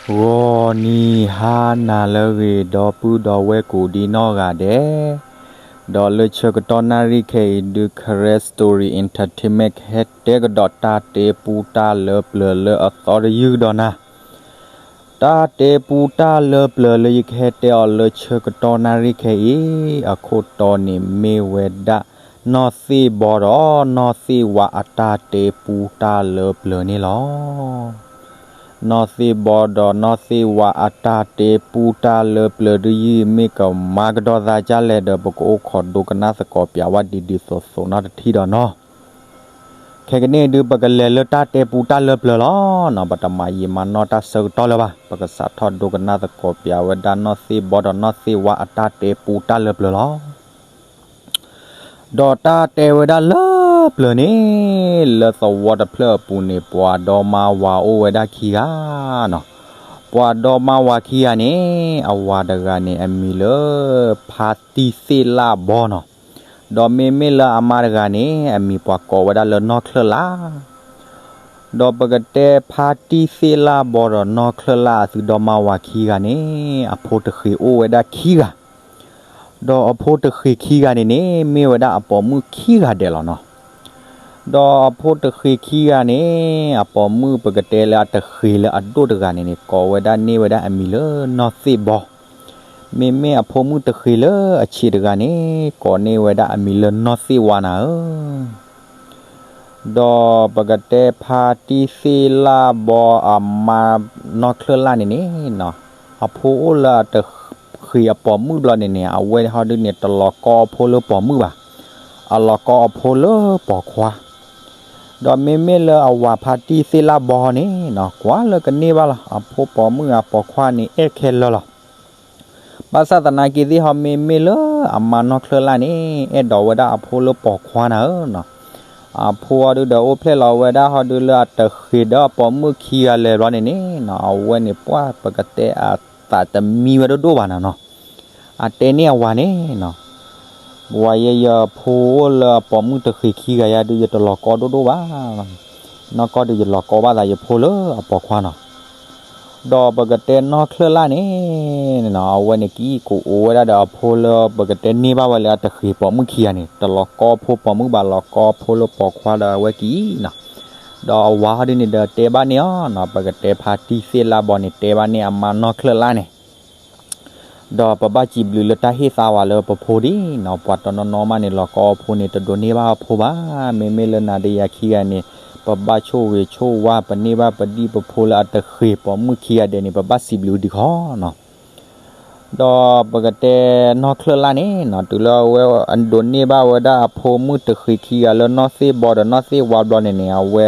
ဂီၤနံၤဟါနၤလၢအဂ့ၤ ဒီပုၢ်ဒီဝဲၢ်ကိးဒံနီၢ်ဂၤဒဲး, ဒီးလၢဆၢကတီၢ်နၣ်ရံၣ်ခဲအံၤဒုး Karen Story Entertainment ကဟဲတဲကဒီးတၢ်တဲပူတၢ်လၢပျၢၤလၢအသီတယုၢ်ကဒီးနၤ. တၢ်တဲပူတၢ်လၢပျၢၤလၢယကဟဲတဲအီၤလၢဆၢကတီၢ်နၣ်ရံၣ်ခဲအံၤ အခိၣ်တီန့ၣ်မ့ၢ်ဝဲဒၣ် နီၢ်သ့ၣ်ဘီဒီးနီၢ်သ့ၣ်ဝါအတၢ်တဲပူတၢ်လၢပျၢၤန့ၣ်လီၤ. နီၢ်သ့ၣ်ဘီဒီးနီၢ်သ့ၣ်ဝါအတၢ်တဲပူတၢ်လၢပျၢၤတယုၢ် မ့ၢ်ကမၤကဒီးသးဒ်လဲၣ်ဒီး ပကအိၣ်ခိးဒိကနၣ်သကိးပၠးဝဲဒ်ဒ်သိးသိးနီတထံၣ်ဒီးနီၤ. ခဲကနံၣ်အံၤဒုး ပကလဲၤလၢတၢ်တဲပူတၢ်လၢပျၢၤလီၤနီၤ. ပတမၤယံာ်မၤနီၢ်တၢ်ဆၢကတီၢ်လၢၤဘၣ်. ပကစးထီၣ်ဒိကနၣ်သကိးပၠးဝဲဒၣ်နီၢ်သ့ၣ်ဘီဒီးနီၢ်သ့ၣ်ဝါအတၢ်တဲပူတၢ်လၢပျၢၤလီၤ. ဒီးတၢ်တဲဝဲဒၣ်လၢပျၢၤန့ၣ်, လၢသဝီတဖျၢၣ်အပူၤန့ၣ် ပှၤဒီမါဝၤအိၣ်ဝဲဒၣ်ခံဂၤနီၤ. ပှၤဒီမါဝၤခံဂၤန့ၣ်, အဝၤတဂၤန့ၣ် အမံၤလၢ ဖါတံၢ်သ့ၣ်လၣ်ဘီနီၤ. ဒီးမ့မ့ၢ်လၢအမါတဂၤန့ၣ် အမံၤပှၤကိးဝဲဒၣ်လၢနီၢ်ချၢၣ်လၣ်. ဒီးပကတဲဖါတံၢ်သ့ၣ်လၣ်ဘီဒီးနီၢ်ချၢၣ်လၣ်အသုဒီမါဝၤခံဂၤန့ၣ်, အဖိတဃ့ၤအိၣ်ဝဲဒၣ်ခံဂၤ, ဒီးအဖိတဃ့ၤခံဂၤန့ၣ်န့ၣ် မ့ၢ်ဝဲဒၣ်အပိာ်မုၣ်ခံဂၤဒဲးလီၤနီၤ. ဒီးအဖိတဃ့ၤခံဂၤန့ၣ်, အပိာ်မုၣ်ပကတဲလၢအတဃ့ၤလၢအဒိၣ်တဂၤန့ၣ်န့ၣ် ကိးဝဲဒၣ်န့ၢ်ဝဲဒၣ်အမံၤလၢနီၢ်သ့ၣ်ဘီ, မ့မ့ၢ်အဖိမုၣ်တဃ့ၤလၢအဆံးတဂၤန့ၣ် ကိးန့ၢ်ဝဲဒၣ်အမံၤလၢနီၢ်သ့ၣ်ဝါနၤဧၢ. ဒီးပကတဲဖါတံၢ်သ့ၣ်လၣ်ဘီအမါနီၢ်ချၢၣ်လၣ်န့ၣ်န့ၣ်, အဖိအိၣ်လၢအတဃ့ၤအပိာ်မုၣ်ဘျီန့ၣ်န့ၣ် အဝဲဟီဒုန့ၣ် တလီၤကီအဖိလၢပိာ်မုၣ်ဘၣ်, အလီၤကီအဖိလၢပိာ်ခွါ. ဒီးမ့မ့ၢ်လၢအဝၤဖါတံၢ်သ့ၣ်လၣ်ဘီန့ၣ်နီၤ, ကွၢ်လၢကန့ၢ်ဘၣ်လီၤ အဖိပိာ်မုၣ်အပိာ်ခွါန့ၣ် အဲၣ်ခဲလၢာ်လီၤ. ဘၣ်ဆၣ်သနာ်က့သ့ၣ်ဟီ မ့မ့ၢ်လၢအမါနီၢ်ချၢၣ်လၣ်န့ၣ် အဲၣ်ဒိးဝဲဒၣ်အဖိလၢပိာ်ခွါနၤဧၢနီၤ. အဖိဟီဒုဒီးအိၣ်ဖျဲၣ်လီၤဝဲဒၣ်ဟီဒုလၢအတဃ့ၤဒီးအပိာ်မုၣ်ခံဂၤလၢာ်ဘျီန့ၣ်န့ၣ်နီၤ, အဝဲန့ၣ်ပှၢ်ပကတဲအသးတမံဝဲဒိၣ်ဒိၣ်ဘၣ်နၤနီၤ. အတဲန့ၢ်အဝၤန့ၣ်နီၤ, ဝၤယဲ ယဖိအိၣ်လၢအပိာ်မုၣ်တဃ့ၤခံဂၤယါဒုး ယတလီၤကီဒိၣ်ဒိၣ်ဘၣ်. နီၢ်ကီၢ်ဒုး ယလီၤကီဘၣ်သးယဖိလၢအပိာ်ခွါနီၤ. ဒီးပကတဲနီၢ်ချၢၣ်လၣ်န့ၣ်, အဝဲန့ၣ်က့ၤကအိၣ်ဝဲဒၣ်ဒီးအဖိလၢပကတဲန့ၢ်ဘၣ်ဝဲလၢအတဃ့ၤပိာ်မုၣ်ခံဂၤန့ၣ်, တလီၤကီဖိပိာ်မုၣ်ဘၣ် လီၤကီဖိလၢပိာ်ခွါဒီးအဝဲက့ၤနီၤ. ဒီးအဝၤဟီဒုန့ၣ်ဒီးတဲဘၣ်န့ၢ်အီၤနီၤ, ပကတဲဖါတံၢ်သ့ၣ်လၣ်ဘီန့ၣ် တဲဘၣ်န့ၢ်အမါနီၢ်ချၢၣ်လၣ်န့ၣ် ဒီးပဘၣ်စံးဘျုးလၢတၢ်ဟ့ၣ်သါဝၤလၢပဖိဒ်နီၤ, ပှၤတနီၤနီၤမးန့ၣ် လီၤကီအဖိန့ၣ် တဒိးန့ၢ်ဘၣ်အဖိဘၣ်. မ့မ့ၢ်လၢနၤဒီးယၤခံဂၤန့ၣ်, ပဘၣ်ဆိၣ်ဂ့ၤဆိၣ်ဝါ ပန့ၢ်ဘၣ်ပဒံၣ်ပဖိလၢအတဃ့ၤပိာ်မုၣ်ခံဂၤဒဲးန့ၣ် ပဘၣ်စံးဘျုးဒံးခီနီၤ. ဒီးပကတဲနီၢ်ချၢၣ်လၣ်န့ၣ်နီၤ, တုၤလၢအဝဲဒိးန့ၢ်ဘၣ်ဝဲဒၣ်အဖိမုၣ်တဃ့ၤခံဂၤလၢနီၢ်သ့ၣ်ဘီဒီးနီၢ်သ့ၣ်ဝါဘျီန့ၣ်န့ၣ် အဝဲ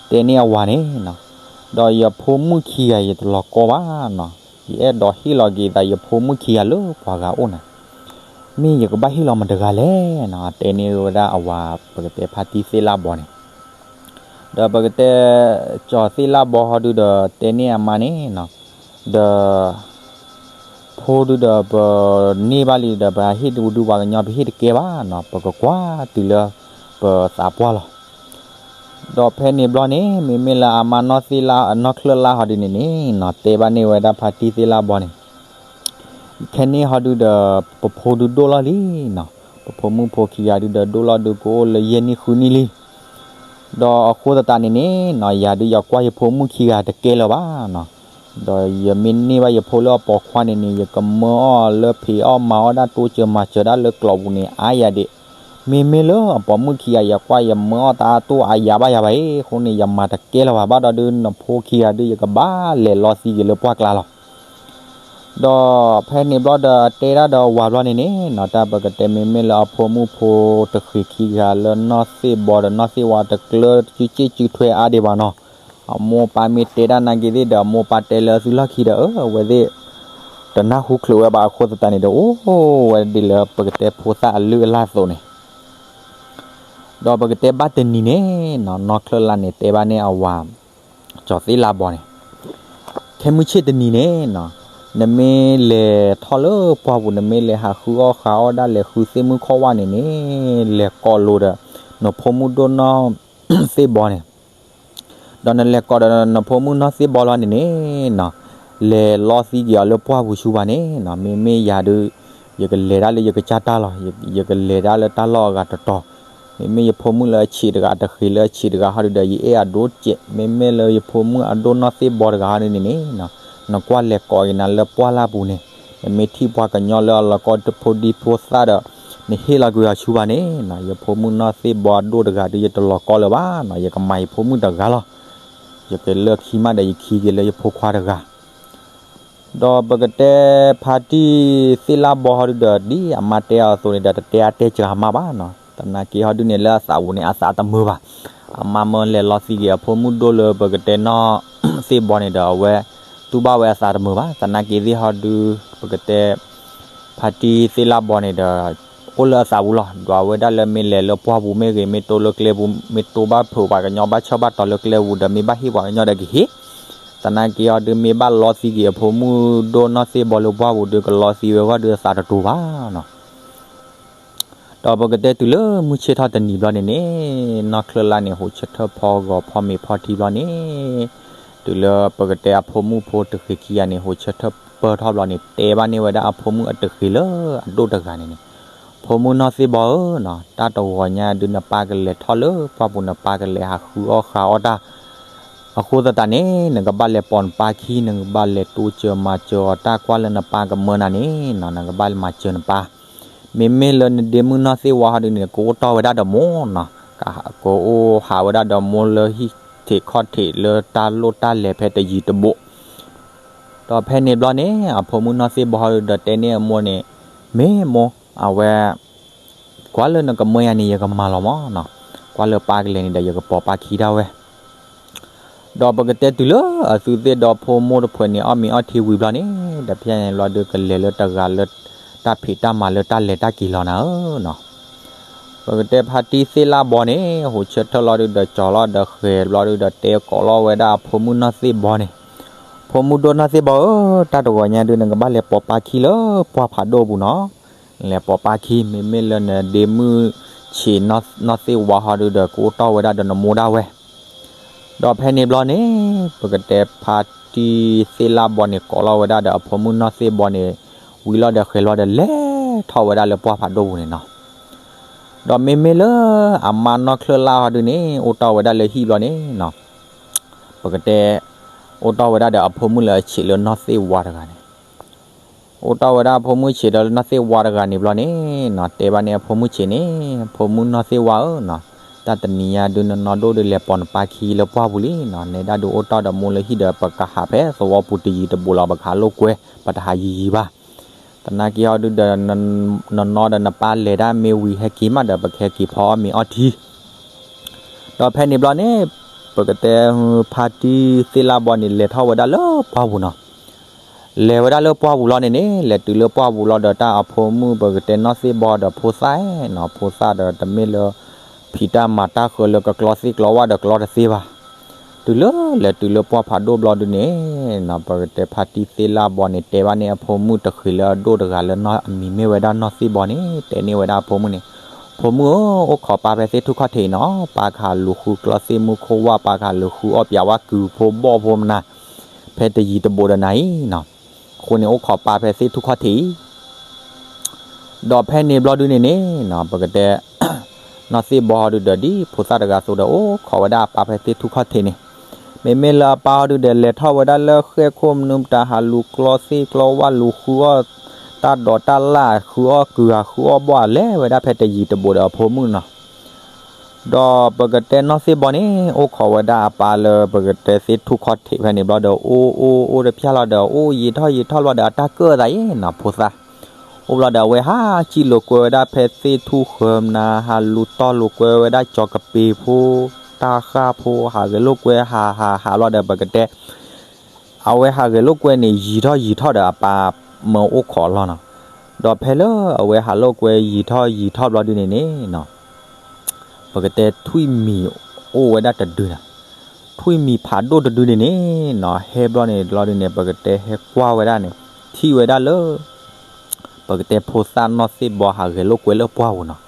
တဲန့ၢ်အဝၤန့ၣ်နီၤ, ဒီးယဖိမုၣ်ခံဂၤယတလီၤကီဘၣ်နီၤ, ယအဲၣ်ဒိးဟ့ၣ်လီၤက့ၤသးယဖိမုၣ်ခံဂၤလၢပှၤဂၤအိၣ်နၤ, မ့ၢ်ယကဘၣ်ဟ့ၣ်လီၤမတၤတဂၤလဲၣ်နီၤ, တဲန့ၢ်ဝဲဒၣ်အဝၤ ပကတဲဖါတံၢ်သ့ၣ်လၣ်ဘီန့ၣ် ဒီးပကတဲ ကၠီၤသ့ၣ်လၣ်ဘီဟီဒုဒီးတဲန့ၢ်အမါန့ၣ်နီၤ, ဒီး ဖိဒုဒီးပန့ၢ်ဘၣ်လံဒီး ပဟ့ၣ်ဒူဒူပှၤကညီ ပဟ့ၣ်တကဲဘၣ်နီၤ, ပကကွၢ်တုၤလၢပသးပှၢ်လီၤ. ဒီးဖဲန့ၣ်ဘျီန့ၣ် မ့မ့ၢ်လၢအမါနီၢ်သ့ၣ်လၣ် နီၢ်ချၢၣ်လၣ်ဟီဒုန့ၣ်န့ၣ်နီၤ, တဲဘၣ်န့ၢ်ဝဲဒၣ်ဖါတံၢ်သ့ၣ်လၣ်ဘီန့ၣ် ခဲန့ၣ်ဟီဒုဒီး ပဖိဒုဒိၣ်လီၤလံနီၤ, ပဖိမုၣ်ဖိခံဂၤဒုဒီးဒိၣ်လီၤဒုကအိၣ်လၢယဲၢ်နံၣ်ဃုနံၣ်လံ. ဒီးအဃိသတးန့ၣ်န့ၣ်နီၤ, ယၤဒုယကွၢ်ယဖိမုၣ်ခံဂၤတကဲလၢၤဘၣ်နီၤ, ဒီးယမ့ၢ်န့ၢ်ဘၣ်ယဖိလၢအပိာ်ခွါန့ၣ်န့ၣ် ယကမၢအီၤလၢဖံးအီၣ်မၤအီၣ်ဒၣ်တိစၢၤမၤစၢၤဒၣ်လၢကျိာ်ပူၤန့ၣ် အါယၤဒံး. မ့မ့ၢ်လၢအပိာ်မုၣ်ခံဂၤ ယကွၢ်ယမၢအီၣ်တၢ်တိၢ်အါယၤဘၣ်ယၤဘၣ်အံၤ အဃိန့ၣ် ယမၤတကဲလၢၤဘၣ် ဘၣ်ဒီးဒုးနဖိခံဂၤဒုး ယကဘၣ်လဲၤလီသံက့ၤလၢပှၢ်ကျါလီၤ. ဒီးဖဲန့ၣ်ဘျီဒီးတဲဒၣ်ဒီးအဝၤဘျီန့ၣ်န့ၣ်နီၤ, တၢ်ပကတဲမ့မ့ၢ်လၢအဖိမုၣ်ဖိတဃ့ၤခံဂၤလၢနီၢ်သ့ၣ်ဘီဒီးနီၢ်သ့ၣ်ဝါတကျၢၤစုစ့ၣ်စုထွဲအါဒံးဘၣ်နီၤ, အမိၢ်အပၢ်မ့ၢ်တဲဒၣ်နာ်က့ၤသ့ၣ်ဒီး အမိၢ်အပၢ်တဲလၢအသုလီၢ်ခံဒီး အဝဲသ့ၣ် တနၢ်ဟူချုးဝဲဘၣ်အဃိသတးန့ၣ်ဒီး အိၣ်ဝဲဒ်လၢပကတဲဖိသၣ်အလုၢ်အလၢ်အသိးန့ၣ် ဒီးပကတဲဘၣ်တနံၤန့ၣ်နီၤ, နီၢ်ချၢၣ်လၢ်န့ၣ် တဲဘၣ်န့ၢ်အဝၤ ကၠီၤသ့ၣ်လၣ်ဘီန့ၣ်, ခဲမုၢ်ဆ့ၣ်တနံၤန့ၣ်နီၤ, နမ့ၢ်လဲၤထီၣ်လၢပှၢ်ပူၤ နမ့ၢ်လဲၤဟးဃုအီၣ်ဃုအီၣ်ဒၣ်လဲာ်ဃုသ့ၣ်မုၣ်ခီၣ်ဝၣ်န့ၣ်န့ၣ်, လဲၤကိးလိာ်ဒီး နဖိမုၣ်ဒိၣ်နီၢ်သ့ၣ်ဘီန့ၣ် ဒီးနလဲၤကိးဒီးနဖိမုၣ်နီၢ်သ့ၣ်ဘီလီၤန့ၣ်န့ၣ်နီၤ, လဲၤလီသံက့ၤအီၤလၢပှၢ်ပူၤဆူဘၣ်န့ၣ်နီၤ, မ့မ့ၢ်ယၤဒုး ယကလဲၤဒၣ်လၢယကစၢ်တၢ်လီၤ, ယကလဲၤဒၣ်လၢတၢ်လီၢ်အဂၤတတီၤ, မ့မ့ၢ်ယဖိမုၣ်လၢအဆံးတဂၤတဃ့လၢအဆံးတဂၤဟီဒုးဒီး ယအဲၣ်အဒိၣ်စဲး, မ့မ့ၢ်လၢယဖိမုၣ်အဒိၣ်နီၢ်သ့ၣ်ဘီတဂၤဟီဒုးန့ၣ်န့ၣ်နီၤ, နကွၢ်လဲၤကိးက့ၤနၤလၢပှၢ်လၢ်ပူၤန့ၣ်, နမ့ၢ်ထံၣ်ပှၤကညီလၢအလီၤကီတဖိဒံဖိသၣ်ဒီး နဟ့ၣ်လီၤကွံာ်အီၤဆူဘၣ်န့ၣ်နီၤ, ယဖိမုၣ်နီၢ်သ့ၣ်ဘီအဒိၣ်တဂၤဒုး ယတလီၤကီလၢၤဘၣ်နီၤ, ယကမၤယဖိမုၣ်တဂၤလီၤ, ယကလၢခံမးဒီးယခံက့ၤလၢယဖိခွါတဂၤ ဒီးပကတဲဖါတံၢ်သ့ၣ်လၣ်ဘီဟီဒုးဒီး ဒ်အမါတဲအီၤအသိးန့ၣ်ဒီး တတဲအါတဲစှၤအမါဘၣ်နီၤ, သနာ်က့ဟီဒုးန့ၣ်လၢအသးပူၤန့ၣ် အသးတမုာ်ဘၣ်, အမါမၢလဲၤလီသံက့ၤအဖိမုၣ်ဒိၣ်လၢပကတဲနီၢ်သ့ၣ်ဘီန့ၣ်ဒီး အဝဲတူၢ်ဘၣ်ဝဲအသးတမုာ်ဘၣ်, သနာ်က့သ့ၣ်ဟီဒုး ပကတဲ ဖါတံၢ်သ့ၣ်လၣ်ဘီန့ၣ်ဒီး အိၣ်လၢအသးပူၤလီၤ, ဒွးဝဲဒၣ်လၢမ့ၢ်လဲၤလၢပှၢ်ပူၤမ့ၢ်ဂ့ၤ, မ့ၢ်တိၢ်လၢကျဲပူၤ, မ့ၢ်တိၢ်ဘၣ်ဖုးပှၤကညီဘၣ်ဆၢဘၣ်တီၤလၢကျဲပူၤဒီး မ့ၢ်ဘၣ်ဟ့ၣ်ပှၤကညီဒီးကဟ့ၣ်, သနာ်က့အီၤဒုး မ့ၢ်ဘၣ်လီသံက့ၤအဖိမုၣ်ဒိၣ်နီၢ်သ့ၣ်ဘီလၢပှၢ်ပူၤဒုး ကလီသံဝဲဂီၢ်ဒုးအသးတတူာ်ဘၣ်နီၤ. ဒီးပကတဲတုၤလၢမုၢ်ဆ့ၣ်ထီၣ်တနံၤဘျီန့ၣ်န့ၣ်, နီၢ်ချၢၣ်လၢ်န့ၣ် ဟူးဆၢထၢၣ်ဖီဂီၤဖီမ့ၤဖီထံဘျီန့ၣ်, တုၤလၢပကတဲအဖိမုၣ်ဖိတဃ့ခံဂၤန့ၣ် ဟူးဆၢထၢၣ်ပၢၢ်ထီၣ်ဘျီန့ၣ် တဲဘၣ်န့ၢ်ဝဲဒၣ်အဖိမုၣ်အတဃ့လၢအဒိၣ်တဂၤန့ၣ်န့ၣ်, ဖိမုၣ်နီၢ်သ့ၣ်ဘီဧၢနီၤ, တၢ်တဂီၤညါဒုးနပၢ်ကလဲၤထီၣ်လၢပှၢ်ပူၤ နပၢ်ကလဲၤဟးဃုအီၣ်ဃုအီတၢ် အဃိသတးန့ၣ် နကဘၣ်လဲၤပိာ်နပၢ်ခံ, နကဘၣ်လဲၤတိစၢၤမၤစၢၤအီၤတၢ်ကွၢ်လၢနပၢ်ကမၢနၤန့ၣ်နီၤ, နကဘၣ်မၤစၢၤနပၢ်. မ့မ့ၢ်လၢနဒ့မုၣ်နီၢ်သ့ၣ်ဝါဟီဒုးန့ၣ် ကအိၣ်တီၢ်ဝဲဒၣ်ဒီးမိၢ်နီၤ, ကအိၣ်ဟးဝဲဒၣ်ဒီးမိၢ်လၢဟံၣ်ထံးခီၣ်ထံးလၢတၢ်လိၣ်တၢ်လဲၤဖဲတယံၤတဘူး ဒီးဖဲန့ၣ်ဘျီန့ၣ် အဖိမုၣ်နီၢ်သ့ၣ်ဘီဟီဒုးဒီးတဲန့ၢ်အမိၢ်န့ၣ်, မ့ၢ်မိၢ်, အဝဲ ကွၢ်လၢနကမၢယၤန့ၣ် ယကမၤလီၤမးနီၤ, ကွၢ်လၢပၢ်ကလဲၤန့ၣ်ဒီး ယကပိာ်ပၢ်ခံဒၣ်ဝဲ. ဒီးပကတဲတုၤလၢအသုသ့ၣ်ဒီဖိမိၢ်တဖုန့ၣ် အီၣ်မ့ၤအီထံဝံၤဘျီန့ၣ်, ဒီးဖဲန့ၣ်ဘျီဒုးကလဲၤလၢတဂၤလၢ တၢ်ဖံးတၢ်မၤလၢတၢ်လဲၤတၢ်က့ၤလီၤနၤဧၢနီၤ. ပကတဲဖါတံၢ်သ့ၣ်လၣ်ဘီန့ၣ် ဟူးဆၢထၢၣ်လီၤဒုးဒီး ကၠီၤလီၤဒီးဃဲၤဘျီဒုးဒီး တဲကိးလီၤဝဲဒၣ်အဖိမုၣ်နီၢ်သ့ၣ်ဘီန့ၣ်, ဖိမုၣ်ဒိၣ်နီၢ်သ့ၣ်ဘီဧၢ, တၢ်တဂီၤညါဒုး နကဘၣ်လဲၤပိာ်ပၢ်ခံလၢပှၢ်ဖးဒိၣ်ပူၤနီၤ. လဲၤပိာ်ပၢ်ခံ, မ့မ့ၢ်လၢနဒ့မုၣ်ဆံးနီၢ်သ့ၣ်ဝါဟီဒုးဒီး ကအိၣ်တီၢ်ဝဲဒၣ်ဒီးနမိၢ်ဒၣ်ဝဲ. ဒီးဖဲန့ၣ်ဘျီန့ၣ် ပကတဲဖါတံၢ်သ့ၣ်လၣ်ဘီန့ၣ် ကိးလီၤဝဲဒၣ်ဒီးအဖိမုၣ်နီၢ်သ့ၣ်ဘီန့ၣ် ဝံၤလီၤဒီးဃဲၤလီၤဒီး လဲၤထီၣ်ဝဲဒၣ်လၢပှၢ်ဖးဒိၣ်ပူၤန့ၣ်နီၤ. ဒီးမ့မ့ၢ်လၢအမါနီၢ်ချၢၣ်လၢ်ဟီဒုးန့ၣ် အိၣ်တီၢ်ဝဲဒၣ်လၢဟံၣ်ဘျီန့ၣ်နီၤ, ပကတဲ အိၣ်တီၢ်ဝဲဒၣ်ဒီးအဖိမုၣ်လၢအဆံးလၢနီၢ်သ့ၣ်ဝါတဂၤန့ၣ် အိၣ်တီၢ်ဝဲဒၣ်အဖိမုၣ်ဆံးဒီးလၢနီၢ်သ့ၣ်ဝါတဂၤန့ၣ်ဘျီန့ၣ်နီၤ, တဲဘၣ်န့ၢ်အဖိမုၣ်ဆံးန့ၣ်, ဖိမုၣ်နီၢ်သ့ၣ်ဝါဧၢနီၤ, တၢ်တနံၤညါဒုးနနီၢ်ဒိၣ်ဒုးလဲၤပိာ်နပၢ်ခံလၢပှၢ်ပူၤလံနီၤ, နဲဒၣ်ဒုးအိၣ်တီၢ်ဒီးမိၢ်လၢဟံၣ်ဒီး ပကဟးဖဲသဝီပူၤတယံၤတဘူးလီၤ, ပကဟးလိာ်ကွဲ, ပတဟးယံၤယံၤဘၣ်. သနာ်က့ဟီဒုးဒီး နနီၢ်ဒီးနပၢ်လဲၤဒၣ်မ့ၢ်ဝံၤဟဲက့ၤမးဒီး ပကဟဲက့ၤဖီအီၣ်မ့ၤအီထံ ဒီးဖဲန့ၣ်ဘျီန့ၣ် ပကတဲဖါတံၢ်သ့ၣ်လၣ်ဘီန့ၣ် လဲၤထီၣ်ဝဲဒၣ်လၢပှၢ်ပူၤနီၤ. လဲၤဝဲဒၣ်လၢပှၢ်ပူၤလီၤန့ၣ်န့ၣ် လဲၤတုၤလၢပှၢ်ပူၤလီၤဒီး တၢ်အဖိမုၣ်ပကတဲနီၢ်သ့ၣ်ဘီဒီးဖိသၣ်နီၤ, ဖိသၣ်ဒီးတမ့ၢ်လၢ ဖံးတၢ်မၤတၢ်ဃၢလၢကကျီသ့ၣ်ကျီဝၣ်ဒီးကျီတသ့ဘၣ်. တုၤလၢလဲၤတုၤလၢပှၢ်ဖးဒိၣ်ဘျီဒုးန့ၣ်နီၤ, ပကတဲဖါတံၢ်သ့ၣ်လၣ်ဘီန့ၣ် တဲဘၣ်န့ၢ်အဖိမုၣ်တဃ့လၢအဒိၣ်တဂၤလၢနီၢ်အမံၤမ့ၢ်ဝဲဒၣ်နီၢ်သ့ၣ်ဘီန့ၣ် တဲန့ၢ်ဝဲဒၣ်အဖိမုၣ်န့ၣ်, ဖိမုၣ်ဧၢ, အိၣ်ခိးပၢ်ဖဲသ့ၣ်ထူၣ်ခီၣ်ထံးအံၤနီၤ, ပၢ်ကဟးလူၤဃုကျီသ့ၣ်မူခိၣ်ဝၣ်, ပၢ်ကဟးလူၤဃုအီၣ်ပၠးဝၣ်ကုၤဖိဘီၣ်ဖိမနၤ ဖဲတယံၤတဘူးဒီးနၤအံၤနီၤ. အဃိန့ၣ်အိၣ်ခိးပၢ်ဖဲသ့ၣ်ထူၣ်ခီၣ်ထံးအံၤ ဒီးဖဲန့ၣ်ဘျီဒုးန့ၣ်န့ၣ်နီၤ, ပကတဲ နီၢ်သ့ၣ်ဘီဟီဒုးဒီး ဒ်ဖိသၣ်တဂၤအသိးဒီး အိၣ်ခိးဝဲဒၣ်အပၢ်ဖဲသ့ၣ်ထူၣ်ခီၣ်ထံးန့ၣ်, မ့မ့ၢ်လၢအပၢ်ဟီဒုးဒီး လဲၤထီၣ်ဝဲဒၣ်လၢဃဲၢ်ခိၣ်မနုၤ တၢ်ဟးလူၤကျီသ့ၣ်ကျီဝၣ် လူၤဃုအီၣ်တၢ်ဒိးတၢ်လၣ် ဃုအီၣ်ကုၤ ဃုအီၣ်ဘီၣ် လဲၤဝဲဒၣ်ဖဲတယံၤတဘူးဒီးအဖိမုၣ်နီၤ. ဒီးပကတဲနီၢ်သ့ၣ်ဘီန့ၣ် အိၣ်ခိးဝဲဒၣ်အပၢ်လၢပကတဲသ့ၣ်ထူၣ်ခီၣ်ထံးဖဲန့ၣ်ဘျီဒီး အိၣ်အိၣ်အိၣ်တဖျၢၣ်လီၤဒီး အိၣ်ယံာ်ထီၣ်ယံာ်ထီၣ်ဘျီဒီး အတၢ်ကၢၣ်သးအံၤနီၤ ဖိသၣ် အိၣ်ဘျီဒီး အဝဲဟးစံၣ်လိာ်ကွဲဝဲဒၣ်ဖဲသ့ၣ်ထူၣ်ဃၢၤမနၤ ဟးလူၤတီၢ်လိာ်ကွဲဝဲဒၣ်ကၠီၤကပ့ၤဖိ တၢ်ဃၢ်ဖိ ဟးဂဲၤလိာ်ကွဲ ဟးဟးဟးဘျီဒီး ပကတဲ အဝဲဟးဂဲၤလိာ်ကွဲန့ၣ် ယံာ်ထီၣ်ယံာ်ထီၣ်ဒီးအပၢ်မၢအိၣ်ခိးအလီၢ်နီၤ. ဒီးဖဲလၢအဝဲဟးလိာ်ကွဲယံာ်ထီၣ်ယံာ်ထီၣ်ဘျီဒုးန့ၣ်န့ၣ်နီၤ ပကတဲထွံၣ်မံၤအိၣ်ဝဲဒၣ်တဒုနီၤ. ထွံၣ်မံၤဖးဒိၣ်တဒုန့ၣ်န့ၣ်နီၤ ဟဲဘျီန့ၣ်ဘျီဒုးန့ၣ် ပကတဲဟဲကွၢ်ဝဲဒၣ်န့ၣ် ထံၣ်ဝဲဒၣ်လၢ ပကတဲဖိသၣ်နီၢ်သ့ၣ်ဘီဟးဂဲၤလိာ်ကွဲလၢပှၢ်ပူၤနီၤ.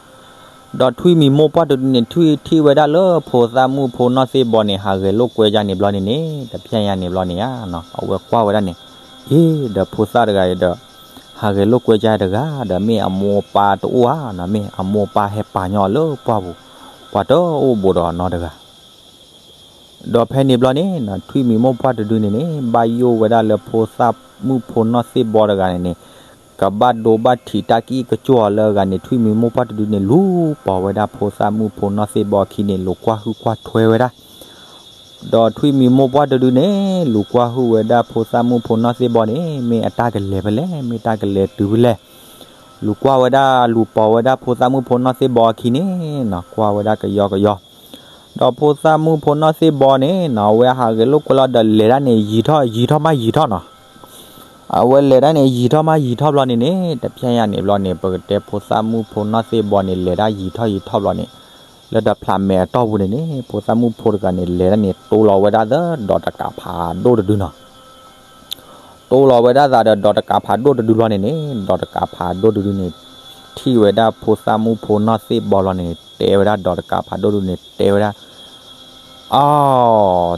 ဒီးထွံၣ်မံၤမိၢ်ပှၢ်တဒုန့ၣ် ထံၣ်ဝဲဒၣ်လၢဖိသၣ်မုၣ်ဖိနီၢ်သ့ၣ်ဘီန့ၣ် ဟးဂဲၤလိာ်ကွဲယါန့ၣ်ဘျီန့ၣ်န့ၣ် တဖျဲညါန့ၣ်ဘျီန့ၣ်ဧါနီၤ အဝဲကွၢ်ဝဲဒၣ်န့ၣ် က့ၤဒီးဖိသၣ်တဂၤအံၤဒီး ဟးဂဲၤလိာ်ကွဲကါတဂၤဒီး မ့ၢ်အမိၢ်အပၢ်တအိၣ်ဧါနီၤ, မ့ၢ်အမိၢ်အပၢ်ဟဲပာ်ညီအီၤလၢပှၢ်ပူၤ, ပှၤတအိၣ်ဘူးဒီးနီတဂၤ ဒီးဖဲန့ၣ်ဘျီန့ၣ်နီၤ ထွံၣ်မံၤမိၢ်ပှၢ်တဒုန့ၣ်န့ၣ် ဘၣ်ယိၣ်ဝဲဒၣ်လၢဖိသၣ်မုၣ်ဖိနီၢ်သ့ၣ်ဘီတဂၤန့ၣ်န့ၣ် ကဘၣ်ဒိဘၣ်ထံးတၢ်ကအံၣ်ကကၠိၣ်အီၤလၢအဂၤန့ၣ် ထွံၣ်မံၤမိၢ်ပှၢ်တဒုန့ၣ် လူၤပိာ်ဝဲဒၣ်ဖိသၣ်မုၣ်ဖိနီၢ်သ့ၣ်ဘီအခံန့ၣ် လူၤကွၢ်ဟုၣ်ကွၢ်ထွဲဝဲဒၣ် ဒီးထွံၣ်မံၤမိၢ်ပှၢ်တဒုန့ၣ် လူၤကွၢ်ဟုၣ်ဝဲဒၣ်ဖိသၣ်မုၣ်ဖိနီၢ်သ့ၣ်ဘီန့ၣ် မ့ၢ်အတၢ်ကလဲၤဖဲလဲၣ် မ့ၢ်တၢ်ကလဲၤတုၤဖဲလဲၣ်, လူၤကွၢ်ဝဲဒၣ် လူၤပိာ်ဝဲဒၣ်ဖိသၣ်မုၣ်ဖိနီၢ်သ့ၣ်ဘီအခံန့ၣ်နီၤ ကွၢ်ဝဲဒၣ်ကယီကယီ ဒီးဖိသၣ်မုၣ်ဖိနီၢ်သ့ၣ်ဘီန့ၣ်နီၤ အဝဲဟးဂဲၤလိာ်ကွဲလီၤဒီးလဲၤဒၣ်န့ၣ် ယံာ်ထီၣ်ယံာ်ထီၣ်မးယံာ်ထီၣ်နီၤ အဝဲလဲၤဒၣ်န့ၣ် ယံာ်ထီၣ်မးယံာ်ထီၣ်ဘျီန့ၣ်န့ၣ် တဖျဲညါန့ၣ်ဘျီန့ၣ် ပကတဲဖိသၣ်မုၣ်ဖိနီၢ်သ့ၣ်ဘီန့ၣ် လဲၤဒၣ်ယံာ်ထီၣ်ယံာ်ထီၣ်ဘျီန့ၣ် လၢတဖျးမဲာ်အတီၢ်ပူၤန့ၣ်န့ၣ် ဖိသၣ်မုၣ်ဖိတဂၤန့ၣ် လဲၤဒၣ်န့ၣ် တိလီၤဝဲဒၣ်ဒီးဒီးတကးဖးဒိၣ်တဒုနီၤ တိလီၤဝဲဒၣ်သးဒီးဒီးတကးဖးဒိၣ်တဒုဘျီန့ၣ်န့ၣ် ဒီးတကးဖးဒိၣ်တဒုန့ၣ် ထံၣ်ဝဲဒၣ်ဖိသၣ်မုၣ်ဖိနီၢ်သ့ၣ်ဘီဘျီန့ၣ် တဲဝဲဒၣ်ဒီးတကးဖးဒိၣ်တဒုန့ၣ် တဲဝဲဒၣ် အီ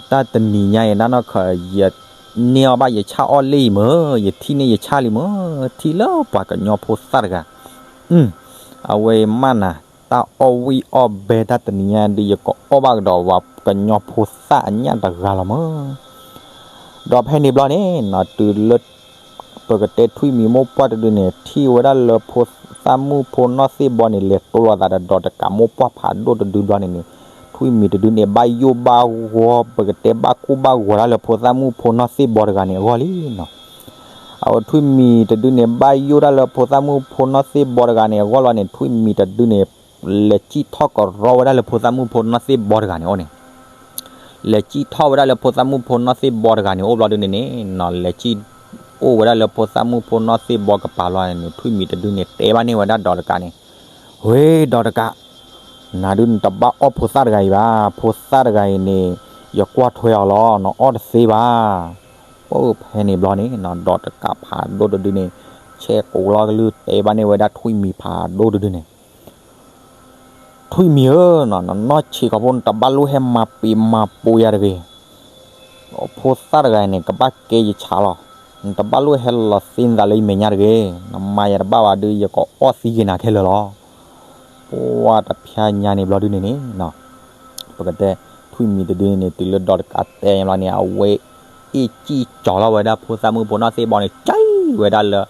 တၢ်တနံၤညါအံၤ တၢ်နီၢ်ခီ ယန့ၢ်အီၣ်ဘၣ်ယဆၣ်အီၣ်လ့ၣ်အံၤမ့ၢ် ယထံၣ်န့ၢ်ယဆၣ်လံမ့ၢ် ထံၣ်လၢပှၤကညီဖိသၣ်တဂၤ အဝဲမၢ်နၤ တၢ်အီၣ်ဝံၣ်အီၣ်ဘဲတၢ်တနံၤညါဒုး ယကအီၣ်ဘၣ်ကဒီးဝဲကညီဖိသၣ်အညၣ်တဂၤလီၤမ့ၢ် ဒီးဖဲန့ၣ်ဘျီန့ၣ်နီၤ တုၤလၢ ပကတဲထွံၣ်မံၤမိၢ်ပှၢ်တဒုန့ၣ် ထံၣ်ဝဲဒၣ်လၢဖိသၣ်မုၣ်ဖိနီၢ်သ့ၣ်ဘီန့ၣ် လဲၤတိလီၤသးဒီးဒီးတကးမိၢ်ပှၢ်ဖးဒိၣ်တဒုဘျီန့ၣ်န့ၣ် ထွံၣ်မံၤတဒုန့ၣ် ဘၣ်ယိၣ်ဘၣ်ဂီၤ ပကတဲဘၣ်ကိၢ်ဘၣ်ဂီၤဒၣ်လၢဖိသၣ်မုၣ်ဖိနီၢ်သ့ၣ်ဘီတဂၤန့ၣ်အဂီၢ်လံနီၤ အဝဲထွံၣ်မံၤတဒုန့ၣ် ဘၣ်ယိၣ်တၢ်လၢဖိသၣ်မုၣ်ဖိနီၢ်သ့ၣ်ဘီတဂၤန့ၣ်အဂီၢ်လီၤန့ၣ် ထွံၣ်မံၤတဒုန့ၣ် လဲၤစံၣ်ထီၣ်ကရီဝဲဒၣ်လၢဖိသၣ်မုၣ်ဖိနီၢ်သ့ၣ်ဘီတဂၤန့ၣ်အိၣ်န့ၣ် လဲၤစံၣ်ထီၣ်ဝဲဒၣ်လၢဖိသၣ်မုၣ်ဖိနီၢ်သ့ၣ်ဘီတဂၤန့ၣ်အိၣ်ဘျီဒုန့ၣ်န့ၣ်နီၤ လဲၤစံၣ်အိၣ်ဝဲဒၣ်လၢဖိသၣ်မုၣ်ဖိနီၢ်သ့ၣ်ဘီကပၤလီၤန့ၣ် ထွံၣ်မံၤတဒုန့ၣ် တဲဘၣ်န့ၢ်ဝဲဒၣ်ဒီးတကးန့ၣ် ဝ့ၢ်ဒီးတကး နၤဒုးနတဘၣ်အီၣ်ဖိသၣ်တဂၤအံၤဘၣ် ဖိသၣ်တဂၤအံၤန့ၣ် ယကွၢ်ထွဲအီၤလီၤ နအီၣ်တသ့ဘၣ် ပဖဲန့ၣ်ဘျီန့ၣ်နီၤ ဒီးတကးဖးဒိၣ်တဒုန့ၣ် ဆဲးကိးလီၤကလုၢ်တဲဘၣ်န့ၢ်ဝဲဒၣ်ထွံၣ်မံၤဖးဒိၣ်တဒုန့ၣ် ထွံၣ်မံၤဧၢနီၤ နနီၢ်ဆံးခီဖိ နတဘၣ်လိၣ်ဟဲမၤပံၤမၤပူၤယၤတဂ့ၤ ဖိသၣ်တဂၤအံၤန့ၣ် ကဘၣ်ကဲယဆၣ်လီၤ နတဘၣ်လိၣ်ဟဲလီၤသ့နသးလၢယမဲာ်ညါတဂ့ၤ နမၤယၤတဘၣ်ဘၣ်ဒုး ယကအီၣ်သံက့ၤနၤခဲလၢာ်လီၤ ပှၢ်တဖျါညါန့ၣ်ဘျီဒုန့ၣ်န့ၣ်နီၤ ပကတဲ ထွံၣ်မံၤတဒုန့ၣ် တုၤလၢဒီးတကးတဲညါဘျီန့ၣ် အဝဲအ့ၣ်စံၣ်ကၠီၤလီၤဝဲဒၣ်ဖိသၣ်မုၣ်ဖိနီၢ်သ့ၣ်ဘီန့ၣ် ကၠံဝဲဒၣ်လၢ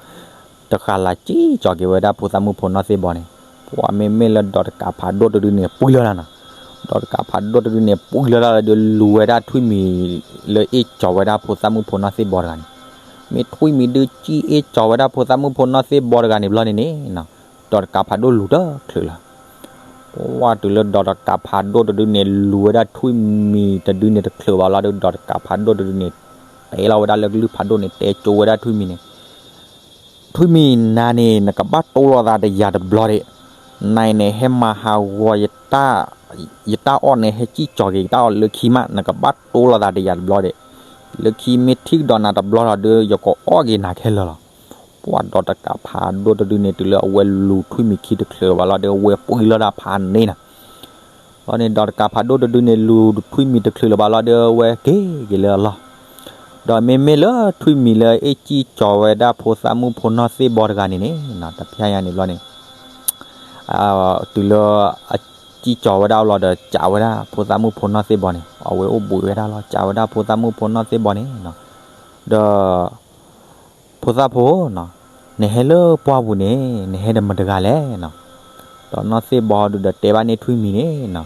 တဃာ်လၤစံၣ်ကၠီၤက့ၤဝဲဒၣ်ဖိသၣ်မုၣ်ဖိနီၢ်သ့ၣ်ဘီန့ၣ် ပှၢ်မ့မ့ၢ်လၢဒီးတကးဖးဒိၣ်တဒုန့ၣ် ပှံၢ်လီၤလၢနီၤ ဒီးတကးဖးဒိၣ်တဒုန့ၣ် ပှံၢ်လီၤလၢဒီးလူၤဝဲဒၣ်ထွံၣ်မံၤလၢအ့ၣ်ကၠီၤဝဲဒၣ်ဖိသၣ်မုၣ်ဖိနီၢ်သ့ၣ်ဘီတဂၤန့ၣ် မ့ၢ်ထွံၣ်မံၤဒုးစံၣ်အ့ၣ်ကၠီၤဝဲဒၣ်ဖိသၣ်မုၣ်ဖိနီၢ်သ့ၣ်ဘီတဂၤန့ၣ်ဘျီန့ၣ်န့ၣ်နီၤ ဒီးတကးဖးဒိၣ်လူၤတချုးလၢၤ ပှၢ်တုၤလၢဒီးတကးဖးဒိၣ်တဒုန့ၣ် လူၤဝဲဒၣ်ထွံၣ်မံၤတဒုန့ၣ်တချုးဘၣ်လီၤဒီး ဒီးတကးဖးဒိၣ်တဒုန့ၣ် တဲလီၤဝဲဒၣ်လၢကလုၢ်ဖးဒိၣ်န့ၣ် တဲကၠိဝဲဒၣ်ထွံၣ်မံၤန့ၣ် ထွံၣ်မံၤနၤန့ၣ် နကဘၣ်တိလီၤသးတယၤတဘျီဒံး, နၤအံၤန့ၣ် ဟဲမၤဟးဂီၤ ယတၢ်အီၣ်န့ၣ် ဟဲစံၣ်ကၠီၤက့ၤယတၢ်အီၣ်လၢခံမး နကဘၣ်တိလီၤသးတယၤတဘျီဒံး, လၢခံမ့ၢ်ထံၣ်ကဒီးနၤတဘျီလီၤဒီး ယကအီၣ်က့ၤနၤခဲလၢာ်လီၤ. ပှၢ်ဒီးတကးဖးဒိၣ်တဒုန့ၣ် တုၤလၢအဝဲလူၤထွံၣ်မံၤခံတချုးဘၣ်လီၤဒီး အဝဲပှံၢ်လီၤဒၣ်ဖးန့ၣ်နီၤ လီၤန့ၣ် ဒီးတကးဖးဒိၣ်တဒုန့ၣ် လူၤထွံၣ်မံၤတချုးလၢၤဘၣ်လီၤဒီး အဝဲက့ၤက့ၤလၢအလီၢ်, ဒီးမ့မ့ၢ်လၢထွံၣ်မံၤလၢအ့ၣ်စံၣ်ကၠီၤဝဲဒၣ်ဖိသၣ်မုၣ်ဖိနီၢ်သ့ၣ်ဘီတဂၤန့ၣ်န့ၣ် တဖျါယါန့ၣ်ဘျီန့ၣ် တုၤလၢအစံၣ်ကၠီၤဝဲဒၣ်လီၤဒီး ကးဝဲဒၣ်ဖိသၣ်မုၣ်ဖိနီၢ်သ့ၣ်ဘီန့ၣ် အဝဲအိၣ်ဘှံးဝဲဒၣ်လီၤ ကးဝဲဒၣ်ဖိသၣ်မုၣ်ဖိနီၢ်သ့ၣ်ဘီန့ၣ် ဒီး ဖိသၣ်ဖိနီၤ, နဟဲလၢပှၢ်ပူၤန့ၣ် နဟဲဒီးမတၤတဂၤလဲၣ်နီၤ. ဒီးနီၢ်သ့ၣ်ဘီဒုးဒီးတဲဘၣ်န့ၢ်ထွံၣ်မံၤန့ၣ်နီၤ,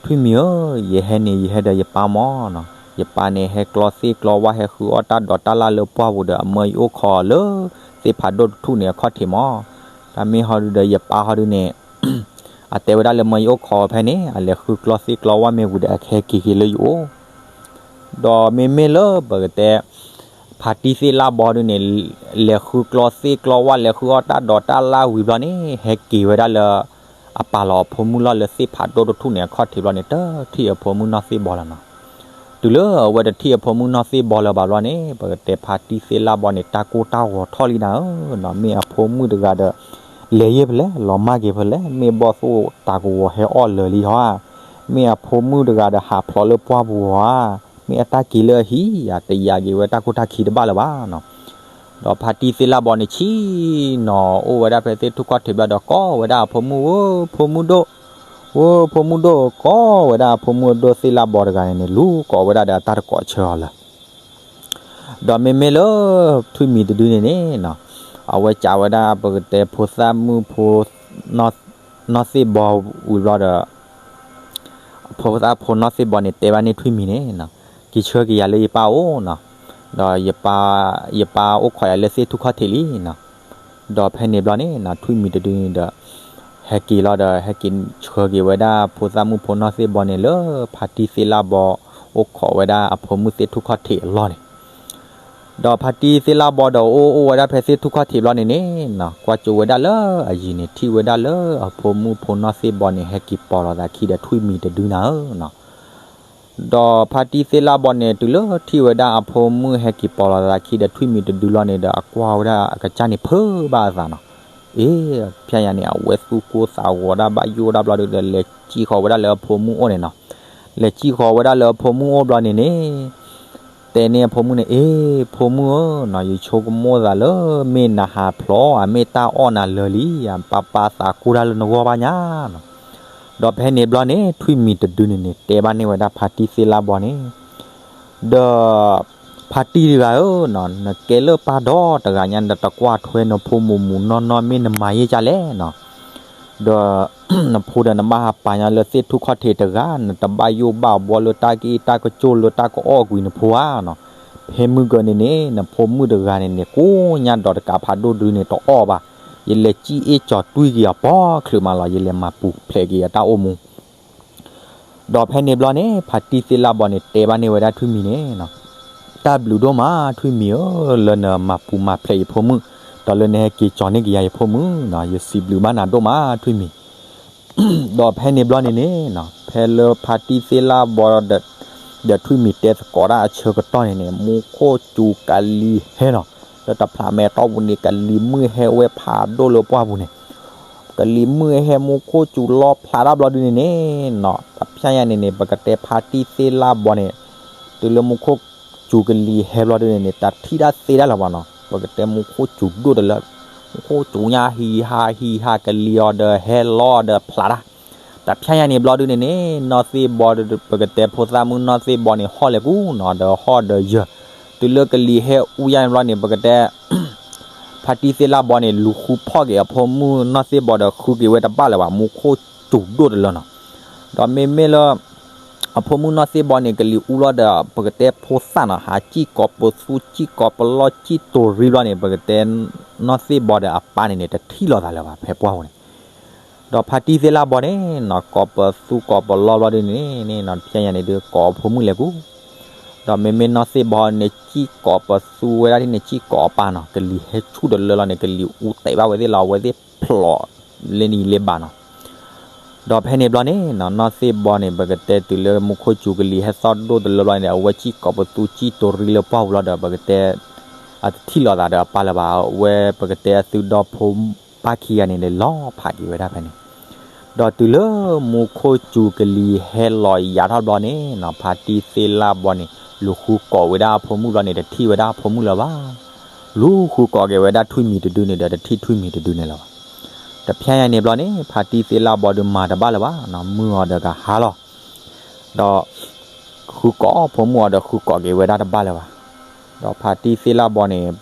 ထွံၣ်မံၤဧၢ, ယဟဲန့ၣ် ယဟဲဒီးယပၢ်မၢ်နီၤ. ယပၢ်န့ၣ် ဟဲကျီသ့ၣ်ကျီဝၣ် ဟဲဃုအီၣ်တၢ်ဒိးတၢ်လၣ်လၢပှၢ်ပူၤဒီး အမၢယအိၣ်ခိးလၢသ့ၣ်ဖးဒိၣ်တထူၣ်န့ၣ်အခီၣ်ထံးမၢ်. တၢ်မ့ၢ်ဟီဒုးဒီး ယပၢ်ဟီဒုးန့ၣ် အတဲဝဲဒၣ်လၢမၢယအိၣ်ခိးဖဲန့ၣ် အလဲၤဃုကျီသ့ၣ်ကျီဝၣ်မ့ၢ်ဝံၤဒီး အကဟဲက့ၤက့ၤလၢယအိၣ် ဒီးမ့မ့ၢ်လၢပကတဲ ဖါတံၢ်သ့ၣ်လၣ်ဘီဒုးန့ၣ် လဲၤဃုကျီသ့ၣ်ကျီဝၣ် လဲၤဃုအီၣ်တၢ်ဒိးတၢ်လၣ်ဝံၤဘျီန့ၣ် ဟဲက့ၤဝဲဒၣ်လၢ အပာ်လီၤအဖိမုၣ်လီၢ်လၢသ့ၣ်ဖးဒိၣ်တထူၣ်န့ၣ် အခီၣ်ထံးဘျီန့ၣ် တထံၣ်အဖိမုၣ်နီၢ်သ့ၣ်ဘီလၢၤနီၤ. တုၤလၢအဝဲတထံၣ်အဖိမုၣ်နီၢ်သ့ၣ်ဘီလၢၤဘၣ်ဘျီန့ၣ် ပကတဲဖါတံၢ်သ့ၣ်လၣ်ဘီန့ၣ် တၢ်ကိၢ်တၢ်ဂီၤထီၣ်လံနၤဧၢနီၤ. မ့ၢ်အဖိမုၣ်တဂၤဒီး လဲၤယဲၢ်ဖဲလဲၣ် လီၤမၢ်က့ၤဖဲလဲၣ် မ့ၢ်ဘီၣ်သိၣ်တၤကဝီၤဟဲအီၣ်လၢာ်လံဟီဧါ, မ့ၢ်အဖိမုၣ်တဂၤဒီးဟးဖျိးလၢပှၢ်ပူၤဧါ, မ့ၢ်အတၢ်က့ၤလၢအဟံၣ်ဧါ တယာ်က့ၤဝဲတၢ်ကိၢ်တၢ်ခံတဘၣ်လၢၤဘၣ်နီၤ. ဒီးဖါတံၢ်သ့ၣ်လၣ်ဘီန့ၣ်ဆံးနီၤ အိၣ်ဝဲဒၣ်ဖဲသ့ၣ်ထူၣ်ခီၣ်ထံးဘျီဒီးကိးဝဲဒၣ်အဖိမုၣ်ဧၢ ဖိမုၣ်ဒိၣ်, ဧၢ ဖိမုၣ်ဒိၣ် ကိးဝဲဒၣ်အဖိမုၣ်အဒိၣ်သ့ၣ်လၣ်ဘီတဂၤန့ၣ်န့ၣ် လူၤကိးဝဲဒၣ်ဒီးအတၢ်တကိးဆၢအီၤလၢ ဒီးမ့မ့ၢ်လၢ ထွံၣ်မံၤတဒုန့ၣ်န့ၣ်နီၤ အဝဲကးဝဲဒၣ်ပကတဲဖိသၣ်မုၣ်ဖိ နီၢ်သ့ၣ်ဘီဝံၤဘျီဒီး ဖိသၣ်ဖိနီၢ်သ့ၣ်ဘီန့ၣ် တဲဘၣ်န့ၢ်ထွံၣ်မံၤန့ၣ်နီၤ က့ၤဆှၢက့ၤယၤလၢယပၢ်အိၣ်နီၤ ဒီး ယပၢ်အိၣ်ခိးယၤလၢသ့ၣ်ထူၣ်ခီၣ်ထံးလံနီၤ ဒီးဖဲန့ၣ်ဘျီန့ၣ်နီၤ ထွံၣ်မံၤတဒုန့ၣ်ဒီး ဟဲက့ၤလီၤဒီး ဟဲက့ၤဆှၢက့ၤဝဲဒၣ်ဖိသၣ်မုၣ်ဖိနီၢ်သ့ၣ်ဘီန့ၣ်လၢ ဖါတံၢ်သ့ၣ်လၣ်ဘီ အိၣ်ခိးဝဲဒၣ်အဖိမုၣ်သ့ၣ်ထူၣ်ခီၣ်ထံးအလီၢ်န့ၣ် ဒီးဖါတံၢ်သ့ၣ်လၣ်ဘီဒီးအိၣ်အိၣ်ဝဲဒၣ်ဖဲသ့ၣ်ထူၣ်ခီၣ်ထံးဘျီန့ၣ်န့ၣ်နီၤ ကွၢ်ကၠိဝဲဒၣ်လၢအယံၤန့ၣ် ထံၣ်ဝဲဒၣ်လၢအဖိမုၣ်ဖိနီၢ်သ့ၣ်ဘီန့ၣ် ဟဲက့ၤပိာ်လီၤသးခံဒီးထွံၣ်မံၤတဒုနၤဧၢနီၤ ဒီးဖါတံၢ်သ့ၣ်လၣ်ဘီန့ၣ် တုၤလၢထံၣ်ဝဲဒၣ်အဖိမုၣ်ဟဲက့ၤပိာ်လီၤသးခံဒီးထွံၣ်မံၤတဒုလီၤန့ၣ်ဒီး အကွၢ်ဝဲဒၣ်အကစၢ်န့ၣ်ဖုးဘၣ်အသးနီၤ အ့ ဖဲညါန့ၣ် အဝဲသူၣ်ကိၢ်သးဂီၤဒၣ်ဘၣ်ယိၣ်ဒၣ်ဘျီဒုဒီး လဲၤစံၣ်ဃီၤဝဲဒၣ်လၢအဖိမုၣ်အိၣ်န့ၣ်နီၤ လဲၤစံၣ်ဃီၤဝဲဒၣ်လၢအဖိမုၣ်အိၣ်ဘျီန့ၣ်န့ၣ် တဲန့ၢ်အဖိမုၣ်န့ၣ် အ့ ဖိမုၣ်ဧၢနီၤ ယဆိကမိၣ်သးလၢ မ့ၢ်နဟးဖျိးဧါ မ့ၢ်တၢ်အီၣ်နၤလၢာ်လံဧါ ပၢ်ပၢ်သးကိၢ်တၢ်လၢနဂီၢ်ဘၣ်ညါနီၤ ဒီးဖဲန့ၣ်ဘျီန့ၣ် ထွံၣ်မံၤတဒုန့ၣ်န့ၣ် တဲဘၣ်န့ၢ်ဝဲဒၣ်ဖါတံၢ်သ့ၣ်လၣ်ဘီန့ၣ် ဒီး ဖါတံၢ်တဂၤဧၢနီၤ နကဲလၢပၢ်ဒီတဂၤညါ နတကွၢ်ထွဲနဖိမုၣ်မုၣ်နီၢ်နီၢ် မ့ၢ်နမၤယဲၢ်ကၢ်လဲၣ်နီၤ ဒီး နဖိဒီးနဘၣ်ဟးပာ်ညါလၢသ့ၣ်ထူၣ်ခီၣ်ထံးတဂၤ နတဘၣ်ယိၣ်ဘၣ်ဘှီလၢတၢ်ကအ့ၣ်တၢ်ကစိၢ်လၢတၢ်ကအီၣ်ကွံာ်နဖိဧါနီၤ ဖဲမုၢ်ဂီၤန့ၣ်န့ၣ် နဖိမုၣ်တဂၤန့ၣ်န့ၣ် ကိးညါဒီးတကးဖးဒိၣ်ဒုန့ၣ်တအီၣ်ဘၣ် ယလဲၤစံၣ်အ့ၣ်ကၠီၤတွံၢ်က့ၤအီၤပီချုးမးလီၤ ယလဲၤမၤပူၤဖျဲးက့ၤအတၢ်အိၣ်မူ ဒီးဖဲန့ၣ်ဘျီန့ၣ် ဖါတံၢ်သ့ၣ်လၣ်ဘီန့ၣ် တဲဘၣ်န့ၢ်ဝဲဒၣ်ထွံၣ်မံၤန့ၣ်နီၤ တၢ်ဘျုးဒိၣ်မးထွံၣ်မံၤဧၢ လၢနမၤပူၤမၤဖျဲးယဖိမုၣ် ဒီးလၢနဟဲက့ၤကၠီၤန့ၢ်က့ၤယၤယဖိမုၣ်နီၤ ယစံးဘျုးဘၣ်နၤဒိၣ်မးထွံၣ်မံၤ ဒီးဖဲန့ၣ်ဘျီန့ၣ်န့ၣ်နီၤ ဖဲလၢဖါတံၢ်သ့ၣ်လၣ်ဘီဒီး ဒီးထွံၣ်မံၤတဲသကိးတၢ်အဆၢကတီၢ်န့ၣ်န့ၣ် မူခိၣ်စူၤကလံၤဟဲနီၤ လၢတဖျးမဲာ်တီၢ်ပူၤန့ၣ် ကလံၤမုၢ်ဟဲဝဲဖးဒိၣ်လၢပှၢ်ပူၤန့ၣ် ကလံၤမုၢ်ဟဲမူခိၣ်စူၤလီဖျးတၢ်ဘျီဒုန့ၣ်န့ၣ်နီၤ တဖျဲညါန့ၣ်န့ၣ် ပကတဲဖါတံၢ်သ့ၣ်လၣ်ဘီန့ၣ် တုၤလၢမူခိၣ်စူၤကလံၤဟဲဘျီဒုန့ၣ်န့ၣ် တထံၣ်တၢ်သ့တၢ်လၢၤဘၣ်နီၤ ပကတဲမူခိၣ်စူၤဒိၣ်တလၢ မူခိၣ်စူၤညါဟံးဟးဟံးဟးကလံၤအီၤဒီးဟဲလီၤဒီးဖျးတၢ် တဖျဲညါန့ၣ်ဘျီဒုန့ၣ်န့ၣ် နီၢ်သ့ၣ်ဘီ ပကတဲဖိသၣ်မုၣ်နီၢ်သ့ၣ်ဘီန့ၣ် ဟီၣ်လဲၤကူနီၤ ဒီးဟီၣ်ဒီးယၢၤ တုၤလၢကလံၤဟဲအူယါန့ၣ်ဘျီန့ၣ် ပကတဲ ဖါတံၢ်သ့ၣ်လၣ်ဘီန့ၣ် လူၤဃုဖီၣ်က့ၤအဖိမုၣ်နီၢ်သ့ၣ်ဘီဒီး ဃုက့ၤဝဲတဘၣ်လၢၤဘၣ် မူခိၣ်စူၤဒိၣ်တလၢနီၤ ဒီးမ့မ့ၢ်လၢ အဖိမုၣ်နီၢ်သ့ၣ်ဘီန့ၣ် ကလံၤအူလီၤဒီး ပကတဲဖိသၣ်နီၤ ဟးစံၣ်ကိးပသူ စံၣ်ကိးပလီၢ်စံၣ်တိၤရံဘျီန့ၣ် ပကတဲ နီၢ်သ့ၣ်ဘီဒီးအပၢ်န့ၣ်န့ၣ် တထံၣ်လိာ်သးလၢၤဘၣ် ဖဲပှၢ်ပူၤန့ၣ် ဒီးဖါတံၢ်သ့ၣ်လၣ်ဘီန့ၣ်နီၤ ကိးပသူကိးပလီၢ်ဘျီဒုန့ၣ်န့ၣ်နီၤ တဖျဲညါန့ၣ်ဒုး ကိးအဖိမုၣ်လဲၤကူ ဒီးမ့မ့ၢ်နီၢ်သ့ၣ်ဘီန့ၣ် စံၣ်ကိးပသူဝဲဒၣ်ဒ်န့ၣ် စံၣ်ကိးအပၢ်နီၤ ကလံၤဟဲဆူၣ်တလၢလီၤန့ၣ် ကလံၤအူတဲာ်ဘၣ်ဝဲသ့ၣ်လီၤ အဝဲသ့ၣ်ဖျိးလၢနံၤလၢဘၣ်နီၤ ဒီးဖဲန့ၣ်ဘျီန့ၣ်နီၤ နီၢ်သ့ၣ်ဘီန့ၣ် ပကတဲတုၤလၢမူခိၣ်စူၤကလံၤဟဲသီၣ်ဒိၣ်တလၢဘျီန့ၣ် အဝဲစံၣ်ကိးပသူစံၣ်တိၤရံလၢပှၢ်ပူၤလီၤဒီး ပကတဲ အတထံၣ်လိာ်သးဒီးအပၢ်လၢၤဘၣ် အဝဲပကတဲအသုဒီဖိပၢ်ခံဂၤန့ၣ်န့ၣ် လီၤဖးက့ၤဝဲဒၣ်ဖဲန့ၣ် ဒီးတုၤလၢမူခိၣ်စူၤကလံၤဟဲလီၤယၤထီၣ်ဘျီန့ၣ်နီၤ ဖါတံၢ်သ့ၣ်လၣ်ဘီန့ၣ် လူၤဃုကိးဝဲဒၣ်အဖိမုၣ်ဘျီန့ၣ် တထံၣ်ဝဲဒၣ်အဖိမုၣ်လၢၤဘၣ် လူၤဃုကိးက့ၤဝဲဒၣ်ထွံၣ်မံၤတဒုန့ၣ်ဒီး တထံၣ်ထွံၣ်မံၤတဒုန့ၣ်လၢၤဘၣ် တဖျဲညါန့ၣ်ဘျီန့ၣ် ဖါတံၢ်သ့ၣ်လၣ်ဘီဒုးမၤတဘၣ်လၢၤဘၣ်နီၤ မုၢ်အီၤဒီးကဟါလီၤ ဒီး ဃုကိးဖိမုၣ်အီၤဒီးဃုကိးက့ၤဝဲဒၣ်တဘၣ်လၢၤဘၣ် ဒီးဖါတံၢ်သ့ၣ်လၣ်ဘီန့ၣ်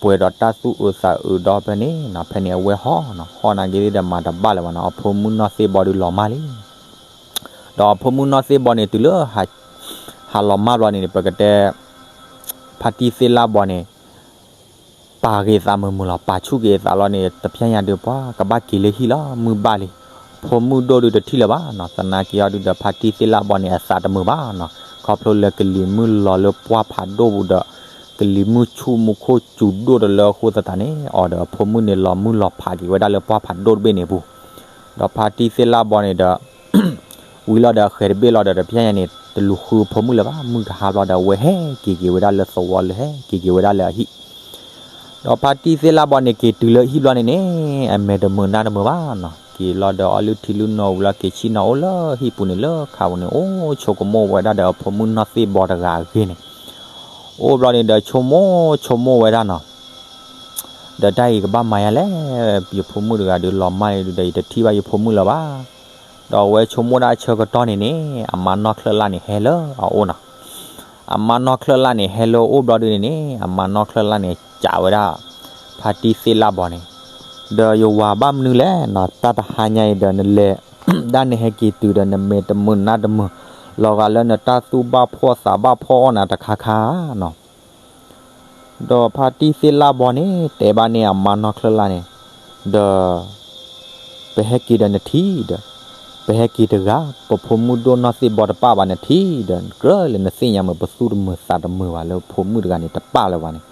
ပှဲၤဒီးတၢ်သူၣ်အုးသးအုးဒီးဖဲန့ၣ်နီၤ ဖဲန့ၣ်အဝဲဟီၣ်နီၤ ဟီၣ်နာ်က့ၤဒီးမၤတဘၣ်လၢၤဘၣ်နီၤ အဖိမုၣ်နီၢ်သ့ၣ်ဘီဒုးလီၤမၢ်လံ ဒီးအဖိမုၣ်နီၢ်သ့ၣ်ဘီန့ၣ် တုၤလၢ ဟးလီၤမၢ်ဘျီန့ၣ် ပကတဲ ဖါတံၢ်သ့ၣ်လၣ်ဘီန့ၣ် ပာ်က့ၤသးမုာ်မုာ်လီၤ ပာ်ဆူၣ်က့ၤသးလီၤန့ၣ် တဖျဲညါဒုးပှၤ ကဘၣ်က့ၤလၢဟံၣ်လီၤ မုၢ်ဘၣ်လံ ဖိမုၣ်ဒိၣ်ဒုးတထံၣ်လၢၤဘၣ်နီၤ သနာ်က့အီၤဒုးဒီး ဖါတံၢ်သ့ၣ်လၣ်ဘီန့ၣ် အသးတမုာ်ဘၣ်နီၤ ခီဖျိလၢကလံၤမုၢ်လီၤလၢပှၢ်ဖးဒိၣ်ပူၤဒီး ကလံၤမုၢ်ဆူၣ်မူခိၣ်စူၤဒိၣ်တလၢအဃိသတးန့ၣ် အီၤဒီးအဖိမုၣ်န့ၣ် လီၤမုၢ်လီၤဖးက့ၤဝဲဒၣ်လၢပှၢ်ဖးဒိၣ်တဘ့ၣ်န့ၣ်အပူၤ ဒီးဖါတံၢ်သ့ၣ်လၣ်ဘီန့ၣ်ဒီး ဝံၤလီၤဒီးအဃဲၤတဘ့ၣ်လီၤဒီး တဖျဲညါန့ၣ် တလူၤဃုဖိမုၣ်လၢၤဘၣ် မုၢ်ကဟါဘျီဒီး အဝဲဟဲက့ၤက့ၤဝဲဒၣ်လၢသဝီလၢ ဟဲက့ၤက့ၤဝဲဒၣ်လၢအဟံၣ် ဒီးဖါတံၢ်သ့ၣ်လၣ်ဘီန့ၣ် က့ၤတုၤလၢဟံၣ်ဘျီန့ၣ်န့ၣ် အမဲာ်တမုာ်နါတမုာ်ဘၣ်နီၤ က့ၤလီၤဒီးအီလုၢ်ထံလုၢ်နိဝံၤလီၤ က့ၤဆ့ၣ်နီၤအိၣ်လၢဟံၣ်ပူၤန့ၣ် လၢခါပူၤန့ၣ် အိၣ်ဆိကမိၣ်ဝဲဒၣ်ဒီးအဖိမုၣ်နီၢ်သ့ၣ်ဘီတဂၤအဂ့ၢ်န့ၣ် အိၣ်ဘျီန့ၣ်ဒီးဆိကမိၣ်ဆိကမိၣ်ဝဲဒၣ်နီၤ ဒီးတၢ်အံၤကဘၣ်မၤယါလဲၣ်, ယဖိမုၣ်တဂၤဒုးလီၤမၢ်ဒီး ယတထံၣ်ဘၣ်ယဖိမုၣ်လၢၤဘၣ်. ဒီးအဝဲဆိကမိၣ်ဒၣ်အဆၢကတီၢ်န့ၣ်န့ၣ် အမါနီၢ်ချၢလၢ်န့ၣ်ဟဲလၢအအိၣ်နီၤ. အမါနီၢ်ချၢလၢ်န့ၣ် ဟဲလၢအအိၣ်ဘျီဒုန့ၣ်န့ၣ် အမါနီၢ်ချၢလၢ်န့ၣ် စံးဝဲဒၣ် ဖါတံၢ်သ့ၣ်လၣ်ဘီန့ၣ်, ဒီးယဝၤဘၣ်မနုၤလဲၣ်နီၤ, တၢ်တဟါညါအံၤဒီး နလဲၤဒၣ်နဟဲက့ၤတုၤဒီး နမဲာ်တမုာ်နါတမုာ်, လီၤဂာ်လၢနတၢ်သူၣ်ဘၣ်ဖှီၣ်သးဘၣ်ဖှီၣ်အီၣ်နၤတခါခါနီၤ. ဒီးဖါတံၢ်သ့ၣ်လၣ်ဘီန့ၣ် တဲဘၣ်န့ၢ်အမါနီၢ်ချၢလၢ်န့ၣ်, ဒီး ပဟဲက့ၤဒီးနထံၣ်ဒီး, ပဟဲက့ၤတဂၤ, ပဖိမုၣ်ဒိၣ်နီၢ်သ့ၣ်ဘီတပၣ်ဘၣ်နထံၣ်ဒီး ကြၢးလၢနသ့ၣ်ညါမ့ၢ် ပသူၣ်တမုာ်သးတမုာ်ဘၣ်လၢဖိမုၣ်တဂၤန့ၣ်တပၣ်လၢၤဘၣ်န့ၣ်.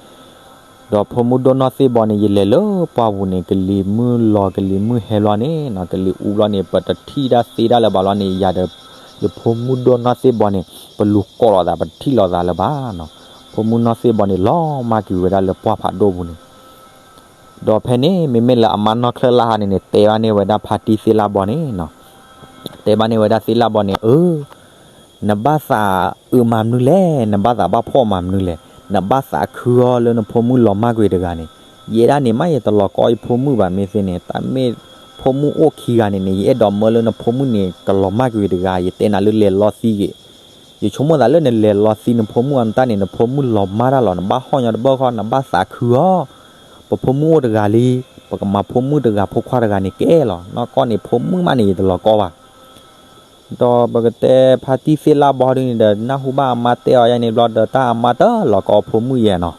ဒီးဖိမုၣ်ဒိၣ်နီၢ်သ့ၣ်ဘီန့ၣ် ယလဲၤလၢပှၢ်ပူၤန့ၣ် ကလံၤမုၢ်လီၤကလံၤမုၢ်ဟဲဘျီန့ၣ်နီၤ, ကလံၤအူဘျီန့ၣ် ပတထံၣ်တၢ်သ့တၢ်လၢၤဘၣ်လီၤန့ၣ် ယၤဒီး ယဖိမုၣ်ဒိၣ်နီၢ်သ့ၣ်ဘီန့ၣ် ပလူၤကိးလိာ်သး ပတထံၣ်လိာ်သးလၢၤဘၣ်နီၤ. ဖိမုၣ်နီၢ်သ့ၣ်ဘီန့ၣ် လီၤမၢ်ကွံာ်ဝဲဒၣ်လၢပှၢ်ဖးဒိၣ်ပူၤန့ၣ် ဒီးဖဲန့ၣ် မ့မ့ၢ်လၢအမါနီၢ်ချၢလၢ်ဟါန့ၣ်န့ၣ် တဲဘၣ်န့ၢ်ဝဲဒၣ်ဖါတံၢ်သ့ၣ်လၣ်ဘီန့ၣ်နီၤ, တဲဘၣ်န့ၢ်ဝဲဒၣ်သ့ၣ်လၣ်ဘီန့ၣ်, အၢ နဘၣ်သးအၢမၤမနုၤလဲၣ်, နဘၣ်သးဘၣ်ဖှီၣ်မၤမနုၤလဲၣ်, နဘၣ်သးခုအီၤလၢနဖိမုၣ်လီၤမၢ်ကွံာ်တဂၤန့ၣ်, ယဲဒၣ်န့ၣ်မး ယတလီၤကီယဖိမုၣ်ဘၣ်မ့ၢ်သ့န့ၣ်, တၢ်မ့ၢ်ဖိမုၣ်အိၣ်ခံဂၤန့ၣ်န့ၣ် ယအဲၣ်ဒိးမၢလၢနဖိမုၣ်န့ၣ် ကလီၤမၢ်ကွံာ်တဂၤ, ယတဲနၤလၢလဲၤလီသံဂ့ၤ, ယဆိကမိၣ်သးလၢနလဲၤလီသံနဖိမုၣ်အတၢ်န့ၣ် နဖိမုၣ်လီၤမၢ်တၢ်လီၤ, နဘၣ်ဟီၣ်ညီတဘၣ်ဃီ နဘၣ်သးခုအီၤ, ပဖိမုၣ်အိၣ်တဂၤလံ, ပကမၤဖိမုၣ်တဂၤဖိခွါတဂၤန့ၣ်ကဲလီၤ, နီၢ်ကီၢ်န့ၣ်ဖိမုၣ်မးန့ၣ် ယတလီၤကီဘၣ်. ဒီးပကတဲဖါတံၢ်သ့ၣ်လၣ်ဘီဒုန့ၣ်ဒီး နၢ်ဟူဘၣ်အမါတဲအီၤယါန့ၣ်ဘျီဒီး တၢ်အမါတလီၤကီဖိမုၣ်ယဲနီၤ.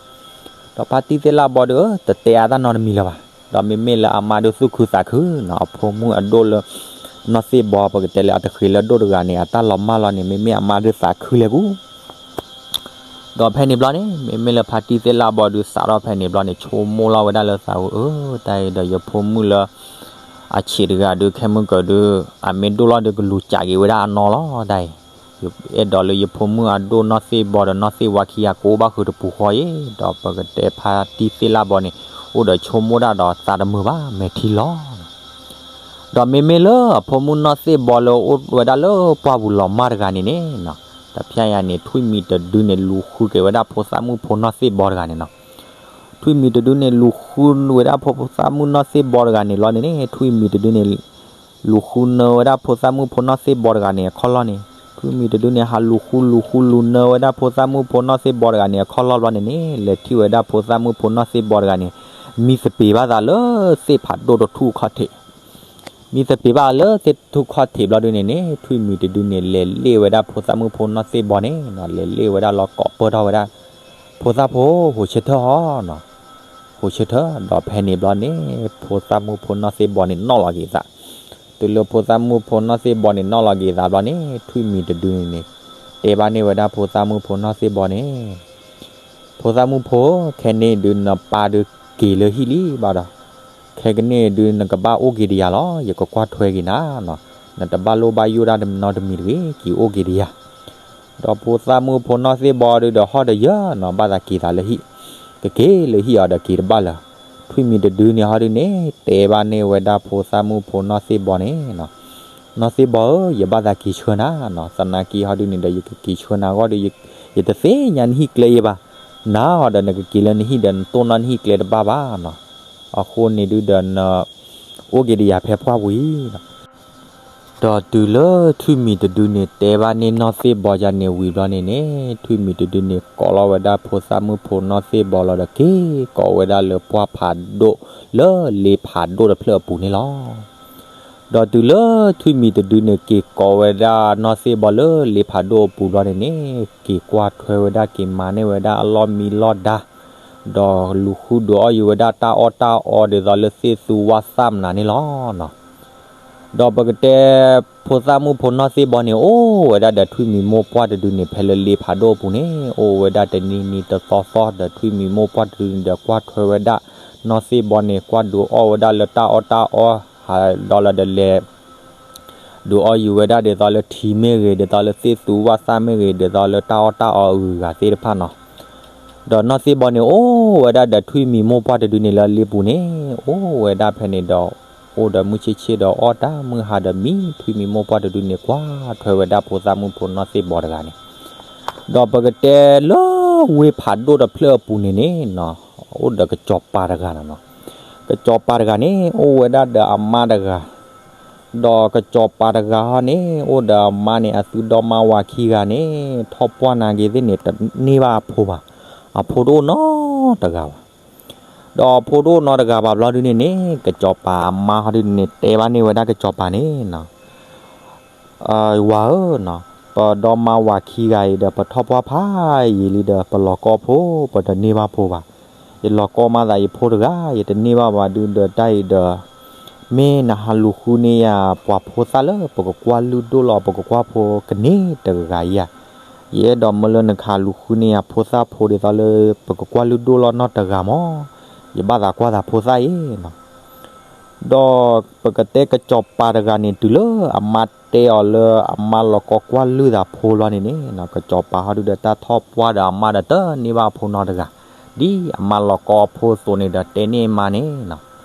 ဒီးဖါတံၢ်သ့ၣ်လၣ်ဘီဒု တတဲအါတၢ်နီတမံၤလၢၤဘၣ်. ဒီးမ့မ့ၢ်လၢအမါဒုသူၣ်ခုသးခုနီၤ, အဖိမုၣ်အဒိၣ်လၢ နီၢ်သ့ၣ်ဘီ ပကတဲလၢအတဃ့လၢဒိၣ်တဂၤန့ၣ် အတၢ်လီၤမၢ်လီၤန့ၣ် မ့မ့ၢ်အမါဒုသးခုလဲၣ်ကူ ဒီးဖဲန့ၣ်ဘျီန့ၣ် မ့မ့ၢ်လၢဖါတံၢ်သ့ၣ်လၣ်ဘီဒုစးထီၣ်ဖဲန့ၣ်ဘျီန့ၣ် ဆိကမိၣ်လီၤဝဲဒၣ်လၢသးဝဲ အၢ တၢ်အံၤဒီးယဖိမုၣ်လၢ အဆံးတဂၤဒု ခဲမုၢ်ကၢၤဒု အမ့ၢ်ဒိၣ်လီၤဒုကလူၤစးက့ၤဝဲဒၣ်အနီၢ်လီၤ တၢ်အံၤ, ယအဲၣ်ဒိးလၢယဖိမုၣ်အဒိၣ်နီၢ်သ့ၣ်ဘီဒီးနီၢ်သ့ၣ်ဝါခံဂၤကအိၣ်ဘၣ်ဃုာ်တပူၤဃီအံၤ, ဒီးပကတဲဖါတံၢ်သ့ၣ်လၣ်ဘီန့ၣ် အိၣ်ဒီးဆိကမိၣ်ဒၣ်ဒီးသးတမုာ်ဘၣ် မဲာ်ထံလီၤ ဒီးမ့မ့ၢ်လၢအဖိမုၣ်နီၢ်သ့ၣ်ဘီလၢအိၣ်ဝဲဒၣ်လၢပှၢ်ပူၤလီၤမၢ်တဂၤန့ၣ်န့ၣ်, တဖျဲယၤန့ၣ် ထွံၣ်မံၤတဒုန့ၣ် လူၤဃုက့ၤဝဲဒၣ်ဖိသၣ်မုၣ်ဖိနီၢ်သ့ၣ်ဘီတဂၤန့ၣ်နီၤ. ထွံၣ်မံၤတဒုန့ၣ် လူၤဃုဝဲဒၣ်ဖိသၣ်မုၣ်နီၢ်သ့ၣ်ဘီတဂၤန့ၣ်လီၤန့ၣ်န့ၣ် ထွံၣ်မံၤတဒုန့ၣ် လူၤဃုနၢဝဲဒၣ်ဖိသၣ်မုၣ်ဖိနီၢ်သ့ၣ်ဘီတဂၤန့ၣ် အခီၣ်လီၢ်န့ၣ်, ထွံၣ်မံၤတဒုန့ၣ် ဟးလူၤဃုလူၤဃုလူၤနၢဝဲဒၣ်ဖိသၣ်မုၣ်ဖိနီၢ်သ့ၣ်ဘီတဂၤန့ၣ် အခီၣ်လီၢ်ဘျီန့ၣ်န့ၣ် လဲၤထံၣ်ဝဲဒၣ်ဖိသၣ်မုၣ်ဖိနီၢ်သ့ၣ်ဘီတဂၤန့ၣ် မံသပ့ၤဘၣ်သးလၢသ့ၣ်ဖးဒိၣ်တထူၣ်ခီၣ်ထံး မံသပ့ၤဘၣ်လၢသ့ၣ်ထူၣ်ခီၣ်ထံးဘျီဒုန့ၣ်န့ၣ် ထွံၣ်မံၤတဒုန့ၣ် လဲၤလ့ၣ်ဝဲဒၣ်ဖိသၣ်မုၣ်ဖိနီၢ်သ့ၣ်ဘီန့ၣ်နီၤ, လဲၤလ့ၣ်ဝဲဒၣ်လီၤကိးပၢၢ်ထီၣ်ဝဲဒၣ် ဖိသၣ်ဖိ ဟိးဆၢထၢၣ်ဧါနီၤ, ဟိးဆၢထၢၣ် ဒီးဖဲန့ၣ်ဘျီန့ၣ် ဖိသၣ်မုၣ်ဖိနီၢ်သ့ၣ်ဘီန့ၣ်နီၣ်လီၤက့ၤသး, တုၤလၢဖိသၣ်မုၣ်ဖိနီၢ်သ့ၣ်ဘီန့ၣ်နီၣ်လီၤက့ၤသးဘျီန့ၣ် ထွံၣ်မံၤတဒုန့ၣ်န့ၣ် တဲဘၣ်န့ၢ်ဝဲဒၣ်ဖိသၣ်မုၣ်ဖိနီၢ်သ့ၣ်ဘီန့ၣ် ဖိသၣ်မုၣ်ဖိ, ခဲန့ၣ်ဒုးနပၢ်ဒုးက့ၤလၢဟံၣ်လံဘၣ်ဒီး, ခဲကနံၣ်ဒုးနကဘၣ်အိၣ်က့ၤတယၤလီၤ, ယကကွၢ်ထွဲက့ၤနၤနီၤ, နတဘၣ်လိၣ်ဘၣ်ယိၣ်တၢ်နီတမံၤတဂ့ၤ, က့ၤအိၣ်က့ၤတယၤ. ဒီးဖိသၣ်မုၣ်ဖိနီၢ်သ့ၣ်ဘီဒုးဒီးဟီၣ်ဒီးယၢၤနီၤ, ဘၣ်သးက့ၤသးလၢဟံၣ်, ကက့ၤလၢဟံၣ်အီၤဒီးက့ၤတဘၣ်လၢၤ. ထွံၣ်မံၤတဒုန့ၣ်ဟီဒုးန့ၣ် တဲဘၣ်န့ၢ်ဝဲဒၣ်ဖိသၣ်မုၣ်ဖိနီၢ်သ့ၣ်ဘီန့ၣ်နီၤ, နီၢ်သ့ၣ်ဘီဧၢ, ယဘၣ်သးက့ၤဆှၢနၤနီၤ, သနာ်က့ဟီဒုးန့ၣ်ဒီး ယကက့ၤဆှၢနၤအဂီၢ်ဒီး ယတသ့ၣ်ညါနဟံၣ်ကျဲယဲဘၣ်, နၤအီၤဒီးနကက့ၤလၢနဟံၣ်ဒီး နတိၢ်နီၣ်နဟံၣ်ကျဲတဘၣ်ဘၣ်နီၤ, အဃိန့ၣ်ဒုးဒီးန အိၣ်က့ၤတယၤဖဲပှၢ်ပူၤအံၤနီၤ. ဒီးတုၤလၢထွံၣ်မံၤတဒုန့ၣ် တဲဘၣ်န့ၢ်နီၢ်သ့ၣ်ဘီယါန့ၣ်ဝံၤဘျီန့ၣ်န့ၣ် ထွံၣ်မံၤတဒုန့ၣ် ကိးလီၤဝဲဒၣ်ဖိသၣ်မုၣ်ဖိနီၢ်သ့ၣ်ဘီလီၤဒီး က့ၤကိးဝဲဒၣ်လၢပှၢ်ဖးဒိၣ် လၢလ့ဖးဒိၣ်တဖျၢၣ်အပူၤန့ၣ်လီၤ. ဒီးတုၤလၢထွံၣ်မံၤတဒုန့ၣ် က့ၤကိးဝဲဒၣ်နီၢ်သ့ၣ်ဘီလၢလ့ဖးဒိၣ်အပူၤဘျီန့ၣ်န့ၣ် က့ၤကွၢ်ထွဲဝဲဒၣ် က့ၤမၤန့ၢ်ဝဲဒၣ်အလီၢ်မံလီၢ်ဒါ ဒီးလူၤဃုဒုးအီၣ်ယုာ်ဝဲဒၣ်တၢ်အီၣ်တၢ်အီဒ်သိးလၢသ့ၣ်သူဝၣ်သၣ်မနၤန့ၣ်လီၤနီၤ. ဒီးပကတဲ ဖိသၣ်မုၣ်ဖိနီၢ်သ့ၣ်ဘီန့ၣ် အိၣ်ဝဲဒၣ်ဒီးထွံၣ်မံၤမိၢ်ပှၢ်တဒုန့ၣ် ဖဲလၢလ့ဖးဒိၣ်အပူၤန့ၣ် အိၣ်ဝဲဒၣ်တနံၤနံၤတသီသီ ဒီးထွံၣ်မံၤမိၢ်ပှၢ်တဒုန့ၣ်ဒီး ကွၢ်ထွဲဝဲဒၣ် နီၢ်သ့ၣ်ဘီန့ၣ် ကွၢ်ဒုးအီၣ်ဝဲဒၣ်လၢတၢ်အီၣ်တၢ်အီ ဟးဒီးလၢဒီးလဲၤ ဒုးအီၣ်ယုာ်ဝဲဒၣ်ဒ်သိးလၢထံမ့ၢ်ဂ့ၤ, ဒ်သိးလၢသ့ၣ်သူဝၣ်သၣ်မ့ၢ်ဂ့ၤ, ဒ်သိးလၢတၢ်အီၣ်တၢ်အီအဂုၤအဂၤသ့ၣ်တဖၣ်နီၤ. ဒီးနီၢ်သ့ၣ်ဘီန့ၣ် အိၣ်ဝဲဒၣ်ဒီးထွံၣ်မံၤမိၢ်ပှၢ်တဒုန့ၣ်လၢလ့ပူၤန့ၣ် အိၣ်ဝဲဒၣ်ဖဲန့ၣ်ဒီး အိၣ်ဒီးမုၢ်ဆ့ၣ်ဆ့ၣ်ဒီးအီၣ်တၢ် မုၢ်ဟါဒီးမံ ထွံၣ်မံၤမိၢ်ပှၢ်တဒုန့ၣ် ကွၢ်ထွဲဝဲဒၣ်ဖိသၣ်မုၣ်ဖိနီၢ်သ့ၣ်ဘီတဂၤန့ၣ် ဒီးပကတဲလၢဝ့ၢ်ဖးဒိၣ်တဖျၢၣ်အပူၤန့ၣ်န့ၣ်နီၤ အိၣ်ဒီးကစီၤပၤတဂၤနီၤနီၤ. ကစီၤပၤတဂၤန့ၣ် အိၣ်ဝဲဒၣ်ဒီးအမါတဂၤ, ဒီးကစီၤပၤတဂၤဟီန့ၣ် အိၣ်ဒီးအမါန့ၣ် အသုဒီမါဝၤခံဂၤန့ၣ် ထီၣ်ပှၢ်နာ်က့ၤသ့ၣ်န့ၣ် တန့ၢ်ဘၣ်အဖိဘၣ်, အဖိတအိၣ်နီတဂၤဘၣ်. ဒီးအဖိတအိၣ်နီတဂၤဘၣ်ဘျီဒုန့ၣ်န့ၣ် ကစီၤပၤအမါဟီဒုန့ၣ် တဲဘၣ်န့ၢ်ဝဲဒၣ်ကစီၤပၤန့ၣ် ဝၤဧၢ, ပဒီမါဝၤခံဂၤအံၤဒီး ပထီၣ်ပှၢ်ဖးယံာ်လံဒီး ပလီၤကီဖိ ပတန့ၢ်ဘၣ်ဖိဘၣ်. ယလီၤကီမၤသးယဖိတဂၤ ယတန့ၢ်ဘၣ်ဘၣ်ဒုဒီးတၢ်အံၤဒီး မ့ၢ်နဟးလူၤဃုန့ၢ်ယၤပှၤဖိသၣ်လၢပကကွၢ်လုၢ်ဒိၣ်လီၤ ပကကွၢ်ဖိကန့ၢ်တဂၤဂၤဧါ. ယအဲၣ်ဒိးမၢလၢနကဟးလူၤဃုန့ၢ်ယၤဖိသၣ်ဖိဒ်သိးလၢ ပကကွၢ်လုၢ်ဒိၣ်လီၤနီတဂၤမး, ယဘၣ်သးကွၢ်သးဖိသၣ်အံၤနီၤ. ဒီးပကတဲကစီၤပၤတဂၤန့ၣ် တုၤလၢအမါတဲအီၤလၢအမါလီၤကီကွၢ်လုၢ်သးဖိလီၤန့ၣ်န့ၣ် ကစီၤပၤဟီဒုဒီးတၢ်ထီၣ်ပှၢ်ဒီးအမါဒီးတန့ၢ်ဘၣ်အဖိနီတဂၤ, ဒ်အမါလီၤကီအဖိအသိးန့ၣ်ဒီး တဲန့ၢ်အမါန့ၣ်,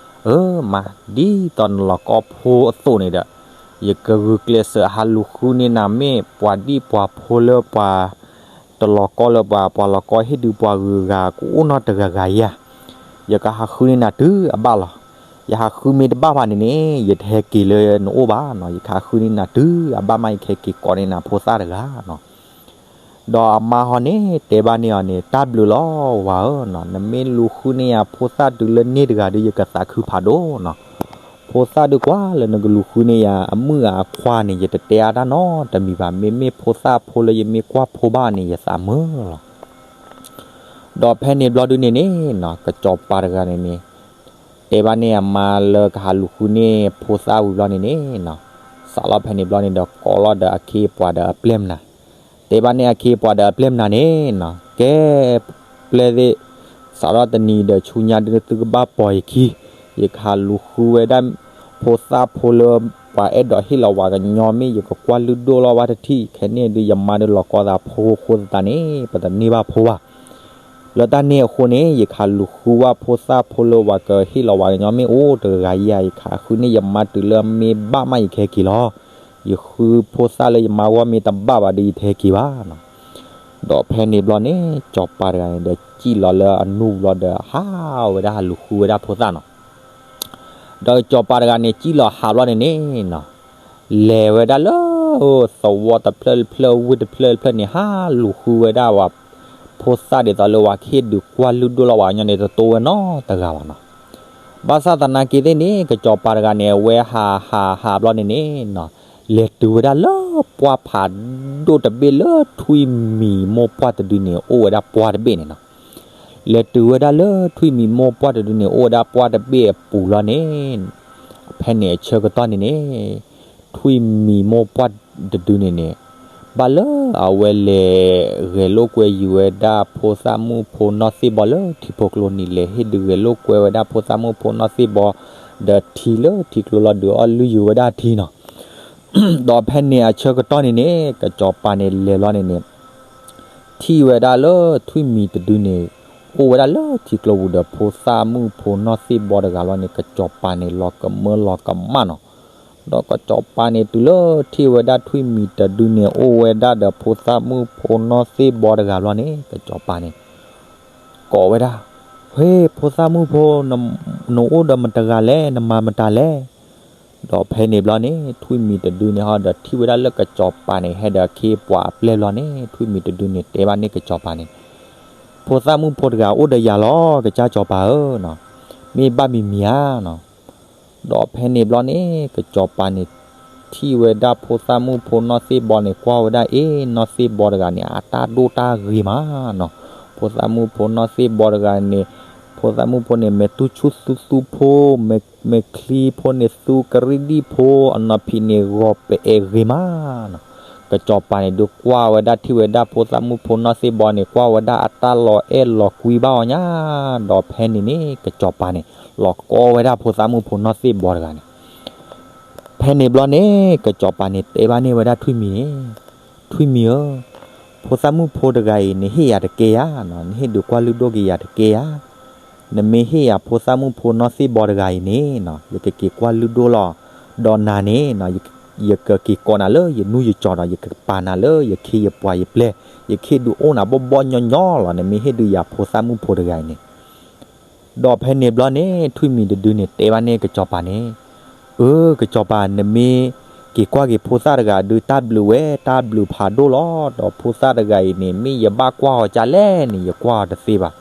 အၢ မါ, ဒ်သိးနလီၤကီဖိအသိးန့ၣ်ဒီး ယကဂုာ်ကျဲးစၢးဟးလူၤဃုန့ၢ်နၤ မ့ၢ်ပှၤဒံၣ်ပှၤဖိလၢပှၤ တလီၤကီလၢပှၤ, ပှၤလီၤကီဟ့ၣ်ဒုးပှၤဂုၤဂၤကအိၣ်နီတဂၤဂၤဧါ. ယကဟးဃုန့ၢ်နၤတုၤအဘၣ်လီၤ. ယဟးဃုမ့ၢ်တဘၣ်ဘၣ်န့ၣ်န့ၣ် ယတဟဲက့ၤလၢနအိၣ်ဘၣ်နီၤ, ယကဟးဃုန့ၢ်နၤတုၤအဘၣ်မး ယကဟဲက့ၤကိးန့ၢ်နၤဖိသၣ်တဂၤနီၤ. ဒီးအမါဟီန့ၣ် တဲဘၣ်န့ၢ်အီၤန့ၣ် တၢ်ဘျုးလီၤဝၤဧၢနီၤ, နမ့ၢ်လူၤဃုန့ၢ်ယၤဖိသၣ်တုၤလၢန့ၢ်တဂၤဒီး ယကသးခုဖးဒိၣ်နီၤ. ဖိသၣ်ဒုးကွၢ်လၢနကလူၤဃုန့ၢ်ယၤအမုၣ်အခွါန့ၣ် ယတတဲအါတၢ်နီတမံၤဘၣ်, မ့မ့ၢ်ဖိသၣ်ဖိလၢယမ့ၢ်ကွၢ်ဖိဘၣ်န့ၣ် ယသးမုာ်လီၤ. ဒီးဖဲန့ၣ်ဘျီဒုန့ၣ်န့ၣ်နီၤ ကစီၤပၤတဂၤန့ၣ်န့ၣ် တဲဘၣ်န့ၢ်အမါလၢကဟးလူၤဃုန့ၢ်ဖိသၣ်ဝံၤဘျီန့ၣ်န့ၣ်နီၤ, စးလီၤဖဲန့ၣ်ဘျီန့ၣ်ဒီး ကိးလီၤဒီးအခ့အပှၤဒီးအပျဲၢ်မနၤ, တဲဘၣ်န့ၢ်အခ့အပှၤဒီးအပျဲၢ်မနၤန့ၣ်နီၤ, ကဲ ပျဲၢ်သ့ၣ်, စးထီၣ်တနံၤဒီးဆူညါဒု သုကဘၣ်ပိာ်ယခံ, ယကဟးလူၤဃုဝဲဒၣ် ဖိသၣ်ဖိလၢပှၤအဲၣ်ဒိးဟ့ၣ်လီၤဝၤကညီ မ့ၢ်ယကကွၢ်လုၢ်ဒိၣ်လီၤဝဲတထံၣ်, ခဲန့ၣ်ဒုးယမါဒုးလီၤကီသးဖိဃိသတးန့ၣ် ပတန့ၢ်ဘၣ်ဖိဘၣ်. လၢတၢ်န့ၣ်အဃိန့ၣ် ယကဟးလူၤဃုဝဲဖိသၣ်ဖိလၢပှၤကဟ့ၣ်လီၤဝၤကညီမ့ၢ်အိၣ်တဂၤဂၤဧါ, ယကဟးဃုန့ၢ်ယမါတုၤလၢမ့ၢ်ဘၣ်မးယကဟဲက့ၤလီၤ. ယဃုဖိသၣ်လၢယမါဂီၢ်မ့ၢ်တဘၣ်ဘၣ်ဒီး ယတဟဲက့ၤဘၣ်နီၤ. ဒီးဖဲန့ၣ်ဘျီန့ၣ် စီၤပၤတဂၤန့ၣ်ဒီး စံၣ်လီၤလၢအနူၢ်ဘျီဒီး ဟးဝဲဒၣ်ဟးလူၤဃုဝဲဒၣ်ဖိသၣ်နီၤ. ဒီးစီၤပၤတဂၤန့ၣ် စံၣ်လီၤဟးဘျီန့ၣ်န့ၣ်နီၤ, လဲၤဝဲဒၣ်လၢ သဝီတဖျၢၣ်တဖျၢၣ် ဝ့ၢ်တဖျၢၣ်တဖျၢၣ်န့ၣ် ဟးလူၤဃုဝဲဒၣ်ဝဲ ဖိသၣ်ဒ်သိးလၢပှၤကဟ့ၣ်ဒုးကွၢ်လုၢ်ဒိၣ်လီၤဝၤကညီန့ၣ် တတိဝဲနီတဂၤဘၣ်နီၤ. ဘၣ်ဆၣ်သနာ်က့သ့ၣ်န့ၣ် ကစီၤပၤတဂၤန့ၣ် အဝဲဟးဟးဟးဘျီန့ၣ်န့ၣ်နီၤ, လဲၤတုၤဝဲဒၣ်လၢပှၢ်ဖးဒိၣ်တဘ့ၣ်လၢထွံၣ်မံၤမိၢ်ပှၢ်တဒုန့ၣ် အိၣ်ဝဲဒၣ်ပှၢ်တဘ့ၣ်န့ၣ်နီၤ. လဲၤတုၤဝဲဒၣ်လၢထွံၣ်မံၤမိၢ်ပှၢ်တဒုန့ၣ် အိၣ်ဝဲဒၣ်ပှၢ်တဘ့ၣ်အပူၤလီၤန့ၣ်, ဖဲန့ၣ်အဆၢကတီၢ်န့ၣ်န့ၣ် ထွံၣ်မံၤမိၢ်ပှၢ်တဒုန့ၣ်န့ၣ် ဘၣ်လၢအဝဲလဲၤဂဲၤလိာ်ကွဲယုာ်ဝဲဒၣ်ဖိသၣ်မုၣ်ဖိနီၢ်သ့ၣ်ဘီလၢထံဖိကျိနံၤ, လဲၤဟ့ၣ်ဒုးဂဲၤလိာ်ကွဲဝဲဒၣ်ဖိသၣ်မုၣ်ဖိနီၢ်သ့ၣ်ဘီ ဒီးထံလၢထံကျိလီၤဒုးအီၣ်လုၢ်ယုာ်ဝဲဒၣ်ထံနီၤ. ဒီးဖဲန့ၣ်အဆၢကတီၢ်န့ၣ်န့ၣ် ကစီၤပၤန့ၣ်လဲၤလီၤန့ၣ်န့ၣ် ထံၣ်ဝဲဒၣ်လၢထွံၣ်မံၤတဒုန့ၣ် အိၣ်ဝဲဒၣ်လၢထံကျိပူၤဒီး ဖိသၣ်မုၣ်ဖိနီၢ်သ့ၣ်ဘီတဂၤလီၤန့ၣ် ကစီၤပၤန့ၣ် လီၤကမၢလီၤကမၣ်နီၤ. ဒီးကစီၤပၤန့ၣ် တုၤလၢထံၣ်ဝဲဒၣ်ထွံၣ်မံၤတဒုန့ၣ် အိၣ်ဝဲဒၣ်ဒီးဖိသၣ်မုၣ်ဖိနီၢ်သ့ၣ်ဘီတဂၤလီၤန့ၣ် ကစီၤပၤန့ၣ် ကိးဝဲဒၣ်, ဟ့ ဖိသၣ်မုၣ်ဖိ, နအိၣ်ဒီးမတဂၤလဲၣ်, နမၤမတၤလဲၣ်. ဒီးဖဲန့ၣ်ဘျီန့ၣ် ထွံၣ်မံၤတဒုန့ၣ်ဟီဒီး ထံၣ်ဝဲဒၣ်လၢကစီၤပၤန့ၣ် ဟဲဒီးအခ့အပှၤအပျဲၢ်ဘျီန့ၣ် ထွံၣ်မံၤတဒုန့ၣ် တဲဘၣ်န့ၢ်ကစီၤပၤန့ၣ်, ဖိသၣ်မုၣ်ဖိတဂၤအိၣ်ဒီးယၤလီၤ ကစၢ်စီၤပၤဧၢ, မ့ၢ်ဘၣ်မံၤမံၤဧါနီၤ. ဒီးဖဲန့ၣ်ဘျီန့ၣ် ကစီၤပၤန့ၣ် ထံၣ်ဝဲဒၣ်ဖိသၣ်မုၣ်ဖိနီၢ်သ့ၣ်ဘီန့ၣ် ကွၢ်ဝဲဒၣ် အ့ နီၢ်သ့ၣ်ဘီတဂၤန့ၣ် အတၢ်ဒိၣ်တၢ်ဂ့ၤမးနီၤ. ဖိသၣ်မုၣ်ဖိနီၢ်သ့ၣ်ဘီတဂၤန့ၣ် ဖိသၣ်မုၣ်ဖိန့ၣ် မဲာ်တူၢ်ဆူၣ်သူသူဖိ, မဲာ်ချံဖိန့ၣ် သူကရံၣ်ဒံၣ်ဖိ, အနီၢ်ဖံးန့ၣ် ဂီၤပအဲၣ်ဂ့ၤမးနီၤ. ကစီၤပၤန့ၣ် ဒုးကွၢ်ဝဲဒၣ်ထံၣ်ဝဲဒၣ်ဖိသၣ်မုၣ်ဖိနီၢ်သ့ၣ်ဘီန့ၣ် ကွၢ်ဝဲဒၣ်အတၢ်လီၤအဲၣ်လီၤကွံဘၣ်အီၤညါ, ဒီးဖဲန့ၣ်န့ၣ် ကစီၤပၤန့ၣ် လီၤကီဝဲဒၣ်ဖိသၣ်မုၣ်ဖိနီၢ်သ့ၣ်ဘီတဂၤန့ၣ် ဖဲန့ၣ်ဘျီန့ၣ် ကစီၤပၤန့ၣ်တဲဘၣ်န့ၢ်ဝဲဒၣ်ထွံၣ်မံၤန့ၣ်, ထွံၣ်မံၤဧၢ, ဖိသၣ်မုၣ်ဖိတဂၤအံၤ နဟ့ၣ်ယၤတကဲဧါ, နဟ့ၣ်ဒုးကွၢ်လုၢ်ဒိၣ်က့ၤယၤတကဲဧါ. နမ့ၢ်ဟ့ၣ်ယၤဖိသၣ်မုၣ်ဖိနီၢ်သ့ၣ်ဘီတဂၤအံၤန့ၣ် ယကက့ၤကွၢ်လုၢ်ဒိၣ်လီၤ. ဒီးနၤန့ၣ် ယကက့ၤကိးနၤလၢယနူယကၠီဒီး ယကပာ်နၤလၢယခ့ယပှၤယပျဲၢ်, ယကဟ့ၣ်ဒုးအိၣ်နၤဘီၣ်ဘီၣ်ညီညီလီၤ. နမ့ၢ်ဟ့ၣ်ဒုးယၤဖိသၣ်မုၣ်ဖိတဂၤအံၤန့ၣ် ဒီးဖဲန့ၣ်ဘျီန့ၣ် ထွံၣ်မံၤတဒုန့ၣ် တဲဘၣ်န့ၢ်ကစီၤပၤန့ၣ်, အၢ ကစီၤပၤ နမ့ၢ်က့ၤကွၢ်က့ၤဖိသၣ်တဂၤဒုး တၢ်ဘျုးဝဲ တၢ်ဘျုးဖးဒိၣ်လီၤ. ဒီးဖိသၣ်တဂၤအံၤန့ၣ် မ့ၢ်ယဘၣ်ကွၢ်အီၤကလဲၣ်န့ၣ် ယကွၢ်အီၤတသ့ဘၣ်.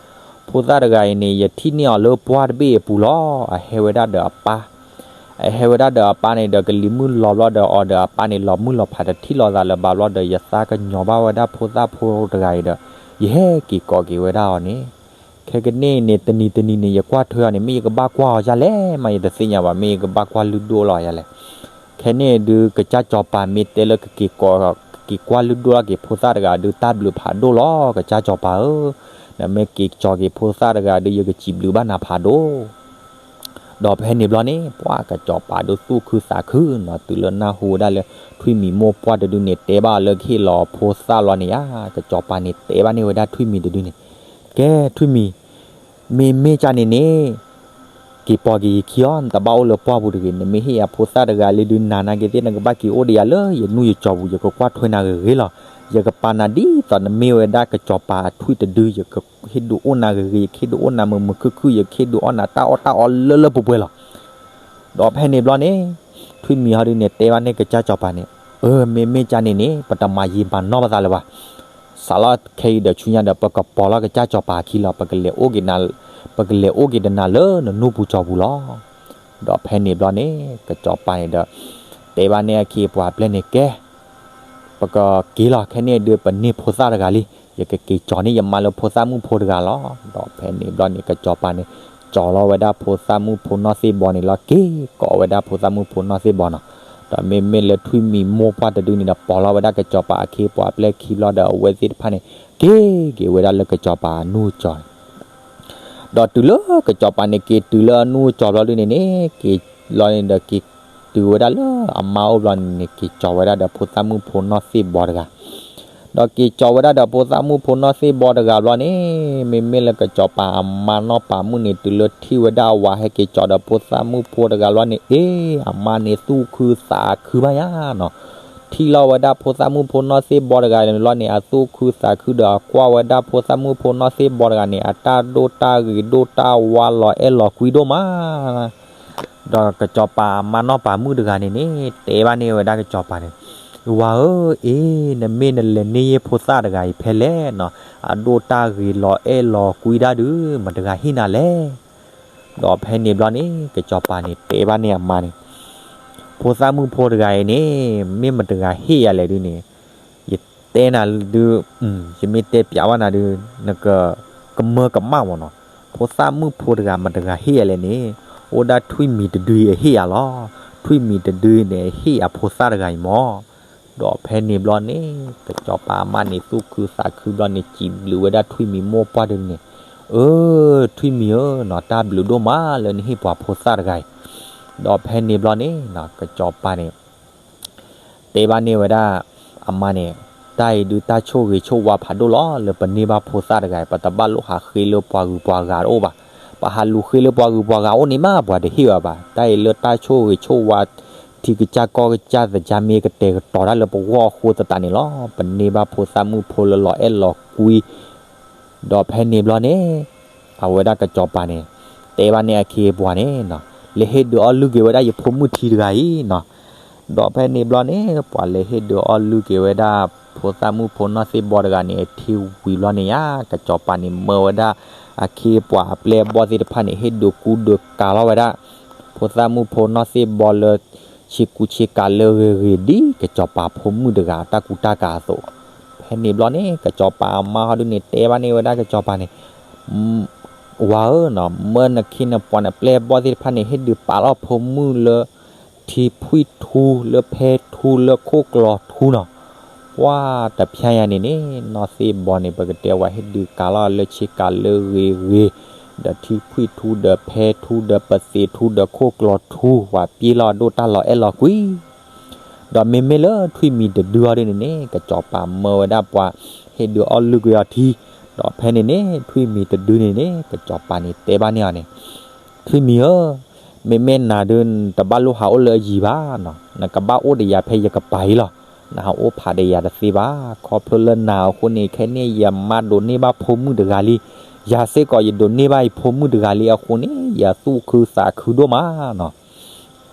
ဖိသၣ်တဂၤအံၤန့ၣ် ယထံၣ်န့ၢ်အီၤလၢပှၢ်တဘ့ၣ်အပူၤလီၤ. အဟဲဝဲဒၣ်ဒီးအပၢ် အဟဲဝဲဒၣ်ဒီးအပၢ်န့ၣ်ဒီး ကလံၤမုၢ်လီၤဘျီဒီး အီၤဒီးအပၢ်န့ၣ် လီၤမုၢ်လီၤဖးတထံၣ်လိာ်သးလၢၤဘၣ်ဘျီဒီး ယသးကညီၤဘၣ်ဝဲဒၣ်ဖိသၣ်ဖိတဂၤအံၤဒီး ယဟဲက့ၤကိးက့ၤဝဲဒၣ်အီၤန့ၣ်, ခဲကနံၣ်အံၤန့ၣ် တနံၤတနံၤန့ၣ် ယကွၢ်ထွဲအီၤန့ၣ် မ့ၢ်ယကဘၣ်ကွၢ်အီၤဒ်လဲၣ်မး ယတသ့ၣ်ညါဘၣ်, မ့ၢ်ယကဘၣ်ကွၢ်လုၢ်ဒိၣ်လီၤဒ်လဲၣ်. ခဲန့ၣ်ဒုး ကစၢ်စီၤပၤမ့ၢ်တဲလၢကက့ၤကိး, ကက့ၤကွၢ်လုၢ်ဒိၣ်ထီၣ်က့ၤဖိသၣ်တဂၤဒုး တၢ်ဘျုးဖးဒိၣ်လီၤ ကစၢ်စီၤပၤဧၢ, နမ့ၢ်က့ၤကၠီၤက့ၤဖိသၣ်တဂၤဒုး ယကစံးဘျုးဘၣ်နၤဖးဒိၣ် ဒီးဖဲန့ၣ်ဘျီန့ၣ် ပှၤကစီၤပၤဒုးသူၣ်ခုသးခုနီၤ, တုၤလၢနၢ်ဟူဝဲဒၣ်လၢ ထွံၣ်မံၤမိၢ်ပှၢ်တဒုန့ၣ် တဲဘၣ်အီၤလၢကဟ့ၣ်လီၤဖိသၣ်လီၤန့ၣ်ဧါ, ကစီၤပၤန့ၣ်တဲဘၣ်န့ၢ်ဝဲဒၣ်ထွံၣ်မံၤတဒုန့ၣ်, ကဲ ထွံၣ်မံၤ, မ့မ့ၢ်ကၢ်န့ၣ်န့ၣ် က့ၤပိာ်က့ၤယခံအီၤ, နတဘၣ်အိၣ်လၢပှၢ်ပူၤတဂ့ၤ, နမ့ၢ်ဟ့ၣ်ယၤဖိသၣ်တဂၤလံဒုး နၤနာ်က့ၤသ့ၣ် နကဘၣ်က့ၤအိၣ်ဒီးယၤလၢယနူၢ်ယကၠီၤပူၤ, ယကကွၢ်ထွဲနၤဂ့ၤဂ့ၤလီၤ. ယကပာ်နၤဒ်သိးနမ့ၢ်ဝဲဒၣ်ကစီၤပၤအထွံၣ်တဒု, ယကဟ့ၣ်ဒုးအိၣ်နၤဂ့ၤဂ့ၤ, ယကဟ့ၣ်ဒုးအိၣ်နၤမုာ်မုာ်ခုၣ်ခုၣ်, ယကဟ့ၣ်ဒုးအီၣ်နၤတၢ်အီၣ်တၢ်အီလၢလၢပှဲၤပှဲၤလီၤ. ဒီးဖဲန့ၣ်ဘျီန့ၣ် ထွံၣ်မံၤဟီဒုန့ၣ် တဲဘၣ်န့ၢ်ကစၢ်စီၤပၤန့ၣ်, အၢ မ့မ့ၢ်ကၢ်န့ၣ်န့ၣ် ပတမၤယံာ်မၤနီၢ်ပသးလၢၤဘၣ်. စးလီၤခဲအံၤဒီးဆူညါဒီး ပကပိာ်လီၤကစၢ်စီၤပၤအခံလီၤ. ပကလဲၤအိၣ်က့ၤ, ပကလဲၤအိၣ်က့ၤဒီးနၤလၢနနူၢ်ပူၤကၠီၤပူၤလီၤ. ဒီးဖဲန့ၣ်ဘျီန့ၣ် ကစီၤပၤန့ၣ်ဒီး တဲဘၣ်န့ၢ်အခ့အပှၤအပျဲၢ်န့ၣ် ကဲ ပကက့ၤလီၤ, ခဲန့ၣ်ဒုး ပန့ၢ်ဖိသၣ်တဂၤလံ, ယကက့ၤကၠီၤန့ၢ်ယမါလၢဖိသၣ်မုၣ်ဖိတဂၤလီၤ. ဒီးဖဲန့ၣ်ဘျီန့ၣ် ကစီၤပၤန့ၣ် ကၠီၤလီၤဝဲဒၣ်ဖိသၣ်မုၣ်ဖိနီၢ်သ့ၣ်ဘီန့ၣ်လီၤ, က့ၤကိးဝဲဒၣ်ဖိသၣ်မုၣ်ဖိနီၢ်သ့ၣ်ဘီနီၤ. ဒီးမ့မ့ၢ်လၢထွံၣ်မံၤမိၢ်ပှၢ်တဒုန့ၣ်ဒီး ပိာ်လီၤဝဲဒၣ်ကစီၤပၤအခ့အပှၤအပျဲၢ်ခံဘျီဒီး အဝဲသ့ၣ်တဖၣ်န့ၣ် က့ၤက့ၤဝဲဒၣ်လၢကစီၤပၤအနူၢ်ကၠီၤန့ၣ် ဒီးတုၤလၢကစီၤပၤန့ၣ် က့ၤတုၤလၢအနူၢ်ကၠီၤဘျီဒုန့ၣ်န့ၣ် က့ၤလီၤန့ၣ်ဒီး က့ၤတုၤဝဲဒၣ်လၢအမါအိၣ်ဘျီန့ၣ်န့ၣ် က့ၤကၠီၤဝဲဒၣ်ဒီးဖိသၣ်မုၣ်ဖိနီၢ်သ့ၣ်ဘီတဂၤ, ဒီးက့ၤကၠီၤဝဲဒၣ်ဒီးဖိသၣ်မုၣ်ဖိနီၢ်သ့ၣ်ဘီတဂၤဘျီန့ၣ် မ့မ့ၢ်လၢကစီၤပၤအမါနီၢ်ပၤမုၣ်န့ၣ် တုၤလၢထံၣ်ဝဲဒၣ်အဝၤဟဲက့ၤကၠီၤဒီးဖိသၣ်မုၣ်ဖိတဂၤဘျီန့ၣ် အ့ အမါန့ၣ်သူၣ်ခုသးခုဘၣ်ယါနီၤ. ထံၣ်လီၤဝဲဒၣ်ဖိသၣ်မုၣ်ဖိနီၢ်သ့ၣ်ဘီတဂၤန့ၣ်လီၤန့ၣ် အသူၣ်ခုသးခုဒီး အကွၢ်ဝဲဒၣ်ဖိသၣ်မုၣ်ဖိနီၢ်သ့ၣ်ဘီတဂၤန့ၣ် အတၢ်ဒိၣ်တၢ်ဂ့ၤဒိၣ်တၢ်ဝါလီၤအဲၣ်လီၤကွံဒိၣ်မး. ဒီးကစီၤပၤအမါနီၢ်ပၤမုၣ်တဂၤန့ၣ်န့ၣ် တဲဘၣ်န့ၢ်ဝဲဒၣ်ကစီၤပၤန့ၣ်, ဝၤဧၢ, အ့ နမ့ၢ်နလဲၤန့ၢ်ယဲၢ်ဖိသၣ်တဂၤအံၤဖဲလဲၣ်နီၤ, အဒိၣ်တၢ်ဂ့ၤလီၤအဲၣ်လီၤကွံဒၣ်ဒုး မတဂၤဟ့ၣ်နၤလဲၣ်. ဒီးဖဲန့ၣ်ဘျီန့ၣ် ကစီၤပၤန့ၣ် တဲဘၣ်န့ၢ်အမါန့ၣ်, ဖိသၣ်မုၣ်ဖိတဂၤအံၤန့ၣ် မ့ၢ်မတဂၤဟ့ၣ်ယၤလဲၣ်ဒုးန့ၣ်, ယတဲနၤဒုး, ယမ့ၢ်တဲပျးဘၣ်နၤဒုး နက ကမၢကမၣ်မးနီၤ. ဖိသၣ်မုၣ်ဖိတဂၤ မတဂၤဟ့ၣ်ယၤလဲၣ်န့ၣ်, အိၣ်ဒၣ်ထွံၣ်မံၤတဒုအံၤအဟ့ၣ်ယၤလီၤ. ထွံၣ်မံၤတဒုန့ၣ် အဟ့ၣ်ယၤဖိသၣ်တဂၤအံၤမး. ဒီးဖဲန့ၣ်ဘျီန့ၣ် ကစီၤပၤအမါန့ၣ် သူၣ်ခုသးခုဘျီန့ၣ် စံးဘျုးဝဲဒၣ်ထွံၣ်မံၤမိၢ်ပှၢ်တဒုန့ၣ်, အၢ ထွံၣ်မံၤဧၢနီၤ, တၢ်ဘျုးဒိၣ်မးလၢနဟ့ၣ်ပှၤဖိသၣ်တဂၤအံၤ. ဒီးဖဲန့ၣ်ဘျီန့ၣ် ကစီၤပၤန့ၣ် တဲဘၣ်န့ၢ်ဝဲဒၣ်အမါန့ၣ်, တၢ်အံၤဒုးတၢ်ဆိၣ်ဂ့ၤဆိၣ်ဝါဖးဒိၣ်လီၤ လၢပန့ၢ်ဘၣ်ဖိသၣ်တဂၤအံၤ, ပတဘၣ်လိၣ်ဟးဃ့လၢပှၤဂုၤပှၤဂၤတအိၣ်ဘၣ်. ပဟးလူၤဃ့လၢပှၤဂုၤပှၤဂၤအိၣ်န့ၣ်မး ပှၤတဟ့ၣ်ဘၣ်ဘၣ်. တၢ်အံၤလၢတၢ်ဆိၣ်ဂ့ၤဆိၣ်ဝါ ထံကစၢ်ကီၢ်ကစၢ်သကြားမ့ၢ်ကတဲာ်ကတီၤတၢ်လၢပဂီၢ်အဃိသတးန့ၣ်လီၤ. ပန့ၢ်ဘၣ်ဖိသၣ်မုၣ်ဖိလၢလီၤအဲၣ်လီၤကွံ ဒီးဖဲန့ၣ်ဘျီန့ၣ် အဝဲဒၣ်ကစီၤပၤန့ၣ် တဲဘၣ်န့ၢ်အခ့အပှၤန့ၣ်နီၤ, လဲၤဟ့ၣ်ဒုးအီၣ်လုၢ်က့ၤဝဲဒၣ်ယဖိမုၣ်ထံတဂၤအံၤနီၤ. ဒီးဖဲန့ၣ်ဘျီန့ၣ် ပှၤလဲၤဟ့ၣ်ဒုးအီၣ်လုၢ်က့ၤဝဲဒၣ် ဖိသၣ်မုၣ်ဖိနီၢ်သ့ၣ်ဘီတဂၤန့ၣ် အထံဝံၤဘျီန့ၣ်ယါ, ကစီၤပၤန့ၣ် မၢဝဲဒၣ်အခ့အပှၤအပျဲၢ်အဘီၣ်သ့ၣ်တဖၣ်န့ၣ် ဟ့ၣ်ဒုးကူဒုးကၤလီၤဝဲဒၣ် ဖိသၣ်မုၣ်ဖိနီၢ်သ့ၣ်ဘီလၢ ဆ့ကူဆ့ကၤလၢဂ့ၤဂ့ၤ ဒ်ကစီၤပၤဖိမုၣ်တဂၤအတၢ်ကူတၢ်ကၤအသိး. ဖဲန့ၣ်ဘျီန့ၣ် ကစီၤပၤအမါဟီဒုန့ၣ် တဲဘၣ်န့ၢ်ဝဲဒၣ်ကစီၤပၤန့ၣ်, ဝၤဧၢနီၤ, မၢနခ့နပှၤနပျဲၢ်အဘီၣ်သ့ၣ်တဖၣ်န့ၣ် ဟ့ၣ်ဒုးပာ်လီၤဖိမုၣ်လၢ ထံဖှံၣ်ထူလၢဖဲထူလၢခိၣ်ကျီၤထူနီၤ. ပှၤတဖျါယါန့ၣ်န့ၣ် နီၢ်သ့ၣ်ဘီန့ၣ် ပကတဲဝဲဟ့ၣ်ဒုးကၤလီၤလၢဆ့ကၤလၢဂ့ၤဂ့ၤ, ဒီးထံဖှံၣ်ထူဒီးဖဲထူဒီးပသ့ၣ်ထူဒီးခိၣ်ကျီၤထူ ပှၤပျဲလီၤဒိၣ်တၢ်လီၤအဲၣ်လီၤကွံ ဒီးမ့မ့ၢ်လၢထွံၣ်မံၤတဒုအီၤဒ်န့ၣ်န့ၣ် ကစီၤပၤမၢဝဲဒၣ်ပှၤ ဟ့ၣ်ဒုးအီၣ်လုၢ်ကွံာ်အီၤထံ, ဒီးဖဲန့ၣ်န့ၣ် ထွံၣ်မံၤတဒုန့ၣ်န့ၣ် ကစီၤပၤန့ၣ်တဲဘၣ်န့ၢ်အီၤန့ၣ်, ထွံၣ်မံၤဧၢ, မ့မ့ၢ်နၤဒုး နတဘၣ်လိၣ်ဟးအိၣ်လၢအယံၤဘၣ်နီၤ, နကဘၣ်အိၣ်ဒီးယၤဖဲယကပၤအံၤလီၤ. နဟးအိၣ်ဖးဒီးယၤတသ့ဘၣ်. ခီဖျိလၢနၤအဃိန့ၣ် ခဲန့ၣ်ယမါဒိးန့ၢ်ဘၣ်ဖိမုၣ်တဂၤလံ. ယၤစ့ၢ်ကီးယဒိးန့ၢ်ဘၣ်ယဖိမုၣ်တဂၤလံအဃိန့ၣ် ယသူၣ်ခုသးခုဒိၣ်မးနီၤ.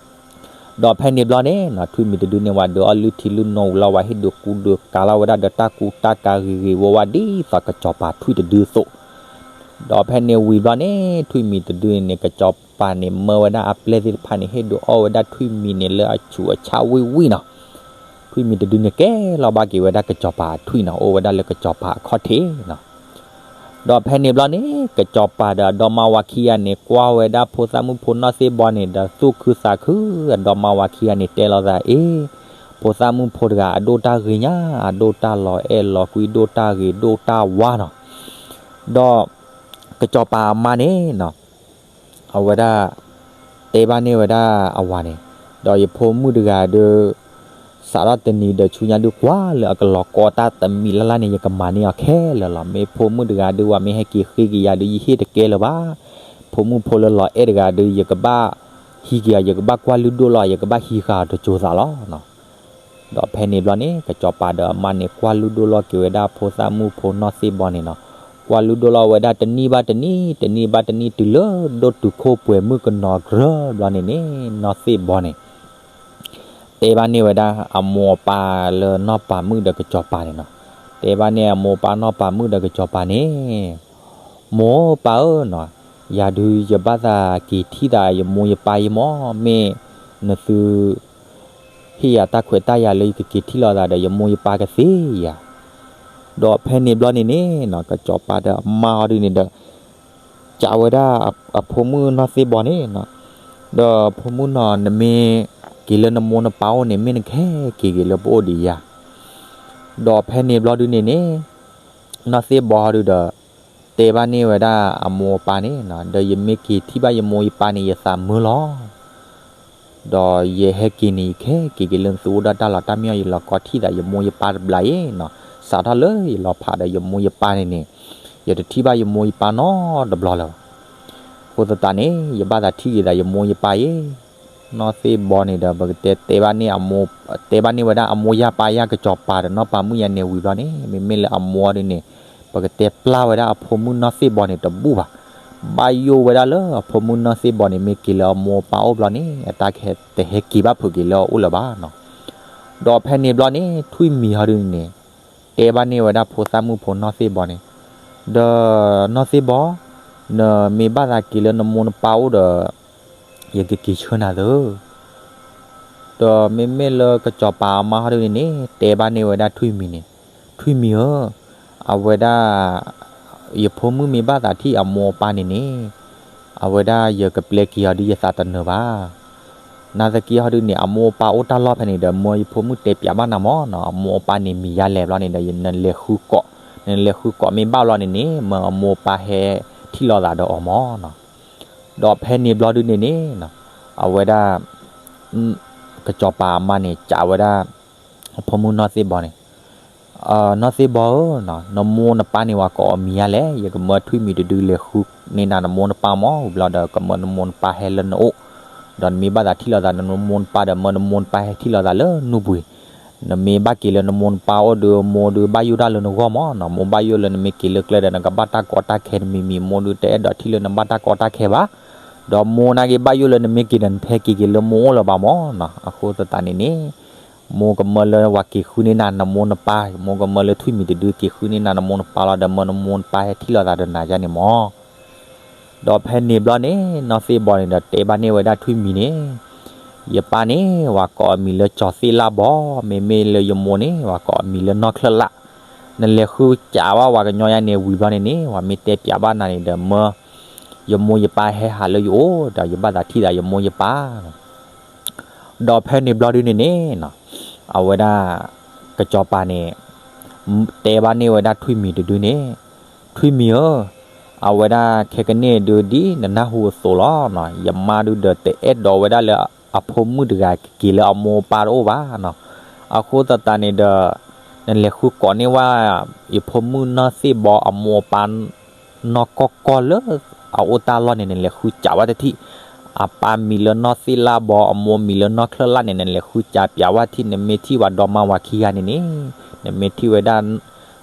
ဒီးဖဲန့ၣ်ဘျီန့ၣ်နီၤ ထွံၣ်မံၤတဒုန့ၣ် ဝဲဒုးအီၣ်လုၢ်ထံလုၢ်နိဝံၤလီၤ ဝဲဟ့ၣ်ဒုးကူဒုးကၤလီၤဝဲဒၣ်ဒီးတၢ်ကူတၢ်ကၤဂ့ၤဂ့ၤဝါဝါဒ်သိးကစီၤပၤထွံၣ်တဒုအသိး. ဒီးဖဲန့ၣ်ဝံၤဘျီန့ၣ် ထွံၣ်မံၤတဒုန့ၣ် ကစီၤပၤန့ၣ်မၢဝဲဒၣ်အပျဲၢ်သ့ၣ်တဖၣ်န့ၣ် ဟ့ၣ်ဒုးအီၣ်ဝဲဒၣ်ထွံၣ်မံၤန့ၣ်လၢအဆူးအဆါဝံၣ်ဝံၣ်နီၤ. ထွံၣ်မံၤတဒုန့ၣ်ကဲလီၤဘၣ်က့ၤဝဲဒၣ်ကစီၤပၤအထွံၣ်နီၤ အိၣ်ဝဲဒၣ်လၢကစီၤပၤအခီၣ်ထံးနီၤ. ဒီးဖဲန့ၣ်ဘျီန့ၣ် ကစီၤပၤဒီးအဒီမါဝၤခံဂၤန့ၣ် ကွၢ်ဝဲဒၣ်ဖိသၣ်မုၣ်ဖိနီၢ်သ့ၣ်ဘီန့ၣ် ဒီးသူၣ်ခုသးခု အဒီမါဝၤခံဂၤန့ၣ် တဲလိာ်သးအ့ၣ် ဖိသၣ်မုၣ်ဖိတဂၤအဒိၣ်တၢ်ဂ့ၤညါ အဒိၣ်တၢ်လီၤအဲၣ်လီၤကွံဒိၣ်တၢ်ဂ့ၤဒိၣ်တၢ်ဝါနီၤ. ဒီးကစီၤပၤအမါန့ၣ်နီၤ အဝဲဒၣ် တဲဘၣ်န့ၢ်ဝဲဒၣ်အဝၤန့ၣ် ဒီးယဖိမုၣ်တဂၤဒုး စးထီၣ်တနံၤဒီးဆူညါဒုးကွၢ်လၢအကလီၤကီတၢ်တမံၤလၢ်လၢ်န့ၣ် ယကမၤန့ၢ်အီၤခဲလၢာ်လီၤ. မ့ၢ်ဖိမုၣ်တဂၤဒုး ဝၤမ့ၢ်ဟဲက့ၤဃ့က့ၤယၤဒုး ယဟ့ၣ်တကဲလၢၤဘၣ်. ဖိမုၣ်ဖိလၢလီၤအဲၣ်တဂၤဒုး ယကဘၣ်ဟံးက့ၤအီၤ ယကဘၣ်ကွၢ်လုၢ်ဒိၣ်လီၤ ယကဘၣ်ဟံးဃာ်အီၤတစိၤသးလီၤ. ဒီးဖဲန့ၣ်ဘျီန့ၣ် ကစီၤပၤဒီးအမါန့ၣ် ကွၢ်လုၢ်ဒိၣ်လီၤက့ၤဝဲဒၣ်ဖိသၣ်မုၣ်ဖိနီၢ်သ့ၣ်ဘီန့ၣ်နီၤ. ကွၢ်လုၢ်ဒိၣ်လီၤဝဲဒၣ်တနံၣ်ဘၣ်တနံၣ် တနံၣ်ဘၣ်တနံၣ် တုၤလၢဒိၣ်တုၤခိၣ်ပှဲၤမုၣ်ကနီၤကြၢးဘျီန့ၣ်န့ၣ် နီၢ်သ့ၣ်ဘီန့ၣ် တဲဘၣ်န့ၢ်ဝဲဒၣ်အမိၢ်အပၢ်လၢနီၢ်ပၤမုၣ်ဒီးကစီၤပၤန့ၣ်နီၤ. တဲဘၣ်န့ၢ်အမိၢ်အပၢ်နီၢ်ပၤမုၣ်ဒီးကစီၤပၤန့ၣ် မိၢ်ပၢ်ဧၢနီၤ, ယၤဒုးယဘၣ်သးက့ၤထံၣ်သးယမိၢ်ယပၢ်အံၤမၢ်, မ့ၢ်နသု ဟ့ၣ်ယၤတၢ်ခွဲးတၢ်ယာ်လၢယကက့ၤထံၣ်လိာ်သးဒီးယမိၢ်ယပၢ်ကသ့ဧါ. ဒီးဖဲန့ၣ်ဘျီန့ၣ်န့ၣ်နီၤ ကစီၤပၤဒီးအမါအီၤဒုးန့ၣ်ဒီး ကးဝဲဒၣ်အဖိမုၣ်နီၢ်သ့ၣ်ဘီန့ၣ်နီၤ, ဒီးဖိမုၣ်နီၤ နမ့ၢ်က့ၤလၢနမိၢ်နပၢ်အိၣ်န့ၣ် မ့ၢ်နကဟဲက့ၤက့ၤလၢပအိၣ်ဒံးဧါ. ဒီးဖဲန့ၣ်ဘျီဒုးန့ၣ်န့ၣ် နီၢ်သ့ၣ်ဘီအီၤဒုးဒီး တဲဘၣ်န့ၢ်ဝဲဒၣ်အမိၢ်အပၢ်န့ၣ်နီၤ, ဒီးယမ့ၢ်က့ၤထံၣ်ဘၣ်ယမိၢ်ယပၢ်န့ၣ် ယသးမုာ်လီၤ. ဒီးယဟဲက့ၤန့ၣ် ယကဟဲက့ၤက့ၤလၢနသုအိၣ်ဒီးတၢ်လီၤတၢ်မ့ၢ်အီၤ ယလီၤကီထံၣ်သးယမိၢ်ယပၢ်တဘျီအံၤနီၤ, စးထီၣ်လၢယလီၤဖးဒီးယမိၢ်ယပၢ်န့ၣ်န့ၣ် ယတထံၣ်ဘၣ်ယမိၢ်ယပၢ်နီတဘျီလၢၤဘၣ်. အဃိသတးန့ၣ် ယဘၣ်သးထံၣ်က့ၤသးယမိၢ်ယပၢ်အံၤ နီၢ်သ့ၣ်ဘီန့ၣ်ဒီး ပကတဲတဲဘၣ်န့ၢ်အမိၢ် တဲဘၣ်န့ၢ်ဝဲဒၣ်အမိၢ်ယၢ်ပၢ်ယၢ်ကစီၤပၤဒီးနီၢ်ပၤမုၣ်ယၤန့ၣ်ဝံၤဘျီန့ၣ် မ့မ့ၢ်လၢအမိၢ်အီၤဒုးန့ၣ် ပကတဲပျၢ်ဝဲဒၣ်အဖိမုၣ်နီၢ်သ့ၣ်ဘီန့ၣ်တဘူၣ်ဘၣ်. ဘၣ်ယိၣ်ဝဲဒၣ်လၢအဖိမုၣ်နီၢ်သ့ၣ်ဘီန့ၣ် မ့ၢ်က့ၤလၢအမိၢ်အပၢ်အိၣ်ဘျီန့ၣ် အတၢ်ကဟဲတဟဲက့ၤဘၣ်ဖုးက့ၤလၢအအိၣ်လၢၤဘၣ်နီၤ. ဒီးဖဲန့ၣ်ဘျီန့ၣ် ထွံၣ်မံၤဟီဒုးန့ၣ် တဲဘၣ်န့ၢ်ဝဲဒၣ်ဖိသၣ်မုၣ်ဖိနီၢ်သ့ၣ်ဘီန့ၣ်, ဒီးနီၢ်သ့ၣ်ဘီ, နမ့ၢ်ဘၣ်သးက့ၤလၢနမိၢ်နပၢ်အိၣ်ဒီး ယကက့ၤဆှၢနၤသၢ ဒီးမ့မ့ၢ်လၢကစီၤပၤအမါဟီဒုးန့ၣ်န့ၣ် တဲဘၣ်န့ၢ်ဝဲဒၣ်ထွံၣ်မံၤန့ၣ်, ထွံၣ်မံၤဧၢ, အဝဲဒၣ် ယဖိမုၣ်မ့ၢ်ဘၣ်သးထံၣ်အမိၢ်အပၢ်န့ၣ်န့ၣ် အဝဲဒၣ်ယကပျဲက့ၤအီၤဒုးယသးတနၢၤဘၣ်. နာ်သက့ဟီဒုးန့ၣ် အမိၢ်အပၢ်အိၣ်တၢ်လီၢ်ဖဲန့ၣ်ဒီး မၢယဖိမုၣ်တဲပၠးဘၣ်နၤမၢ်နီၤ, အမိၢ်အပၢ်န့ၣ်မံၤယါလဲၣ်ဘျီန့ၣ်ဒီး နလဲၤဃုကိး, နလဲၤဃုကိးမ့ၢ်ဘၣ်ဘျီန့ၣ်န့ၣ် မၢအမိၢ်အပၢ်ဟဲထံၣ်လိာ်သးဒီးအီၤမၢ်နီၤ. ဒီးဖဲန့ၣ်ဘျီဒုးန့ၣ်န့ၣ် အဝဲဒၣ် ကစီၤပၤအမါန့ၣ် ကးဝဲဒၣ် အဖိမုၣ်နီၢ်သ့ၣ်ဘီန့ၣ်, နီၢ်သ့ၣ်ဘီဧၢ, နမိၢ်နပၢ်န့ၣ် ပှၤကိးအီၤမံၤယါလဲၣ်, ယကမၢထွံၣ်မံၤတဒုလဲၤဃုန့ၢ်နၤနမိၢ်နပၢ်မၢ်, ဝံၤဘျီဒီးကမၢနမိၢ်နပၢ်ဟဲလၢနအိၣ်, ဒီးနမ့ၢ်ဘၣ်သးထံၣ်လိာ်သးနမိၢ်နပၢ်ဒီး မၢနမိၢ်နပၢ်ဟဲထံၣ်လိာ်သးလၢနူၢ်ပူၤ, နမ့ၢ်ဘၣ်က့ၤလၢနမိၢ်နပၢ်အိၣ်ဒီး မိၢ်ဒုးဘၣ်ယိၣ်တၢ်လၢနဂီၢ်မၢ်နီၤ, မိၢ်ဘၣ်ယိၣ်လၢနမ့ၢ်က့ၤလၢကျဲဒီး နကဘၣ်တၢ်ကီတၢ်ခဲတမံၤမံၤ, မိၢ်ဒုးတအဲၣ်ဒိးထံၣ်လၢနဘၣ်တၢ်ကီတၢ်ခဲဘၣ်, ဒီးမိၢ်နာ်က့ဘၣ်ယိၣ်လၢနမ့ၢ်က့ၤဒီး နတဟဲက့ၤက့ၤလၢမိၢ်အိၣ်လၢၤဘၣ်မၢ်နီၤ, အဃိသတးန့ၣ်န့ၣ် မိၢ်ကမၢလၢပှၤက့ၤဃုန့ၢ်နၤနမိၢ်နပၢ်, မိၢ်ကမၢလၢထွံၣ်မံၤတဒုက့ၤဃုန့ၢ်နၤနမိၢ်နပၢ်လီၤဒီး မၢနမိၢ်နပၢ်ဟဲထံၣ်လိာ်သးဒီးနၤယါန့ၣ်မၢ်. ဒီးဖဲန့ၣ်ဘျီန့ၣ် နီၢ်သ့ၣ်ဘီန့ၣ်ဒီးတဲဘၣ်န့ၢ်ဝဲဒၣ်ထွံၣ်မံၤန့ၣ်, ယပၢ်န့ၣ် ပှၤကိးအမံၤလၢကၠီၤသ့ၣ်လၣ်ဘီ, မ့မ့ၢ်လၢယမိၢ်န့ၣ် ပှၤကိးအမံၤလၢနီၢ်ချၢၣ်လၣ်, နလဲၤဃုကးဘၣ်ပှၤကညီယါန့ၣ်ဝံၤဘျီန့ၣ်န့ၣ် ပှၤမ့ၢ်တဲပၠးဘၣ်နၤန့ၣ်ဒီး မၢ ယမိၢ်ယပၢ်ဟဲဟးလၢယအိၣ်ဒီး ယဘၣ်သးထံၣ်သးယမိၢ်ယပၢ် ဒီးဖဲန့ၣ်ဘျီဒုးန့ၣ်န့ၣ် အဝဲဒၣ် ကစီၤပၤန့ၣ် တဲဘၣ်န့ၢ်ဝဲဒၣ်ထွံၣ်မံၤတဒုန့ၣ်, ထွံၣ်မံၤဧၢ, အဝဲဒၣ်ခဲကနံၣ်ဒုးဒ်နနၢ်ဟူအသိးလီၤ. ယမါဒုးဒီးတအဲၣ်ဒိးဝဲဒၣ်လၢအဖိမုၣ်တဂၤကက့ၤလၢအမိၢ်အပၢ်တအိၣ်ဘၣ်နီၤ. အဃိသတးန့ၣ်ဒီး နလဲၤဃုကိးန့ၢ်ဝဲ ယဖိမုၣ်နီၢ်သ့ၣ်ဘီအမိၢ်အပၢ် နီၢ်ကီၢ်ကီၢ်လၢအအိၣ်တၢ်လီၢ်န့ၣ် နလဲၤဃုကးဝဲတထံၣ်, အပၢ်မံၤလၢနီၢ်သ့ၣ်လၣ်ဘီ အမိၢ်မံၤလၢနီၢ်ချၢၣ်လၣ်န့ၣ် နလဲၤဃုကးပၠးဝဲထံၣ်, နမ့ၢ်ထံၣ်ပှၤဒီမါဝၤခံဂၤန့ၣ်န့ၣ် နမ့ၢ်ထံၣ်ဝဲဒၣ်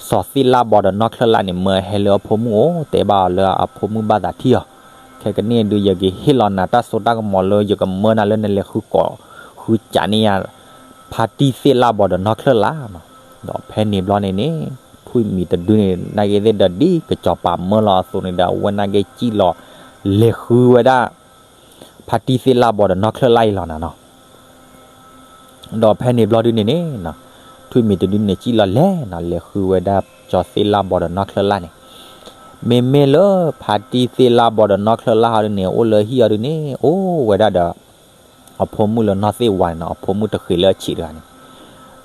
စီၤသ့ၣ်လၣ်ဘီဒီးနီၢ်ချၢၣ်လၣ်န့ၣ် မၢဟဲလၢအဖိမုၣ်အိၣ် တဲဘၣ်အီၤလၢအဖိမုၣ်ဘၣ်သးထံၣ်အီၤ, ခဲကနံၣ်အံၤဒုး ယကဟ့ၣ်လီၤနၤတၢ်စိတၢ်ကမီၤလၢယကမၢနၤလၢနလဲၤဃုကိးဃုကးန့ၢ်ယၤ ဖါတံၢ်သ့ၣ်လၣ်ဘီဒီးနီၢ်ချၢၣ်လၣ်နီၤ. ဒီးဖဲန့ၣ်ဘျီန့ၣ်န့ၣ် ထွံၣ်မံၤတဒုန့ၣ် နာ်က့သ့ၣ်ဒီးဒ်ကစီၤပၤမၢလီၤအသိးန့ၣ်ဒီး အဝဲနာ်က့စံၣ်လီၤ လဲၤဃုဝဲဒၣ် ဖါတံၢ်သ့ၣ်လၣ်ဘီဒီးနီၢ်ချၢၣ်လၣ်အံၤလီၤနၤနီၤ. ဒီးဖဲန့ၣ်ဘျီဒုန့ၣ်န့ၣ်နီၤ ထွံၣ်မံၤတဒုန့ၣ်စံၣ်လီၤလဲၤနီၤ လဲၤဃုဝဲဒၣ်စီၤသ့ၣ်လၣ်ဘီဒီးနီၢ်ချၢၣ်လၣ်န့ၣ်, မ့မ့ၢ်လၢဖါတံၢ်သ့ၣ်လၣ်ဘီဒီးနီၢ်ချၢၣ်လၣ်ဟီဒုန့ၣ် အိၣ်လၢဟံၣ်အီၤဒုန့ၣ် အိၣ်ဝဲဒၣ်ဒီး အဖိမုၣ်လၢနီၢ်သ့ၣ်ဝါန့ၣ်နီၤ အဖိမုၣ်တဃ့ၤလၢအဆံးတဂၤန့ၣ်,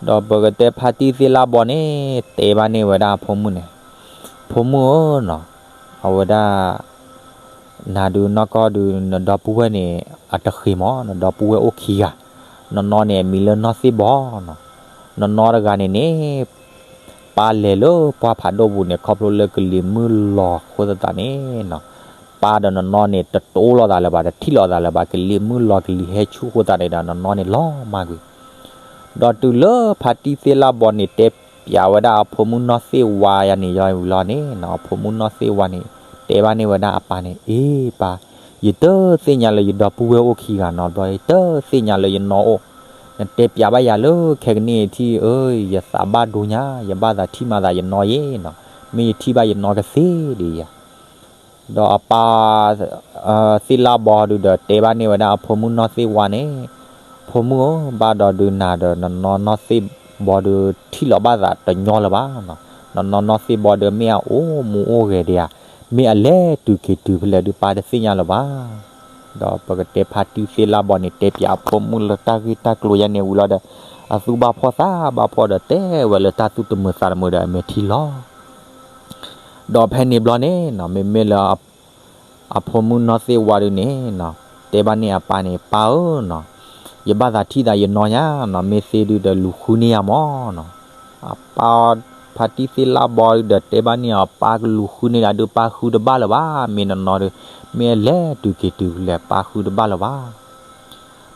ဒီးပကတဲဖါတံၢ်သ့ၣ်လၣ်ဘီန့ၣ် တဲဘၣ်န့ၢ်ဝဲဒၣ်အဖိမုၣ်န့ၣ်, ဖိမုၣ်ဧၢနီၤ, အဝဲဒၣ် နၤဒုးနီၢ်ကီၢ်ဒုး နဒီပုၢ်ဝဲၢ်န့ၣ် အတဃ့ၤမး နဒီပုၢ်ဝဲၢ်အိၣ်ခံဂၤ, နနီၢ်န့ၣ်အမံၤလၢနီၢ်သ့ၣ်ဘီနီၤ, နနီၢ်တဂၤန့ၣ်န့ၣ် ပၢ်လဲၤလၢပှၢ်ဖးဒိၣ်ပူၤန့ၣ် ခီဖျိလၢကလံၤမုၢ်လီၤအဃိသတးန့ၣ်နီၤ, ပၢ်ဒီးနနီၢ်န့ၣ် တတိၢ်လိာ်သးလၢၤဘၣ် တထံၣ်လိာ်သးလၢၤဘၣ် ကလံၤမုၢ်လီၤကလံၤဟဲဆူၣ်အဃိသတးန့ၣ်ဒီး နနီၢ်န့ၣ်လီၤမၢ်ကွံာ် ဒီးတုၤလၢဖါတံၢ်သ့ၣ်လၣ်ဘီန့ၣ် တဲပျးဝဲဒၣ်အဖိမုၣ်နီၢ်သ့ၣ်ဝါယၤန့ၣ်ယီၤဝံၤလီၤန့ၣ်နီၤ အဖိမုၣ်နီၢ်သ့ၣ်ဝါန့ၣ် တဲဘၣ်န့ၢ်ဝဲဒၣ်အပၢ်န့ၣ် အ့ပၢ်, ယတသ့ၣ်ညါလၢယဒီပုၢ်ဝဲၢ်အိၣ်ခံဂၤနီတဘျီ ယတသ့ၣ်ညါလၢယနီၢ်အိၣ်, နတဲပျးဘၣ်ယၤလၢခဲကနံၣ်အံၤထံၣ်ဧၢ, ယသးဘၣ်ဒိညါ ယဘၣ်သးထံၣ်မၤသးယနီၢ်ယ့နီၤ, မ့ၢ်ယထံၣ်ဘၣ်ယနီၢ်ကသ့ဒံးယၤ ဒီးအပၢ် သ့ၣ်လၣ်ဘီဒုးဒီးတဲဘၣ်န့ၢ်ဝဲဒၣ်အဖိမုၣ်နီၢ်သ့ၣ်ဝါန့ၣ်, ဖိမုၣ်ဧၢ, ဘၣ်ဒီးဒုးနၤဒီးနနီၢ်နီၢ်သ့ၣ်ဘီဒုးထံၣ်လီၤဘၣ်သးတညီလၢၤဘၣ်နီၤ, နနီၢ်နီၢ်သ့ၣ်ဘီဒုးမ့ၢ်အအိၣ်မူအိၣ်ဂဲၤဒံးဧါ, မ့ၢ်အလဲၤတုၤက့ၤတုၤဖဲလဲၣ်ဒုးပၢ်တသ့ၣ်ညါလၢၤဘၣ် ဒီးပကတဲဖါတံၢ်သ့ၣ်လၣ်ဘီန့ၣ် တဲပျးအဖိမုၣ်လၢတၢ်ဂ့ၢ်တၢ်ကျိၤယါန့ၣ်ဝံၤလီၤဒီး အသူၣ်ဘၣ်ဖှီၣ်သးဘၣ်ဖှီၣ်ဒီးတဲဝဲလၢတၢ်သူၣ်တမုာ်သးတမုာ်ဒီးအမဲာ်ထံလီၤ. ဒီးဖဲန့ၣ်ဘျီန့ၣ်နီၤ မ့မ့ၢ်လၢ အဖိမုၣ်နီၢ်သ့ၣ်ဝါဒုန့ၣ်နီၤ တဲဘၣ်န့ၢ်အပၢ်န့ၣ် ပၢ်ဧၢနီၤ, ယဘၣ်သးထံၣ်သးယနီၢ်ညါနီၤ, မ့ၢ်သ့ဒုဒီးလူၤဃုန့ၢ်ယၤမၢ်နီၤ. အပၢ်ဖါတံၢ်သ့ၣ်လၣ်ဘီဒုဒီးတဲဘၣ်န့ၢ်အီၤ ပၢ်ကလူၤဃုန့ၢ်ဒၣ်ဒုး ပၢ်ဃုတဘၣ်လၢၤဘၣ်, မ့ၢ်နနီၢ်ဒုး မ့ၢ်အလဲၤတုၤက့ၤတုၤဖဲလဲၣ် ပၢ်ဃုတဘၣ်လၢၤဘၣ်.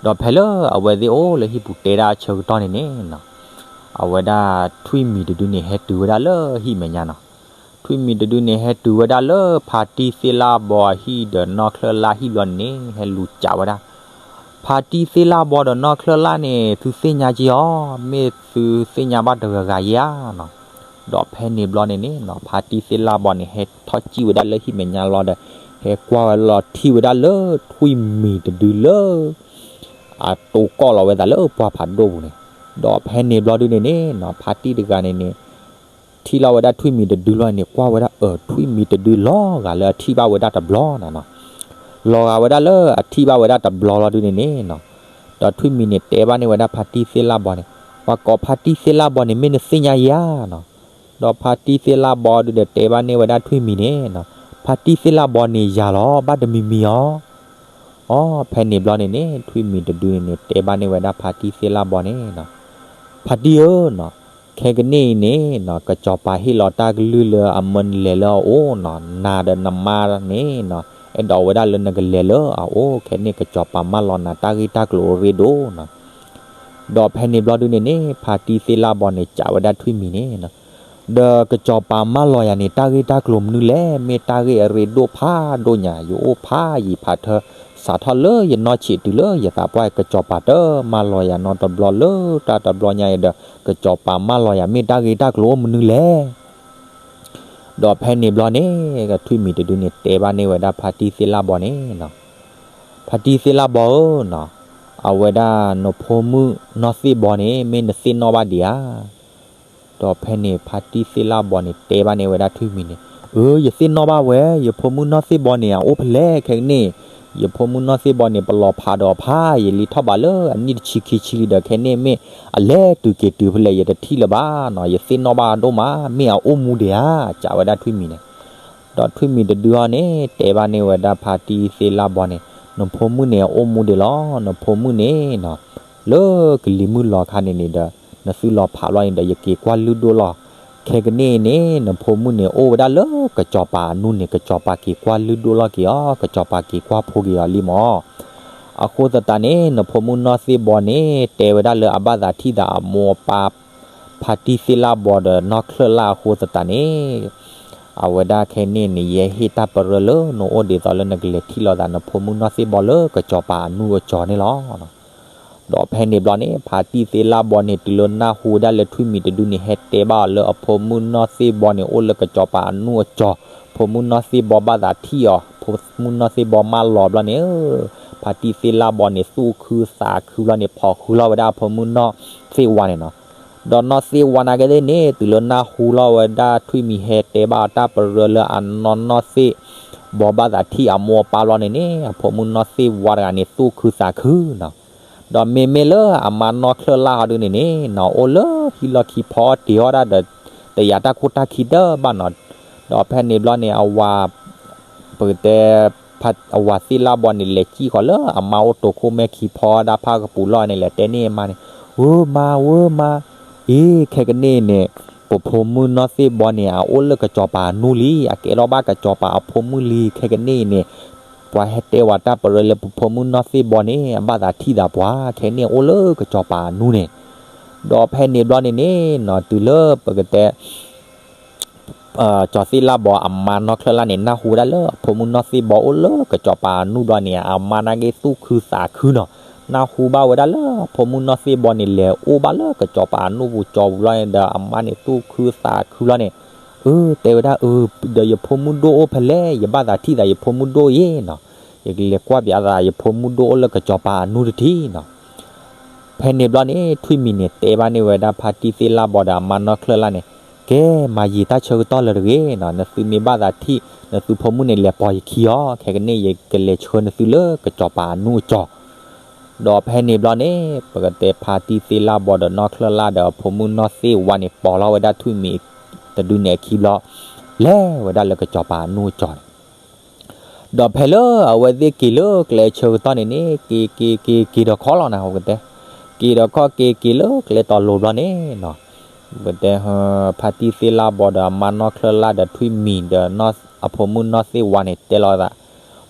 ဒီးဖဲလၢအဝဲသ့ၣ်အိၣ်လၢဟံၣ်ပူၤတဲဒၣ်အဆၢကတီၢ်န့ၣ်န့ၣ်နီၤ, အဝဲဒၣ်ထွံၣ်မံၤတဒုန့ၣ် ဟဲတုၤဝဲဒၣ်လၢဟံၣ်မဲာ်ညါနီၤ. ထွံၣ်မံၤတဒုန့ၣ် ဟဲတုၤဝဲဒၣ်လၢဖါတံၢ်သ့ၣ်လၣ်ဘီအဟံၣ်ဒီးနီၢ်ချၢၣ်လၣ်ဟံၣ်ဘျီန့ၣ်န့ၣ် ဟဲလူၤစံးဝဲဒၣ်, ဖါတံၢ်သ့ၣ်လၣ်ဘီဒီးနီၢ်ချၢၣ်လၣ်န့ၣ် သုသ့ၣ်ညါက့ၤအီၤ, မ့ၢ်သုသ့ၣ်ညါဘၣ်တဂၤဂၤဧါနီၤ. ဒီးဖဲန့ၣ်ဘျီန့ၣ်န့ၣ်နီၤ ဖါတံၢ်သ့ၣ်လၣ်ဘီန့ၣ် ဟဲထီၣ်စံၣ်ဝဲဒၣ်လၢဟံၣ်မဲာ်ညါလီၤဒီး ဟဲကွၢ်ဝဲလီၤထံၣ်ဝဲဒၣ်လၢထွံၣ်မံၤတဒုလၢ အတိၢ်ကီၢ်လီၤဝဲသးလၢပှၢ်ဖးဒိၣ်ပူၤန့ၣ်, ဒီးဖဲန့ၣ်ဘျီဒုန့ၣ်န့ၣ်နီၤ ဖါတံၢ်တဂၤန့ၣ်န့ၣ် ထံၣ်လီၤဝဲဒၣ်ထွံၣ်မံၤတဒုလီၤန့ၣ် ကွၢ်ဝဲဒၣ်အၢ ထွံၣ်မံၤတဒုလီၤဂာ်လၢအထံၣ်ဘၣ်ဝဲဒၣ်တဘျီနီၤနီၤ, လီၤဂာ်ဝဲဒၣ်လၢအထံၣ်ဘၣ်ဝဲဒၣ်တဘျီလီၤဒုန့ၣ်န့ၣ်နီၤ, ဒီးထွံၣ်မံၤန့ၣ်တဲဘၣ်န့ၢ်ဝဲဒၣ်ဖါတံၢ်သ့ၣ်လၣ်ဘီန့ၣ်, ပှၤကိးဖါတံၢ်သ့ၣ်လၣ်ဘီန့ၣ် မ့ၢ်နသ့ၣ်ညါယၤနီၤ. ဒီးဖါတံၢ်သ့ၣ်လၣ်ဘီဒုဒီးတဲဘၣ်န့ၢ်ဝဲဒၣ်ထွံၣ်မံၤန့ၣ်နီၤ, ဖါတံၢ်သ့ၣ်လၣ်ဘီန့ၣ်ယၤလီၤ ဘၣ်တမံၤမံၤအီၤ အီ ဖဲန့ၣ်ဘျီန့ၣ်န့ၣ် ထွံၣ်မံၤတဒုန့ၣ်န့ၣ် တဲဘၣ်န့ၢ်ဝဲဒၣ်ဖါတံၢ်သ့ၣ်လၣ်ဘီန့ၣ်နီၤ, ဖါတံၢ်ဧၢနီၤ, ခဲကနံၣ်အံၤန့ၣ်နီၤ ကစီၤပၤဟ့ၣ်လီၤတၢ်ကလုၢ်လၢအမၢနလဲၤလၢအအိၣ်နီၤ, နၤဒီးနမါန့ၣ်နီၤ အဲၣ်ဒိးဝဲဒၣ်လၢနကလဲၤလၢအအိၣ်, ခဲန့ၣ်ကစီၤပၤမၢလီၤနၤတၢ်ဂ့ၢ်တၢ်ကျိၤအရ့ဒိၣ်နီၤ. ဒီးဖဲန့ၣ်ဘျီဒုန့ၣ်န့ၣ် ဖါတံၢ်သ့ၣ်လၣ်ဘီန့ၣ် စံးဝဲဒၣ်ထွံၣ်မံၤန့ၣ်နီၤ, ဒီးကစီၤပၤမၢလီၤယၤန့ၣ် တၢ်ဂ့ၢ်တၢ်ကျိၤမနုၤလဲၣ်, မ့ၢ်တၢ်ဂ့ၢ်အရ့ဒိၣ်ဖးဒိၣ်ညါ, ယအိၣ်ဖးယံာ်ဖးထၢ စးထီၣ်လၢယနီၢ်ဆံးတုၤလၢယသးပှၢ် ကစီၤပၤတမၢလီၤယၤနီတဘျီလၢတၢ်တဘျီညါအံၤဒီး ကစီၤပၤမၢလီၤယၤမ့ၢ်တၢ်ဂ့ၢ်တၢ်ကျိၤအိၣ်မနုၤလဲၣ်. ဒီးဖဲန့ၣ်ဘျီန့ၣ် ထွံၣ်မံၤတဒုန့ၣ် တဲဘၣ်န့ၢ်ဝဲဒၣ်ဖါတံၢ်သ့ၣ်လၣ်ဘီန့ၣ်နီၤ, ဖါတံၢ်သ့ၣ်လၣ်ဘီဧၢနီၤ, အဝဲဒၣ်နဖိမုၣ်နီၢ်သ့ၣ်ဘီန့ၣ် မ့ၢ်နသ့ၣ်နီၣ်ဘၣ်ဒံးဧါ. ဒီးဖဲန့ၣ် ဖါတံၢ်သ့ၣ်လၣ်ဘီန့ၣ် တဲဘၣ်န့ၢ်ဝဲဒၣ်ထွံၣ်မံၤန့ၣ်, အၢ ယသ့ၣ်နီၣ်ဘၣ်ဝဲ, ယဖိမုၣ်နီၢ်သ့ၣ်ဘီန့ၣ် အအိၣ်ဖဲလဲၣ်ခဲကနံၣ်, ယဖိမုၣ်နီၢ်သ့ၣ်ဘီန့ၣ် ပလီၤဖးဒီးအဖး ယလံထီၣ်ဘးလၢအနံၣ်တဆံခံဆံလံဒီး ခဲန့ၣ်မ့ၢ်အလဲၤတုၤက့ၤတုၤဖဲလဲၣ် ယတထံၣ်လၢၤဘၣ်နီၤ, ယသ့ၣ်နီၣ်ဘၣ်ဒိၣ်မး မ့ၢ်အအိၣ်မူဒံးဧါ, စံးဝဲဒၣ်ထွံၣ်မံၤန့ၣ်. ဒီးထွံၣ်မံၤတဒုအီၤန့ၣ် တဲဘၣ်န့ၢ်ဝဲဒၣ်ဖါတံၢ်သ့ၣ်လၣ်ဘီန့ၣ်, နဖိမုၣ်န့ၣ် အအိၣ်မူဒံးလီၤ, နဖိမုၣ်န့ၣ်နီၤ လၢကလံၤမုၢ်လီၤခါန့ၣ်န့ၣ်ဒီး နသုလီၤဖးဘျီန့ၣ်ဒီး ယက့ၤကွၢ်လုၢ်ဒိၣ်လီၤ. ခဲကနံၣ်အံၤန့ၣ် နဖိမုၣ်န့ၣ် အိၣ်ဝဲဒၣ်လၢကစီၤပၤအနူၢ်န့ၣ် ကစီၤပၤက့ၤကွၢ်လုၢ်ဒိၣ်လီၤက့ၤအီၤ, ကစီၤပၤက့ၤကွၢ်ဖိက့ၤအီၤလံမၢ်. အဃိသတးန့ၣ် နဖိမုၣ်နီၢ်သ့ၣ်ဘီန့ၣ် တဲဝဲဒၣ်လၢအဘၣ်သးထံၣ်သးအမိၢ်အပၢ် ဖါတံၢ်သ့ၣ်လၣ်ဘီဒီးနီၢ်ချၢၣ်လၣ်အဃိသတးန့ၣ် အဝဲဒၣ်ခဲကနံၣ်န့ၣ် ယဟဲဟ့ၣ်တၢ်ပရၢလၢနအိၣ်ဒ်သိးလၢနကလဲၤထံၣ်လိာ်သး နဖိမုၣ်နီၢ်သ့ၣ်ဘီလၢကစီၤပၤအနူၢ်အကၠီၤန့ၣ်လီၤ. ဒီးဖဲန့ၣ်ဘျီန့ၣ် ဖါတံၢ်သ့ၣ်လၣ်ဘီန့ၣ် တုၤလၢနၢ်ဟူဝဲဒၣ်လၢထွံၣ်မံၤတဒုန့ၣ် ဟဲတဲဘၣ်အီၤလၢအဖိမုၣ်နီၢ်သ့ၣ်ဘီန့ၣ် အိၣ်လၢကစီၤပၤအနူၢ်အကၠီၤ, ဖိမုၣ်နီၢ်သ့ၣ်ဘီဘၣ်သးထံၣ်အီၤ, ဖိမုၣ်နီၢ်သ့ၣ်ဘီမၢလီၤဘျီန့ၣ် ဖါတံၢ်သ့ၣ်လၣ်ဘီန့ၣ် သူၣ်ခုသးခုဘျီန့ၣ် ဖိးဃုလီၤဝဲဒၣ်အဖိမုၣ်နီၢ်သ့ၣ်ဝါန့ၣ်နီၤ. ဒီးနီၢ်သ့ၣ်ဝါနာ်က့သ့ၣ်န့ၣ် တုၤလၢနၢ်ဟူလီၤဝဲဒၣ်ထွံၣ်မံၤဟဲတဲဘၣ်အီၤတၢ်ပရၢလၢအနီၢ်နီၢ်သ့ၣ်ဘီဘၣ်သးထံၣ်အမိၢ်အပၢ်ဘျီန့ၣ်န့ၣ် အဖိမုၣ်နီၢ်သ့ၣ်ဝါတဂၤန့ၣ် သူၣ်ခုသးခုနီၤ. ဒီးမ့မ့ၢ်လၢအမါနီၢ်ချၢၣ်လၣ်ဟီဒုန့ၣ်န့ၣ်နီၤ အိၣ်လၢဟံၣ်လီၢ်ခံဖီအီၣ်တ့ၤအီၣ်ဒၣ်ဒီး တယာ်တၢ်ခိၣ်တၢ်ခံတဘၣ်နီၤ. ဒီးဖဲန့ၣ်ဘျီန့ၣ် အဝၤ ပကတဲ အဝၤသ့ၣ်လၣ်ဘီန့ၣ် လဲၤစံၣ်ဃီၤလၢအမါအိၣ်တိၤခိၣ်မဲခံဖီဒၣ်ဖၣ်ကပူၤလီၢ်န့ၣ် လဲၤတဲန့ၢ်အမါန့ၣ်, ဝဲမါ, ဝဲမါ, အ့ ခဲကနံၣ်အံၤန့ၣ် ပဖိမုၣ်နီၢ်သ့ၣ်ဘီန့ၣ် အအိၣ်လၢကစီၤပၤအနူၢ်လံ, အကဲထီၣ်ဘၣ်ကစီၤပၤအဖိမုၣ်လံ. ခဲကနံၣ်အံၤန့ၣ် ပှၤဟဲတဲဝဲတၢ်ပရၢလၢပဖိမုၣ်နီၢ်သ့ၣ်ဘီန့ၣ် အဘၣ်သးထံၣ်သးပှၤ, ခဲကနံၣ်အံၤအိၣ်လၢကစီၤပၤအနူၢ်န့ၣ်. ဒီးဖဲန့ၣ်ဘျီန့ၣ်န့ၣ်နီၤ တုၤလၢပကတဲ ကၠီၤသ့ၣ်လၣ်ဘီအမါနီၢ်ချၢၣ်လၣ်န့ၣ် နၢ်ဟူဝဲဒၣ်လၢအဖိမုၣ်နီၢ်သ့ၣ်ဘီအိၣ်လၢကစီၤပၤအနူၢ်ဘျီန့ၣ် အမါနာ်က့သူၣ်ခုသးခုနီၤ. နၢ်ဟူဘၣ်ဝဲဒၣ်လၢအဖိမုၣ်နီၢ်သ့ၣ်ဘီန့ၣ် လဲၤအိၣ်ဘၣ်လၢကစီၤပၤအနူၢ်ပူၤကၠီပူၤလီၢ်န့ၣ်ဒီး အမါန့ၣ်သူၣ်ခုသးခုလီၤန့ၣ်, အၢ တဲဝဲဒၣ်အၢ ဒီးယဖိမုၣ်ဒိၣ်အိၣ်ဖဲလဲၣ်, ယဘၣ်သးထံၣ်သးယဖိမုၣ်ဒိၣ်ယ့ၣ်နီၤ. ယကလဲၤကွၢ်ပၠးသး ယဖိမုၣ်ဒိၣ်အိၣ်လၢကစီၤပၤအနူၢ်တထံၣ်နီၤ. ဖဲန့ၣ်ဘျီန့ၣ် ထွံၣ်မံၤန့ၣ် တဲဘၣ်န့ၢ်ဝဲဒၣ်ဖါတံၢ်သ့ၣ်လၣ်ဘီဒီးအမါနီၢ်ချၢၣ်လၣ်န့ၣ်, ကဲ မၤယံာ်တၢ်ဆၢကတီၢ်လၢတဂ့ၤနီၤ, နသုမ့ၢ်ဘၣ်သးထံၣ် နသုဖိမုၣ်န့ၣ် လဲၤပိာ်ယခံအီၤ, ခဲကနံၣ်အံၤ ယကလဲၤဆှၢနသုလၢကစီၤပၤအနူၢ်အကၠီၤ. ဒီးဖဲန့ၣ်ဘျီန့ၣ် ပကတဲဖါတံၢ်သ့ၣ်လၣ်ဘီဒီးနီၢ်ချၢၣ်လၣ်ဒီးအဖိမုၣ်နီၢ်သ့ၣ်ဝါန့ၣ် ပိာ်လီၤဝဲဒၣ်ထွံၣ်မံၤတဒုန့ၣ်အခံဘျီ လဲၤဝဲဒၣ်လၢကစီၤပၤအနူၢ်အကၠီၤန့ၣ် ဒီးဖဲလၢအဝဲသ့ၣ်က့ၤလၢကျဲဆၢကတီၢ်န့ၣ်န့ၣ် က့ၤက့ၤက့ၤက့ၤဒီးခီလီၤနၤ ပကတဲ, က့ၤဒီးခီက့ၤက့ၤလၢကျဲတီၤလိၤဘျီန့ၣ်နီၤ, ပကတဲ ဖါတံၢ်သ့ၣ်လၣ်ဘီဒီးအမါနီၢ်ချၢၣ်လၣ်ဒီးထွံၣ်မံၤဒီး အဖိမုၣ်နီၢ်သ့ၣ်ဝါန့ၣ် တဲလီၤသး,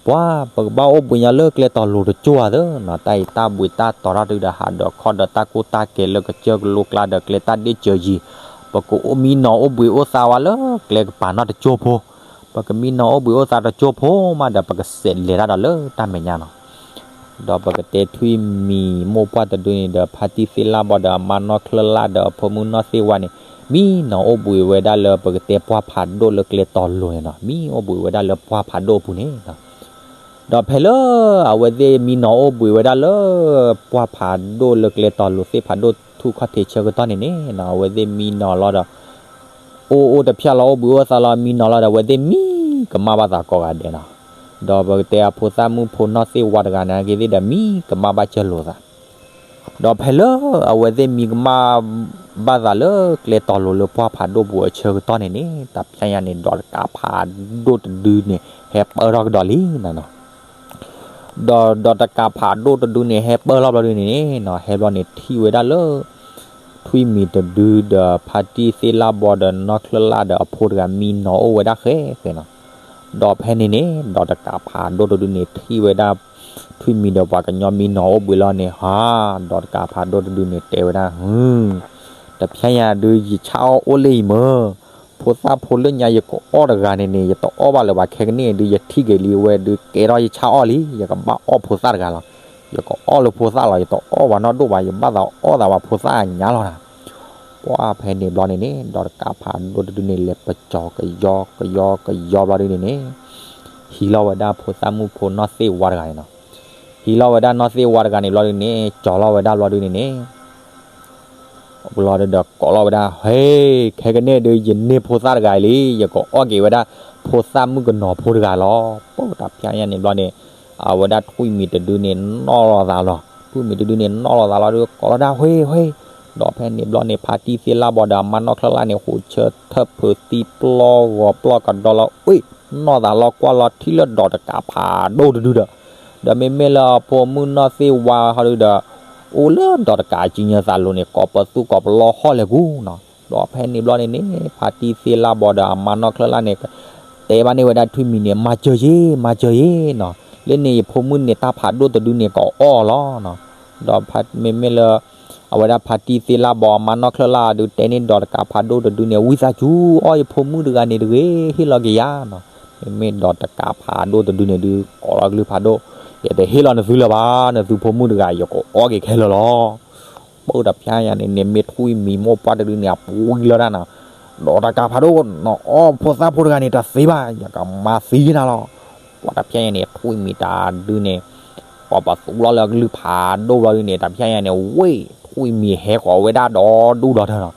ပှၤ ပကဘၣ်အိၣ်ဘှံးညါလၢကျဲတီၤလိၤတကၠိၢ်ဧါသၢနီၤ, တၢ်အံၤတၢ်ဘှံးတၢ်တီၤထီၣ်တုၤဒီးဟးဒီးခီၣ်ဒီးတၢ်ကိၢ်တၢ်ကဲၤလၢကစၢၢ်ကလိကျါဒီး ကျဲတၢ်ဒ့ၣ်စၢၤယံၤ, ပကမံနီၤအိၣ်ဘှံးအိၣ်သါဝဲလၢကျဲကပၤနီၣ်တကၠိၢ်ဖိ, ပကမံနီၤအိၣ်ဘှံးအိၣ်သါတကၠိၢ်ဖိမးဒီး ပကစးလဲၤတၢ်ဒီးလၢတၢ်မဲာ်ညါနီၤ. ဒီးပကတဲထွံၣ်မံၤမိၢ်ပှၢ်တဒုန့ၣ်ဒီး ဖါတံၢ်သ့ၣ်လၣ်ဘီဒီးအမါနီၢ်ချၢၣ်လၣ်ဒီးအဖိမုၣ်နီၢ်သ့ၣ်ဝါန့ၣ် မံနီၤအိၣ်ဘှံးဝဲဒၣ်လၢပကတဲပှၢ်ဖးဒိၣ်လၢကျဲတီၤလိၤန့ၣ်နီၤ, မံအိၣ်ဘှံးဝဲဒၣ်လၢပှၢ်ဖးဒိၣ်အပူၤန့ၣ်နီၤ. ဒီးဖဲလၢအဝဲသ့ၣ်မံနီၤအိၣ်ဘှံးဝဲဒၣ်လၢ ပှၢ်ဖးဒိၣ်လၢကျဲတီၤလိၤသ့ၣ်ဖးဒိၣ်ထူၣ်ခီၣ်ထံးဆၢကတီၢ်န့ၣ်န့ၣ် အဝဲသ့ၣ်မံနီၤလီၤဒီး အိၣ်အိၣ်တဖျၢၣ်လီၤ အိၣ်ဘှံးအိၣ်သါလီၤ မံနီၤလီၤဒီး အဝဲသ့ၣ်မံကမၣ်ဘၣ်သးကိးဂၤဒဲးနီၤ. ဒီးပကတဲအဖိသၣ်မုၣ်ဖိနီၢ်သ့ၣ်ဝါတဂၤန့ၣ် အဂ့ၢ်သ့ၣ်ဒီးမံကမၣ်ဘၣ်စၢၤလိာ်သး ဒီးဖဲလၢအဝဲသ့ၣ်မံကမၣ်ဘၣ်သးလၢကျဲတီၤလိၤလၢပှၢ်ဖးဒိၣ်ပူၤအဆၢကတီၢ်န့ၣ်န့ၣ် တဖျဲညါန့ၣ် ဒီးတကးဖးဒိၣ်တဒုန့ၣ် ဟဲပၢၢ်ထီၣ်ကဒီးလံနီၤ. ဒီးဒီးတကးဖးဒိၣ်တဒုန့ၣ် ဟဲပၢၢ်ထီၣ်ဘျီဒုန့ၣ်န့ၣ်နီၤ ဟဲဘျီန့ၣ်ထံၣ်ဝဲဒၣ်လၢ ထွံၣ်မံၤတဒုဒီး ဖါတံၢ်သ့ၣ်လၣ်ဘီဒီးနီၢ်ချၢၣ်လၣ်ဒီးအဖိတဂၤမံနီၤအိၣ်ဝဲဒၣ်ဃဲဃဲနီၤ. ဒီးဖဲန့ၣ်န့ၣ် ဒီးတကးဖးဒိၣ်တဒုန့ၣ်ထံၣ်ဝဲဒၣ် ထွံၣ်မံၤဒီးပှၤကညီမံနီၤအိၣ်ဘှံးလီၤန့ၣ် ဟါ ဒီးတကးဖးဒိၣ်တဒုန့ၣ်တဲဝဲဒၣ် ဟု တဖျဲညါဒုးယဆၣ်အီၣ်အိၣ်လၢအံၤမၢ်, ဖိသၣ်ဖိလၢညါယကအီၣ်တဂၤန့ၣ်န့ၣ် ယတအီၣ်ဘၣ်လၢၤဘၣ် ခဲကနံၣ်ဒုးယထံၣ်က့ၤလံဝဲဒုးကဲထီၣ်ယဆၣ်အီၣ်လံ ယကဘၣ်အီၣ်ဖိသၣ်တဂၤလီၤ. ယကအီၣ်လၢဖိသၣ်လီၤ ယတအီၣ်ပှၤနီၢ်ဒိၣ်ဘၣ် ယဘၣ်သးအီၣ်သးပှၤဖိသၣ်ညါလီၤနၤ. ပှၢ်ဖဲန့ၣ်ဘျီန့ၣ်န့ၣ် ဒီးတကးဖးဒိၣ်တဒုန့ၣ် လဲၤပကၠီၤကယီကယီကယီဘျီဒုန့ၣ်န့ၣ် ဟံးလီၤဝဲဒၣ်ဖိသၣ်မုၣ်ဖိနီၢ်သ့ၣ်ဝါတဂၤန့ၣ်နီၤ. ဟံးလီၤဝဲဒၣ်နီၢ်သ့ၣ်ဝါတဂၤန့ၣ်ဘျီဒုန့ၣ် ကၠီၤလီၤဝဲဒၣ်ဘျီဒုန့ၣ်န့ၣ် ဘျီဒုဒီးကိးလီၤဝဲဒၣ် ဟဲ ခဲကနံၣ်ဒုးယန့ၢ်ဖိသၣ်တဂၤအံၤလံ ယကအီၣ်က့ၤဝဲဒၣ် ဖိသၣ်မုၣ်ကနီၤဖိတဂၤလီၤ. ပတဖျဲညါန့ၣ်ဘျီန့ၣ် အဝဲဒၣ်ထွံၣ်မံၤတဒုန့ၣ်နီၣ်လီၤသးလီၤ. ထွံၣ်မံၤတဒုန့ၣ်နီၣ်လီၤသးလီၤဒုး ကိးလီၤဒၣ် ဟဲ ဟဲ. ဒီးဖဲန့ၣ်ဘျီန့ၣ် ဖါတံၢ်သ့ၣ်လၣ်ဘီဒီးအမါနီၢ်ချၢၣ်လၣ်န့ၣ် ဟူးဆၢထၢၣ်ဖုးသံပျီဂီၤပျီကဒီလီၤ အ့ၣ် နီၣ်သးလီၤကွၢ်လီၤထံၣ်လၢဒီးတကးဖးဒိၣ်တဒုဒီး ဒီးမ့မ့ၢ်လၢအဖိမုၣ်နီၢ်သ့ၣ်ဝါဟီဒုဒီး အိၣ်လၢဒီးတကးကံညၢသးလိၤန့ၣ် ကိးပသူကိးပလီဟီၣ်လဲၤကူနီၤ. ဒီးဖဲန့ၣ်ဘျီန့ၣ်န့ၣ် ဖါတံၢ်သ့ၣ်လၣ်ဘီဒီးအမါနီၢ်ချၢၣ်လၣ်န့ၣ် တဲဘၣ်န့ၢ်ဝဲဒၣ်ထွံၣ်မံၤန့ၣ် မၤစၢၤယ့ မၤစၢၤယ့နီၤ. လၢန့ၣ်ယဖိမုၣ်န့ၣ် တၢ်ဖးဒိၣ်တဒုန့ၣ် ကအီၣ်လီၤနီၤ. ဒီးမ့မ့ၢ်လၢ အဝဲဒၣ်ဖါတံၢ်သ့ၣ်လၣ်ဘီအမါနီၢ်ချၢၣ်လၣ်ဒုးတဲန့ၢ်ဒီးတကးဖးဒိၣ်တဒုန့ၣ် ဝံသးစူၤအီၣ်ယဖိမုၣ်တဂၤန့ၣ်တဂ့ၤ ဟ့ၣ်လီၤက့ၤယၤနီၤ. မ့မ့ၢ်ဒီးတကးဖးဒိၣ်တဒုန့ၣ်ဒုး ကိးလီၤကလုၢ်ဖးဒိၣ်, ယတဟ့ၣ်လီၤနသုလၢၤဘၣ်, နသုဖိမုၣ်တဂၤ ယကအီၣ်က့ၤခဲလၢာ်လီၤ. ပၢ်တဖျါညါန့ၣ် န့ၣ်မ့ၢ်ထွံၣ်မံၤမိၢ်ပှၢ်တဒုန့ၣ် အပူၤလီၤတၢ်နီၤ, ဒီးတကးဖးဒိၣ် နအီၣ်ဖိသၣ်ဖိတဂၤန့ၣ် တသ့ဘၣ်, ယကမၤသံနၤလီၤ. ပှၤတဖျါညါန့ၣ် ထွံၣ်မံၤတဒုန့ၣ် ပှၤပသူလီၤလၢကလုၢ်ဖးဒိၣ်ဘျီဒုန့ၣ် တဖျါညါန့ၣ် ဝ့ၢ်ထွံၣ်မံၤဟဲဃီၤဝဲဒၣ်ဒီဒူၣ်ဒီထၢနီၤ.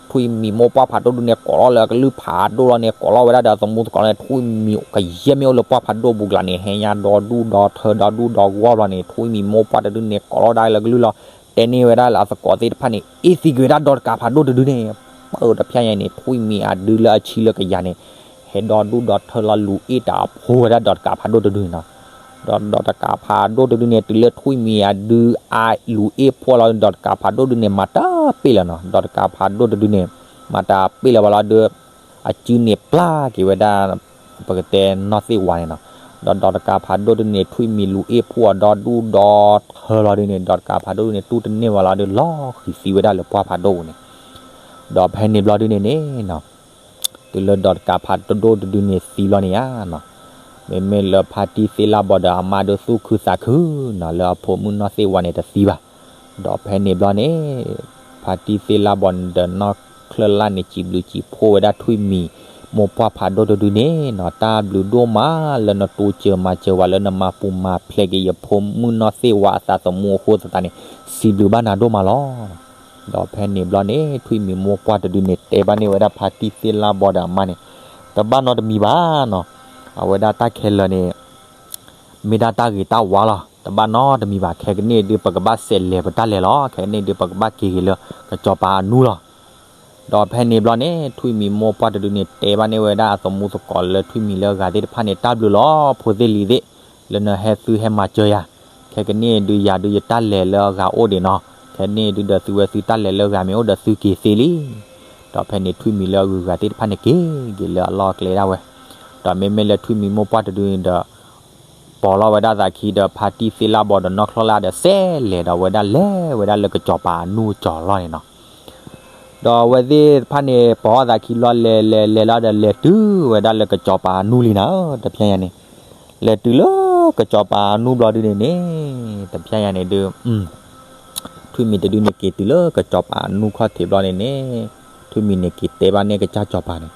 ထွံၣ်မံၤမိၢ်ပှၢ်ဖးဒိၣ်ဒုန့ၣ် ကိးလီၤလၢကလုၢ်ဖးဒိၣ်လီၤန့ၣ် ကိးလီၤဝဲဒၣ်ဒီးအသမူသကိးန့ၣ် ထွံၣ်မံၤကယဲၢ်မ့ၢ်အိၣ်လၢပှၢ်ဖးဒိၣ်ပူၤကျါန့ၣ် ဟဲညါဒီဒူၣ်ဒီထၢဒီဒူၣ်ဒီဂီၢ်ဘျီန့ၣ် ထွံၣ်မံၤမိၢ်ပှၢ်တဒုန့ၣ် ကိးလီၤဒၣ်လၢကလုၢ်လီၤ. တဲန့ၢ်ဝဲဒၣ်လၢအသကိးသ့ၣ်တဖၣ်န့ၣ် အ့ၣ်သံကွံာ်ဝဲဒၣ်ဒီးတကးဖးဒိၣ်တဒုန့ၣ်, ပၢ်တဖျါညါန့ၣ် ထွံၣ်မံၤအဒုလၢအဆံလၢကယၤန့ၣ် ဟဲဒီဒူၣ်ဒီထၢလီၤလူၤအ့ၣ်တၢ်အဖိဝဲဒၣ်ဒီးတကးဖးဒိၣ်တဒုန့ၣ်နီၤ. ဒီးဒီးတကးဖးဒိၣ်တဒုန့ၣ် တုၤလၢထွံၣ်မံၤအဒုအလူၤအ့ၣ်ဖှီၣ်လီၤဒီးတကးဖးဒိၣ်တဒုန့ၣ် မၤတၢ်ပ့ၢ်လီၤနီၤ. ဒီးတကးဖးဒိၣ်တဒုန့ၣ် မၤတၢ်ပ့ၢ်လီၤဘၣ်လီၤဒီး အစုန့ၣ်ပျၢ်က့ၤဝဲဒၣ် ပကတဲနီၢ်သ့ၣ်ဝါန့ၣ်နီၤ. ဒီးဒီးတကးဖးဒိၣ်တဒုန့ၣ် ထွံၣ်မံၤလူၤအ့ၣ်ဖှီၣ်အီၤဒီဒူၣ်ဒီထၢလီၤဒုန့ၣ် ဒီးတကးဖးဒိၣ်တဒုန့ၣ် တူၢ်တန့ၢ်ဝဲလီၤဒီး လီၤဃံၤသံဝဲဒၣ်လၢပှၢ်ဖးဒိၣ်ပူၤန့ၣ်. ဒီးဖဲန့ၣ်ဘျီဒုန့ၣ်န့ၣ်နီၤ တုၤလၢဒီးတကးဖးဒိၣ်တဒုန့ၣ်သံဘျီန့ၣ်ဧါနီၤ, မ့မ့ၢ်လၢဖါတံၢ်သ့ၣ်လၣ်ဘီဒီးအမါဒုးသူၣ်ခုသးခုနီၤ လၢအဖိမုၣ်နီၢ်သ့ၣ်ဝါန့ၣ်တသံဘၣ်. ဒီးဖဲန့ၣ်ဘျီန့ၣ် ဖါတံၢ်သ့ၣ်လၣ်ဘီဒီးနီၢ်ချၢၣ်လၣ်န့ၣ် စံးဘျုးစံးဖှိၣ်ဝဲဒၣ်ထွံၣ်မံၤ မိၢ်ပှၢ်ဖးဒိၣ်တဒုန့ၣ်နီၤ, တၢ်ဘျုးဒိၣ်မးလၢနတိစၢၤမၤစၢၤဝဲလၢနမၤပူၤမၤဖျဲးက့ၤယဖိမုၣ်နီၢ်သ့ၣ်ဝါအသးသမူအဃိသတးန့ၣ် စံးဘျုးဘၣ်နၤဒိၣ်မးလီၤ. ဒီးဖဲန့ၣ်ဘျီန့ၣ် ထွံၣ်မံၤမိၢ်ပှၢ်တဒုန့ၣ် တဲဘၣ်န့ၢ်ဝဲဒၣ်ဖါတံၢ်သ့ၣ်လၣ်ဘီဒီးအမါန့ၣ် တဘၣ်နီတမံၤဘၣ်နီၤ, အဝဲဒၣ်တၢ်ခဲလၢာ်န့ၣ် မ့ၢ်ဒၣ်တၢ်ဂ့ၤတၢ်ဝါလီၤ. တဘၣ်နီတမံၤဘၣ်. ခဲကနံၣ်ဒုး ပကဘၣ်စဲးလဲၤပတၢ်လဲၤလီၤ. ခဲကနံၣ်ဒုး ပကဘၣ်က့ၤက့ၤလၢကစီၤပၤအနူလီၤ. ဒီးဖဲန့ၣ်ဘျီန့ၣ် ထွံၣ်မံၤမိၢ်ပှၢ်တဒုန့ၣ် တဲဘၣ်န့ၢ်ဝဲဒၣ်အသမူသကိးလၢထွံၣ်မံၤလၢအဂၤသ့ၣ်တဖၣ်န့ၣ် တၢ်ဘျုးလီၤ ဖိသ့ၣ်လံၤသ့ၣ်, လၢနဟဲသုဟဲမၤစၢၤယၤ. ခဲကနံၣ်ဒုးယၤဒုးယတၢ်လဲၤလၢအဂၤအိၣ်ဒံးနီၤ. ခဲကနံၣ်ဒုးဒီးသုဝဲသုတၢ်လဲၤလၢဂၤမ့ၢ်အိၣ်ဒီးသုက့ၤသ့လံ. ဒီးဖဲန့ၣ်ထွံၣ်မံၤလၢအဂုၤအဂၤသ့ၣ်တဖၣ်န့ၣ်က့ၤက့ၤလၢအလီၢ်အကျဲဒၣ်ဝဲ. ဒီးမ့မ့ၢ်လၢထွံၣ်မံၤမိၢ်ပှၢ်တဒုန့ၣ်ဒီး ပိာ်လီၤဝဲဒၣ်သးခံဒီး ဖါတံၢ်သ့ၣ်လၣ်ဘီဒီးနီၢ်ချၢၣ်လၣ်ဒီး စဲးလဲၤဒီးဝဲဒၣ်လဲၤဝဲဒၣ်လၢကစီၤပၤအနူအကၠီၤလီၢ်န့ၣ်နီၤ. ဒီးအဝဲသ့ၣ်တဖၣ်န့ၣ် ပိာ်အီၣ်သးခံလီၤ လဲၤလဲၤလဲၤလီၤဒီး လဲၤတုၤဝဲဒၣ်လၢကစီၤပၤအနူလံနီၤ. တဖျဲညါန့ၣ် လဲၤတုၤလၢကစီၤပၤအနူဘျီဒုန့ၣ်န့ၣ် တဖျဲညါန့ၣ်ဒုး ထွံၣ်မံၤတဒုန့ၣ်က့ၤတုၤလၢကစီၤပၤအနူခီၣ်ထံးဘျီန့ၣ်န့ၣ် ထွံၣ်မံၤန့ၣ်က့ၤတဲဘၣ်န့ၢ်ကစၢ်စီၤပၤန့ၣ်,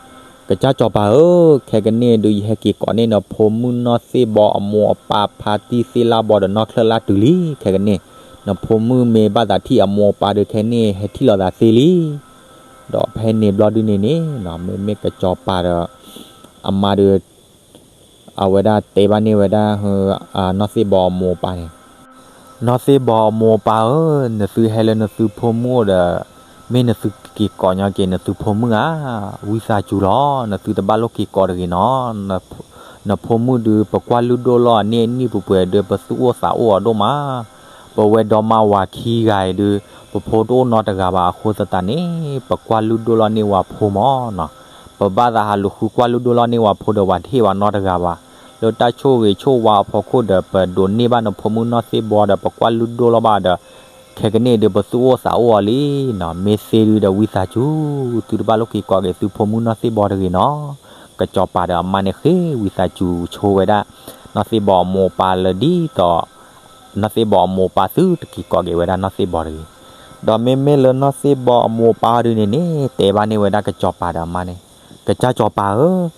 ကစၢ်စီၤပၤဧၢ, ခဲကနံၣ်ဒုးယဟဲက့ၤကိးန့ၢ်နဖိမုၣ်နီၢ်သ့ၣ်ဘီအမိၢ်အပၢ်ဖါတံၢ်သ့ၣ်လၣ်ဘီဒီးနီၢ်ချၢၣ်လၣ်တုၤလံ. ခဲကနံၣ် နဖိမုၣ်မ့ၢ်ဘၣ်သးထံၣ်အမိၢ်အပၢ်ဒုးခဲန့ၣ် ဟဲထံၣ်လိာ်သးသ့လံ. ဒီးဖဲန့ၣ်ဘျီဒုန့ၣ်န့ၣ် မ့မ့ၢ်ကစီၤပၤဒီး အမါဒုး အဝဲဒၣ်တဲဘၣ်န့ၢ်ဝဲဒၣ် နီၢ်သ့ၣ်ဘီအမိၢ်အပၢ်န့ၣ်, နီၢ်သ့ၣ်ဘီအမိၢ်အပၢ်ဧၢ, နသုဟဲလၢနသုဖိမုၣ်အိၣ်ဒီး မ့ၢ်နသုက့ၤကိးညီက့ၤနသုဖိမုၣ်ဧါ, ဝံသးစူၤလီၤ, နသုတဘၣ်လိၣ်က့ၤကိးတဂ့ၤနီၤ. နဖိမုၣ်ဒုး ပကွၢ်လုၢ်ဒိၣ်လီၤအန့ၢ်အနံၣ်ပှဲၤပှဲၤဒုး ပသူၣ်အိၣ်သးအိၣ်အီၤဒိၣ်မး. ပဝဲဒီမါဝၤခံဂၤအံၤဒုး ပဖိတအိၣ်နီတဂၤဘၣ်အဃိသတးန့ၣ် ပကွၢ်လုၢ်ဒိၣ်လီၤန့ၢ်ဝၤဖိမးနီၤ. ပဘၣ်သးဟးလူၤဃုကွၢ်လုၢ်ဒိၣ်လီၤန့ၢ်ဝၤဖိဒီး ဝၤတဟ့ၣ်ဝဲနီတဂၤဘၣ်. လၢတၢ်ဆိၣ်ဂ့ၤဆိၣ်ဝါအဖီခိၣ်ဒီး ပဒိးန့ၢ်ဘၣ်နဖိမုၣ်နီၢ်သ့ၣ်ဘီဒီး ပကွၢ်လုၢ်ဒိၣ်လီၤဘၣ်ဒီး ခဲကနံၣ်ဒုး ပသူၣ်အိၣ်သးအိၣ်အီၤလံနီၤ. မ့ၢ်သ့ဒုးဒီး ဝံသးစူၤ သုတဘၣ်လိၣ်က့ၤကိးက့ၤသုဖိမုၣ်နီၢ်သ့ၣ်ဘီတဂ့ၤနီၤ. ကစီၤပၤဒီးအမါန့ၣ်ဃ့ဝံသးစူၤဆိဝဲဒၣ် နီၢ်သ့ၣ်ဘီအမိၢ်အပၢ်လၢဒ်သိး နီၢ်သ့ၣ်ဘီအမိၢ်အပၢ်သုတက့ၤကိးက့ၤဝဲဒၣ်နီၢ်သ့ၣ်ဘီတဂ့ၤ. ဒီးမ့မ့ၢ်လၢနီၢ်သ့ၣ်ဘီအမိၢ်အပၢ်ဒုန့ၣ်န့ၣ် တဲဘၣ်န့ၢ်ဝဲဒၣ်ကစီၤပၤဒီးအမါန့ၣ်, ကစၢ်စီၤပၤဧၢ,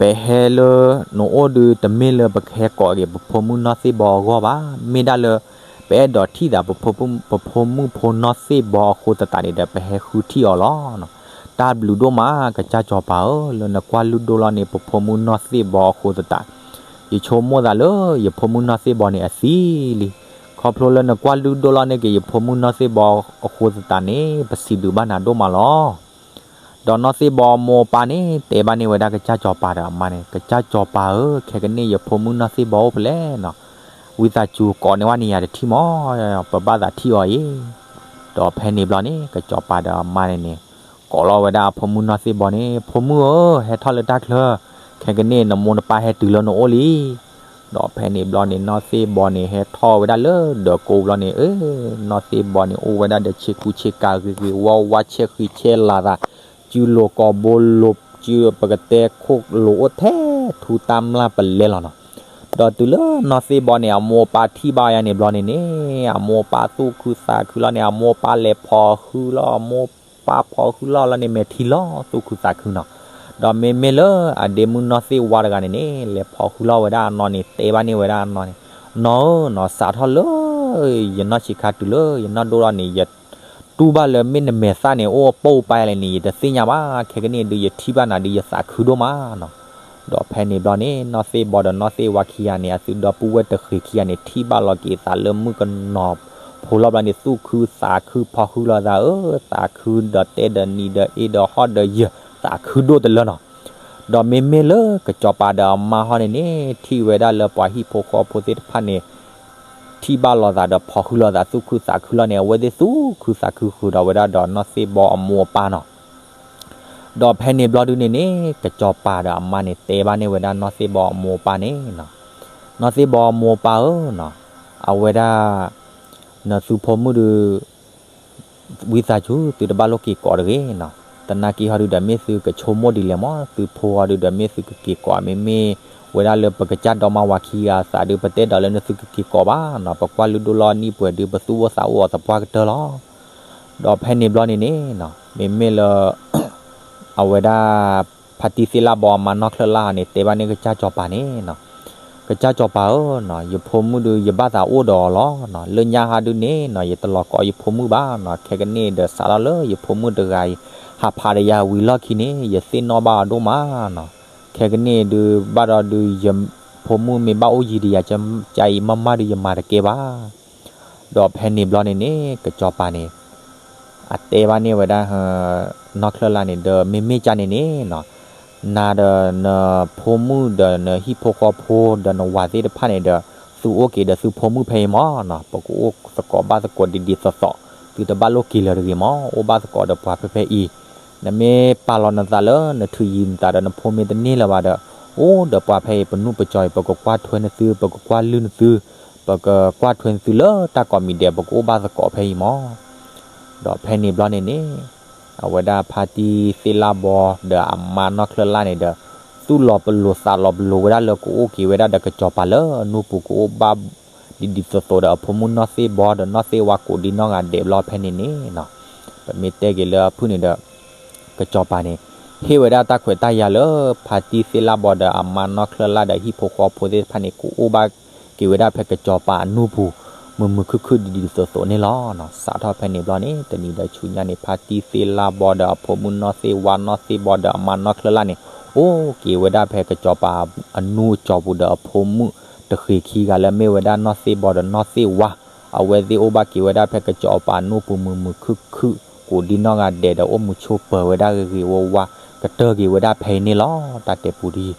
ပဟဲလၢနအိၣ်ဒုး တမ့ၢ်လၢပကဟဲကိးက့ၤပဖိမုၣ်နီၢ်သ့ၣ်ဘီအဂီၢ်ဘၣ်. မ့ၢ်ဒၣ်လၢ ပအဲၣ်ဒိးထံၣ်သး ပဖိမုၣ်ဖိနီၢ်သ့ၣ်ဘီအဃိသတးန့ၣ်ဒီး ပဟဲဃုထံၣ်အီၤလီၤ. တၢ်ဘျုးဒိၣ်မး ကစၢ်စီၤပၤဧၢ, လၢနကွၢ်လုၢ်ဒိၣ်လီၤန့ၢ် ပဖိမုၣ်နီၢ်သ့ၣ်ဘီအဃိသတး ယဆိကမိၣ်သးလၢ ယဖိမုၣ်နီၢ်သ့ၣ်ဘီန့ၣ်အသံလံ. ခီဖျိလၢနကွၢ်လုၢ်ဒိၣ်လီၤန့ၢ်က့ၤ ယဖိမုၣ်နီၢ်သ့ၣ်ဘီအဃိသတးန့ၣ် ပစံးဘျုးဘၣ်နၤဒိၣ်မးလီၤ. ဒီးနီၢ်သ့ၣ်ဘီအမိၢ်အပၢ်န့ၣ် တဲဘၣ်န့ၢ်ဝဲဒၣ်ကစၢ်စီၤပၤဒီးအမါန့ၣ်, ကစၢ်စီၤပၤဧၢ, ခဲကနံၣ် ယဖိမုၣ်နီၢ်သ့ၣ်ဘီအိၣ်ဖဲလဲၣ်နီၤ. ဝံသးစူၤကိးန့ၢ်ဝဲန့ၣ်ယၤတထံၣ်မး, ပဘၣ်သးထံၣ်အီၤအံၤ. ဒီးဖဲန့ၣ်ဘျီန့ၣ် ကစီၤပၤဒီးအမါန့ၣ်န့ၣ် ကိးလီၤဝဲဒၣ်အဖိမုၣ်နီၢ်သ့ၣ်ဘီန့ၣ်, ဖိမုၣ်ဧၢ, ဟဲထီၣ်လၢတၢ်ချၢ, ခဲကနံၣ် နမိၢ်နပၢ်ဟဲတုၤလၢနအိၣ်လံ. ဒီးဖဲန့ၣ်ဘျီန့ၣ် နီၢ်သ့ၣ်ဘီန့ၣ် ဟဲထီၣ်ဝဲဒၣ်လၢဒၢးကိးဘျီန့ၣ် အ့ နီၢ်သ့ၣ်ဘီန့ၣ် အိၣ်ဝဲဒၣ်ဒီးဆ့ကူဆ့ကၤဂ့ၤဂ့ၤဝါဝါ ဆဲဃံးဆဲလၤသး, စုလိၤကိာ်ဘိလိၤ စုပကတဲခိၣ်လိၤအိၣ်ထဲထူတၢ်မျၢ်ပလဲလီၤနီၤ. ဒီးတုၤလၢနီၢ်သ့ၣ်ဘီန့ၣ် အမိၢ်အပၢ်ထံၣ်ဘၣ်ယၤန့ၣ်ဘျီန့ၣ်န့ၣ် အမိၢ်အပၢ်သူၣ်ခုသးခုလီၤန့ၣ် အမိၢ်အပၢ်လဲၤဖီၣ်ဃုလီၤ အမိၢ်အပၢ်ဖီၣ်ဃုလီၤလီၤန့ၣ် မဲာ်ထံလီၤသူၣ်ခုသးခုနီၤ. ဒီးမ့မ့ၢ်လၢအဒ့မုၣ်နီၢ်သ့ၣ်ဝါတဂၤန့ၣ်န့ၣ် လဲၤဖီၣ်ဃုလီၤဝဲဒၣ်အနီၢ်န့ၣ် နီၢ်ဧၢနီၤ စးထီၣ်လၢ ယနီၢ်ဆံးခါတုၤလၢယနီၢ်ဒိၣ်ထီၣ်န့ၣ် ယတူၢ်ဘၣ်လၢမ့ၢ်နမဲာ်သၣ်န့ၣ် အိၣ်အပိၢ်ပာ်လဲၣ်န့ၣ် ယတသ့ၣ်ညါဘၣ်. ခဲကနံၣ်ဒုးယထံၣ်ဘၣ်နၤဒုးယသးခုဒိၣ်မးနီၤ. ဒီးဖဲန့ၣ်ဘျီန့ၣ် နီၢ်သ့ၣ်ဘီဒီးနီၢ်သ့ၣ်ဝါခံဂၤန့ၣ် အသုဒီပုၢ်ဝဲၢ်တဃ့ၤခံဂၤန့ၣ် ထံၣ်ဘၣ်လီၤက့ၤသးလၢမုၣ်ကနီၤဖိလီၤဘျီန့ၣ် သူၣ်ခုသးခုဖီၣ်ဃုလီၤသးဧၢ, သးခုဒီးတဲဒီးနံၤဒီးအ့ဒီးဟီၣ်ဒီးယၢၤ သးခုဒိၣ်တလၢနီၤ. ဒီးမ့မ့ၢ်လၢကစီၤပၤဒီးအမါဟီန့ၣ်န့ၣ် ထံၣ်ဝဲဒၣ်လၢပှၤဟံၣ်ဖိဃီဖိသ့ၣ်တဖၣ်န့ၣ် ထံၣ်ဘၣ်လီၤသးဒီးဖီၣ်ဃုလီၤသးသူၣ်ခုသးခုလီၤန့ၣ် အဝဲသ့ၣ်သူၣ်ခုသးခုဃုာ်ဒီးဝဲဒၣ်ဒီးနီၢ်သ့ၣ်ဘီအမိၢ်အပၢ်နီၤ. ဒီးဖဲန့ၣ်ဘျီဒုန့ၣ်န့ၣ် ကစီၤပၤဒီးအမါန့ၣ် တဲဘၣ်န့ၢ်ဝဲဒၣ်နီၢ်သ့ၣ်ဘီအမိၢ်အပၢ်န့ၣ်နီၤ, နီၢ်သ့ၣ်ဘီအမိၢ်အပၢ်ဧၢနီၤ, အဝဲဒၣ် နသုဖိမုၣ်ဒုး ဝံသးစူၤ သုတဘၣ်လိၣ်က့ၤကိးတဂ့ၤနီၤ. သနာ်က့ဟီဒုးဒီးမ့ၢ်သုကဆိကမိၣ်ဒ်လဲၣ်မး, သုဖိဟီဒုးဒီးမ့ၢ်သုကက့ၤကိး မ့မ့ၢ်ဝဲဒၣ်လၢပကစၢ်ဒီမါဝၤခံဂၤအသးဒုး ပတဲဒီးလၢနသုကက့ၤကိးဘၣ်နီၤ, ပကွၢ်လုၢ်ဒိၣ်လီၤနံၣ်ပှဲၤဒုး ပသူၣ်အိၣ်သးအိၣ်အီၤသပှၢ်ကတၢၢ်လီၤ. ဒီးဖဲန့ၣ်ဘျီန့ၣ်န့ၣ်နီၤ မ့မ့ၢ်လၢ အဝဲဒၣ် ဖါတံၢ်သ့ၣ်လၣ်ဘီအမါနီၢ်ချၢၣ်လၣ်န့ၣ် တဲဘၣ်န့ၢ်ကစၢ်စီၤပၤန့ၣ်နီၤ, ကစၢ်စီၤပၤဧၢနီၤ, ယဖိမုၣ်ဒုး ယဘၣ်သးအိၣ်ဒီးအီၤလီၤနီၤ, လၢညါဟီဒုန့ၣ်နီၤ ယတလီၤကိးယဖိမုၣ်ဘၣ်နီၤ, ခဲကနံၣ်ဒီးစးထီၣ်လၢယဖိမုၣ်တဂၤအံၤ ဟးဖးဒီးယၤဝံၤလီၢ်ခံန့ၣ် ယသ့ၣ်နီၣ်ဘၣ်အီၤဒိၣ်မးနီၤ, ခဲကနံၣ်ဒုးဘၣ်ဒီးဒုး ယဖိမုၣ်မ့ၢ်ဘၣ်အိၣ်ယံၤဒီးယၤ ကါအံၤမးမးဒုးယမၤတကဲဘၣ်. ဒီးဖဲန့ၣ်ဘျီန့ၣ်န့ၣ် ကစီၤပၤန့ၣ် အတဲဘၣ်န့ၢ်ဝဲဒၣ် နီၢ်ချၢၣ်လၣ်န့ၣ် ဒီးမ့မ့ၢ်ကၢ်န့ၣ်န့ၣ်နီၤ, နၤဒီးနဖိမုၣ်ဒီးနဟံၣ်ဖိဃီဖိဒီးနဝၤသ့ၣ်တဖၣ်န့ၣ်ဒီး သုအိၣ်က့ၤဒီးသုဖိမုၣ်ဖဲအံၤမးနီၤ, ပကအိၣ်သကိးဘၣ်သကိးဒ်ဒ်သိးသိး, သုတဘၣ်လိၣ်က့ၤလၢၤတဂ့ၤမး, အိၣ်ဘၣ်သကိးဒီးပှၤဖဲဖဲအံၤ, နမ့ၢ်ပာ်လီၤနသးလၢနထုးယံၤနသးဒီးနဖိမ့ၢ်တန့ၢ်လၢၤဘၣ်ဒီး အိၣ်ဒီးပှၤဖဲအံၤ ပနူၢ်ပစီၤအံၤ ပကကွၢ်ထွဲနသု ပကကွၢ်လုၢ်နသု ပကကွၢ်ထွဲနသုလၢတၢ်ကိးမံၤဒဲး ပကအိၣ်ဘၣ်သကိးဖဲအံၤမး. ဒီးဖဲန့ၣ်ဘျီန့ၣ်န့ၣ် အဝဲဒၣ်ဖါတံၢ်သ့ၣ်လၣ်ဘီဒီးအမါနီၢ်ချၢၣ်လၣ်န့ၣ်ဒီး သူၣ်လီၤပလိာ်သးလီၤပလိာ်ဝဲဒၣ်လၢကအိၣ်က့ၤဝဲဒၣ်ဒီးကစီၤပၤလၢအနူပူၤ ကအိၣ်ဘၣ်ဒ်ဒ်သိးသိးဒီးအဖိမုၣ်နီၢ်သ့ၣ်ဘီဒီးနီၢ်သ့ၣ်ဝါကိးဒ်နီၢ်ဂၤဒဲးဘျီဖဲန့ၣ်န့ၣ်နီၤ, ပမ့ၢ်တဲက့ၤလၢအဖုၣ်န့ၣ်ဒီး ကစီၤပၤန့ၣ် ဟ့ၣ်ဝဲဒၣ်တၢ်ခွဲးတၢ်ယာ်လၢ ဖါတံၢ်သ့ၣ်လၣ်ဘီဒီးအမါနီၢ်ချၢၣ်လၣ်ဒီးဟံၣ်ဖိဃီဖိသ့ၣ်တဖၣ်န့ၣ် ကအိၣ်ဘၣ်က့ၤဝဲဒၣ်ဖဲကစီၤပၤအနူပူၤ မုာ်မုာ်ခုၣ်ခုၣ်ဒ်ဒ်သိးသိးန့ၣ်လီၤ. စးထီၣ်ဖဲန့ၣ်ဘျီန့ၣ် တနံၤဒီးဆူညါန့ၣ် ဖါတံၢ်သ့ၣ်လၣ်ဘီဒီးအဖိမုၣ်နီၢ်သ့ၣ်ဝါ နီၢ်သ့ၣ်ဘီဒီးအမါနီၢ်ချၢၣ်လၣ်န့ၣ် အိၣ်က့ၤဝဲဒၣ်ဖဲကစီၤပၤအနူအစီၤပူၤဒီးအဖိမုၣ်တဃ့ခံဂၤလၢမ့ၢ်ဝဲဒၣ်နီၢ်သ့ၣ်ဘီဒီးနီၢ်သ့ၣ်ဝါ အဝဲသ့ၣ်အိၣ်ဘၣ်က့ၤဝဲဒၣ်ဖဲကစီၤပၤအနူပူၤ မုာ်မုာ်ခုၣ်ခုၣ် ကိးဒ်နီၢ်ဂၤဒဲးဒီး အိၣ်မုာ်ဆိးပၢၤဝဲဒၣ်ဂ့ၤဂ့ၤဝါဝါ ကတၢၢ်က့ၤဝဲဒၣ်ဖဲအံၤန့ၣ်လီၤ. တၢ်တဲပူတယုၢ်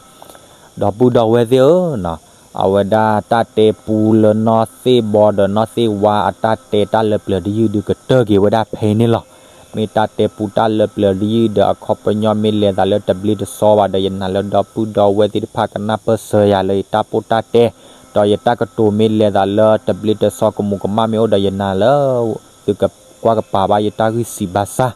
ဒီပုၢ်ဒီဝဲၢ်သ့ၣ်ဧၢ, အဝဲဒၣ်တၢ်တဲပူလၢနီၢ်သ့ၣ်ဘီဒီးနီၢ်သ့ၣ်ဝါအတၢ်တဲတၢ်လၢပျၢၤတယုၢ်ဒုး ကတၢၢ်က့ၤဝဲဒၣ်ဖဲအံၤန့ၣ်လီၤ. မ့ၢ်တၢ်တဲပူတၢ်လၢပျၢၤတယုၢ်ဒီးအခီပညီမ့ၢ်လဲၤသးလၢတဘျ့တဆှီဘၣ်ဒီး ယနာ်လၢဒီပုၢ်ဒီဝဲၢ်သ့ၣ်တဖၣ်ကနၢ်ပၢၢ်ဆၢယၤလၢယတၢ်ပိၢ်တၢ်တဲ ဒီးယတၢ်ကတိၤမ့ၢ်လဲၤသးလၢတဘျ့တဆှီ ကမူးကမၣ်မ့ၢ်အိၣ်ဒီး ယနာ်လၢ သုကကွၢ်ကပၤဘၣ်ယတၢ်ဂံၢ်စံးဘၣ်ဆၣ်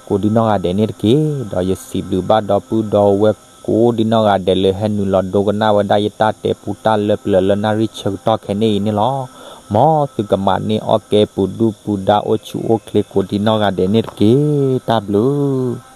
ကိးဒ်နီၢ်ဂၤဒဲးန့ၣ်တက့ၢ်. ဒီးယစံးဘျုးဘၣ်ဒီပုၢ်ဒီဝဲၢ်ကိးဒ်နီၢ်ဂၤဒဲးလၢ ဟဲနုာ်လီၤဒိကနၣ်ဝဲဒၣ်ယတၢ်တဲပူတၢ်လၢပျၢၤလၢနၣ်ရံၣ်ဆၢကတီၢ်ခဲအံၤန့ၣ်လီၤ. မ်သုကမၤန့ၢ်အီၣ်ကဲပူၤဒုၣ်ပူၤဒါ အိၣ်ဆူၣ်အိၣ်ချ့ကိးဒ်နီၢ်ဂၤဒဲးန့ၣ်တက့ၢ်. တၢ်ဘျုး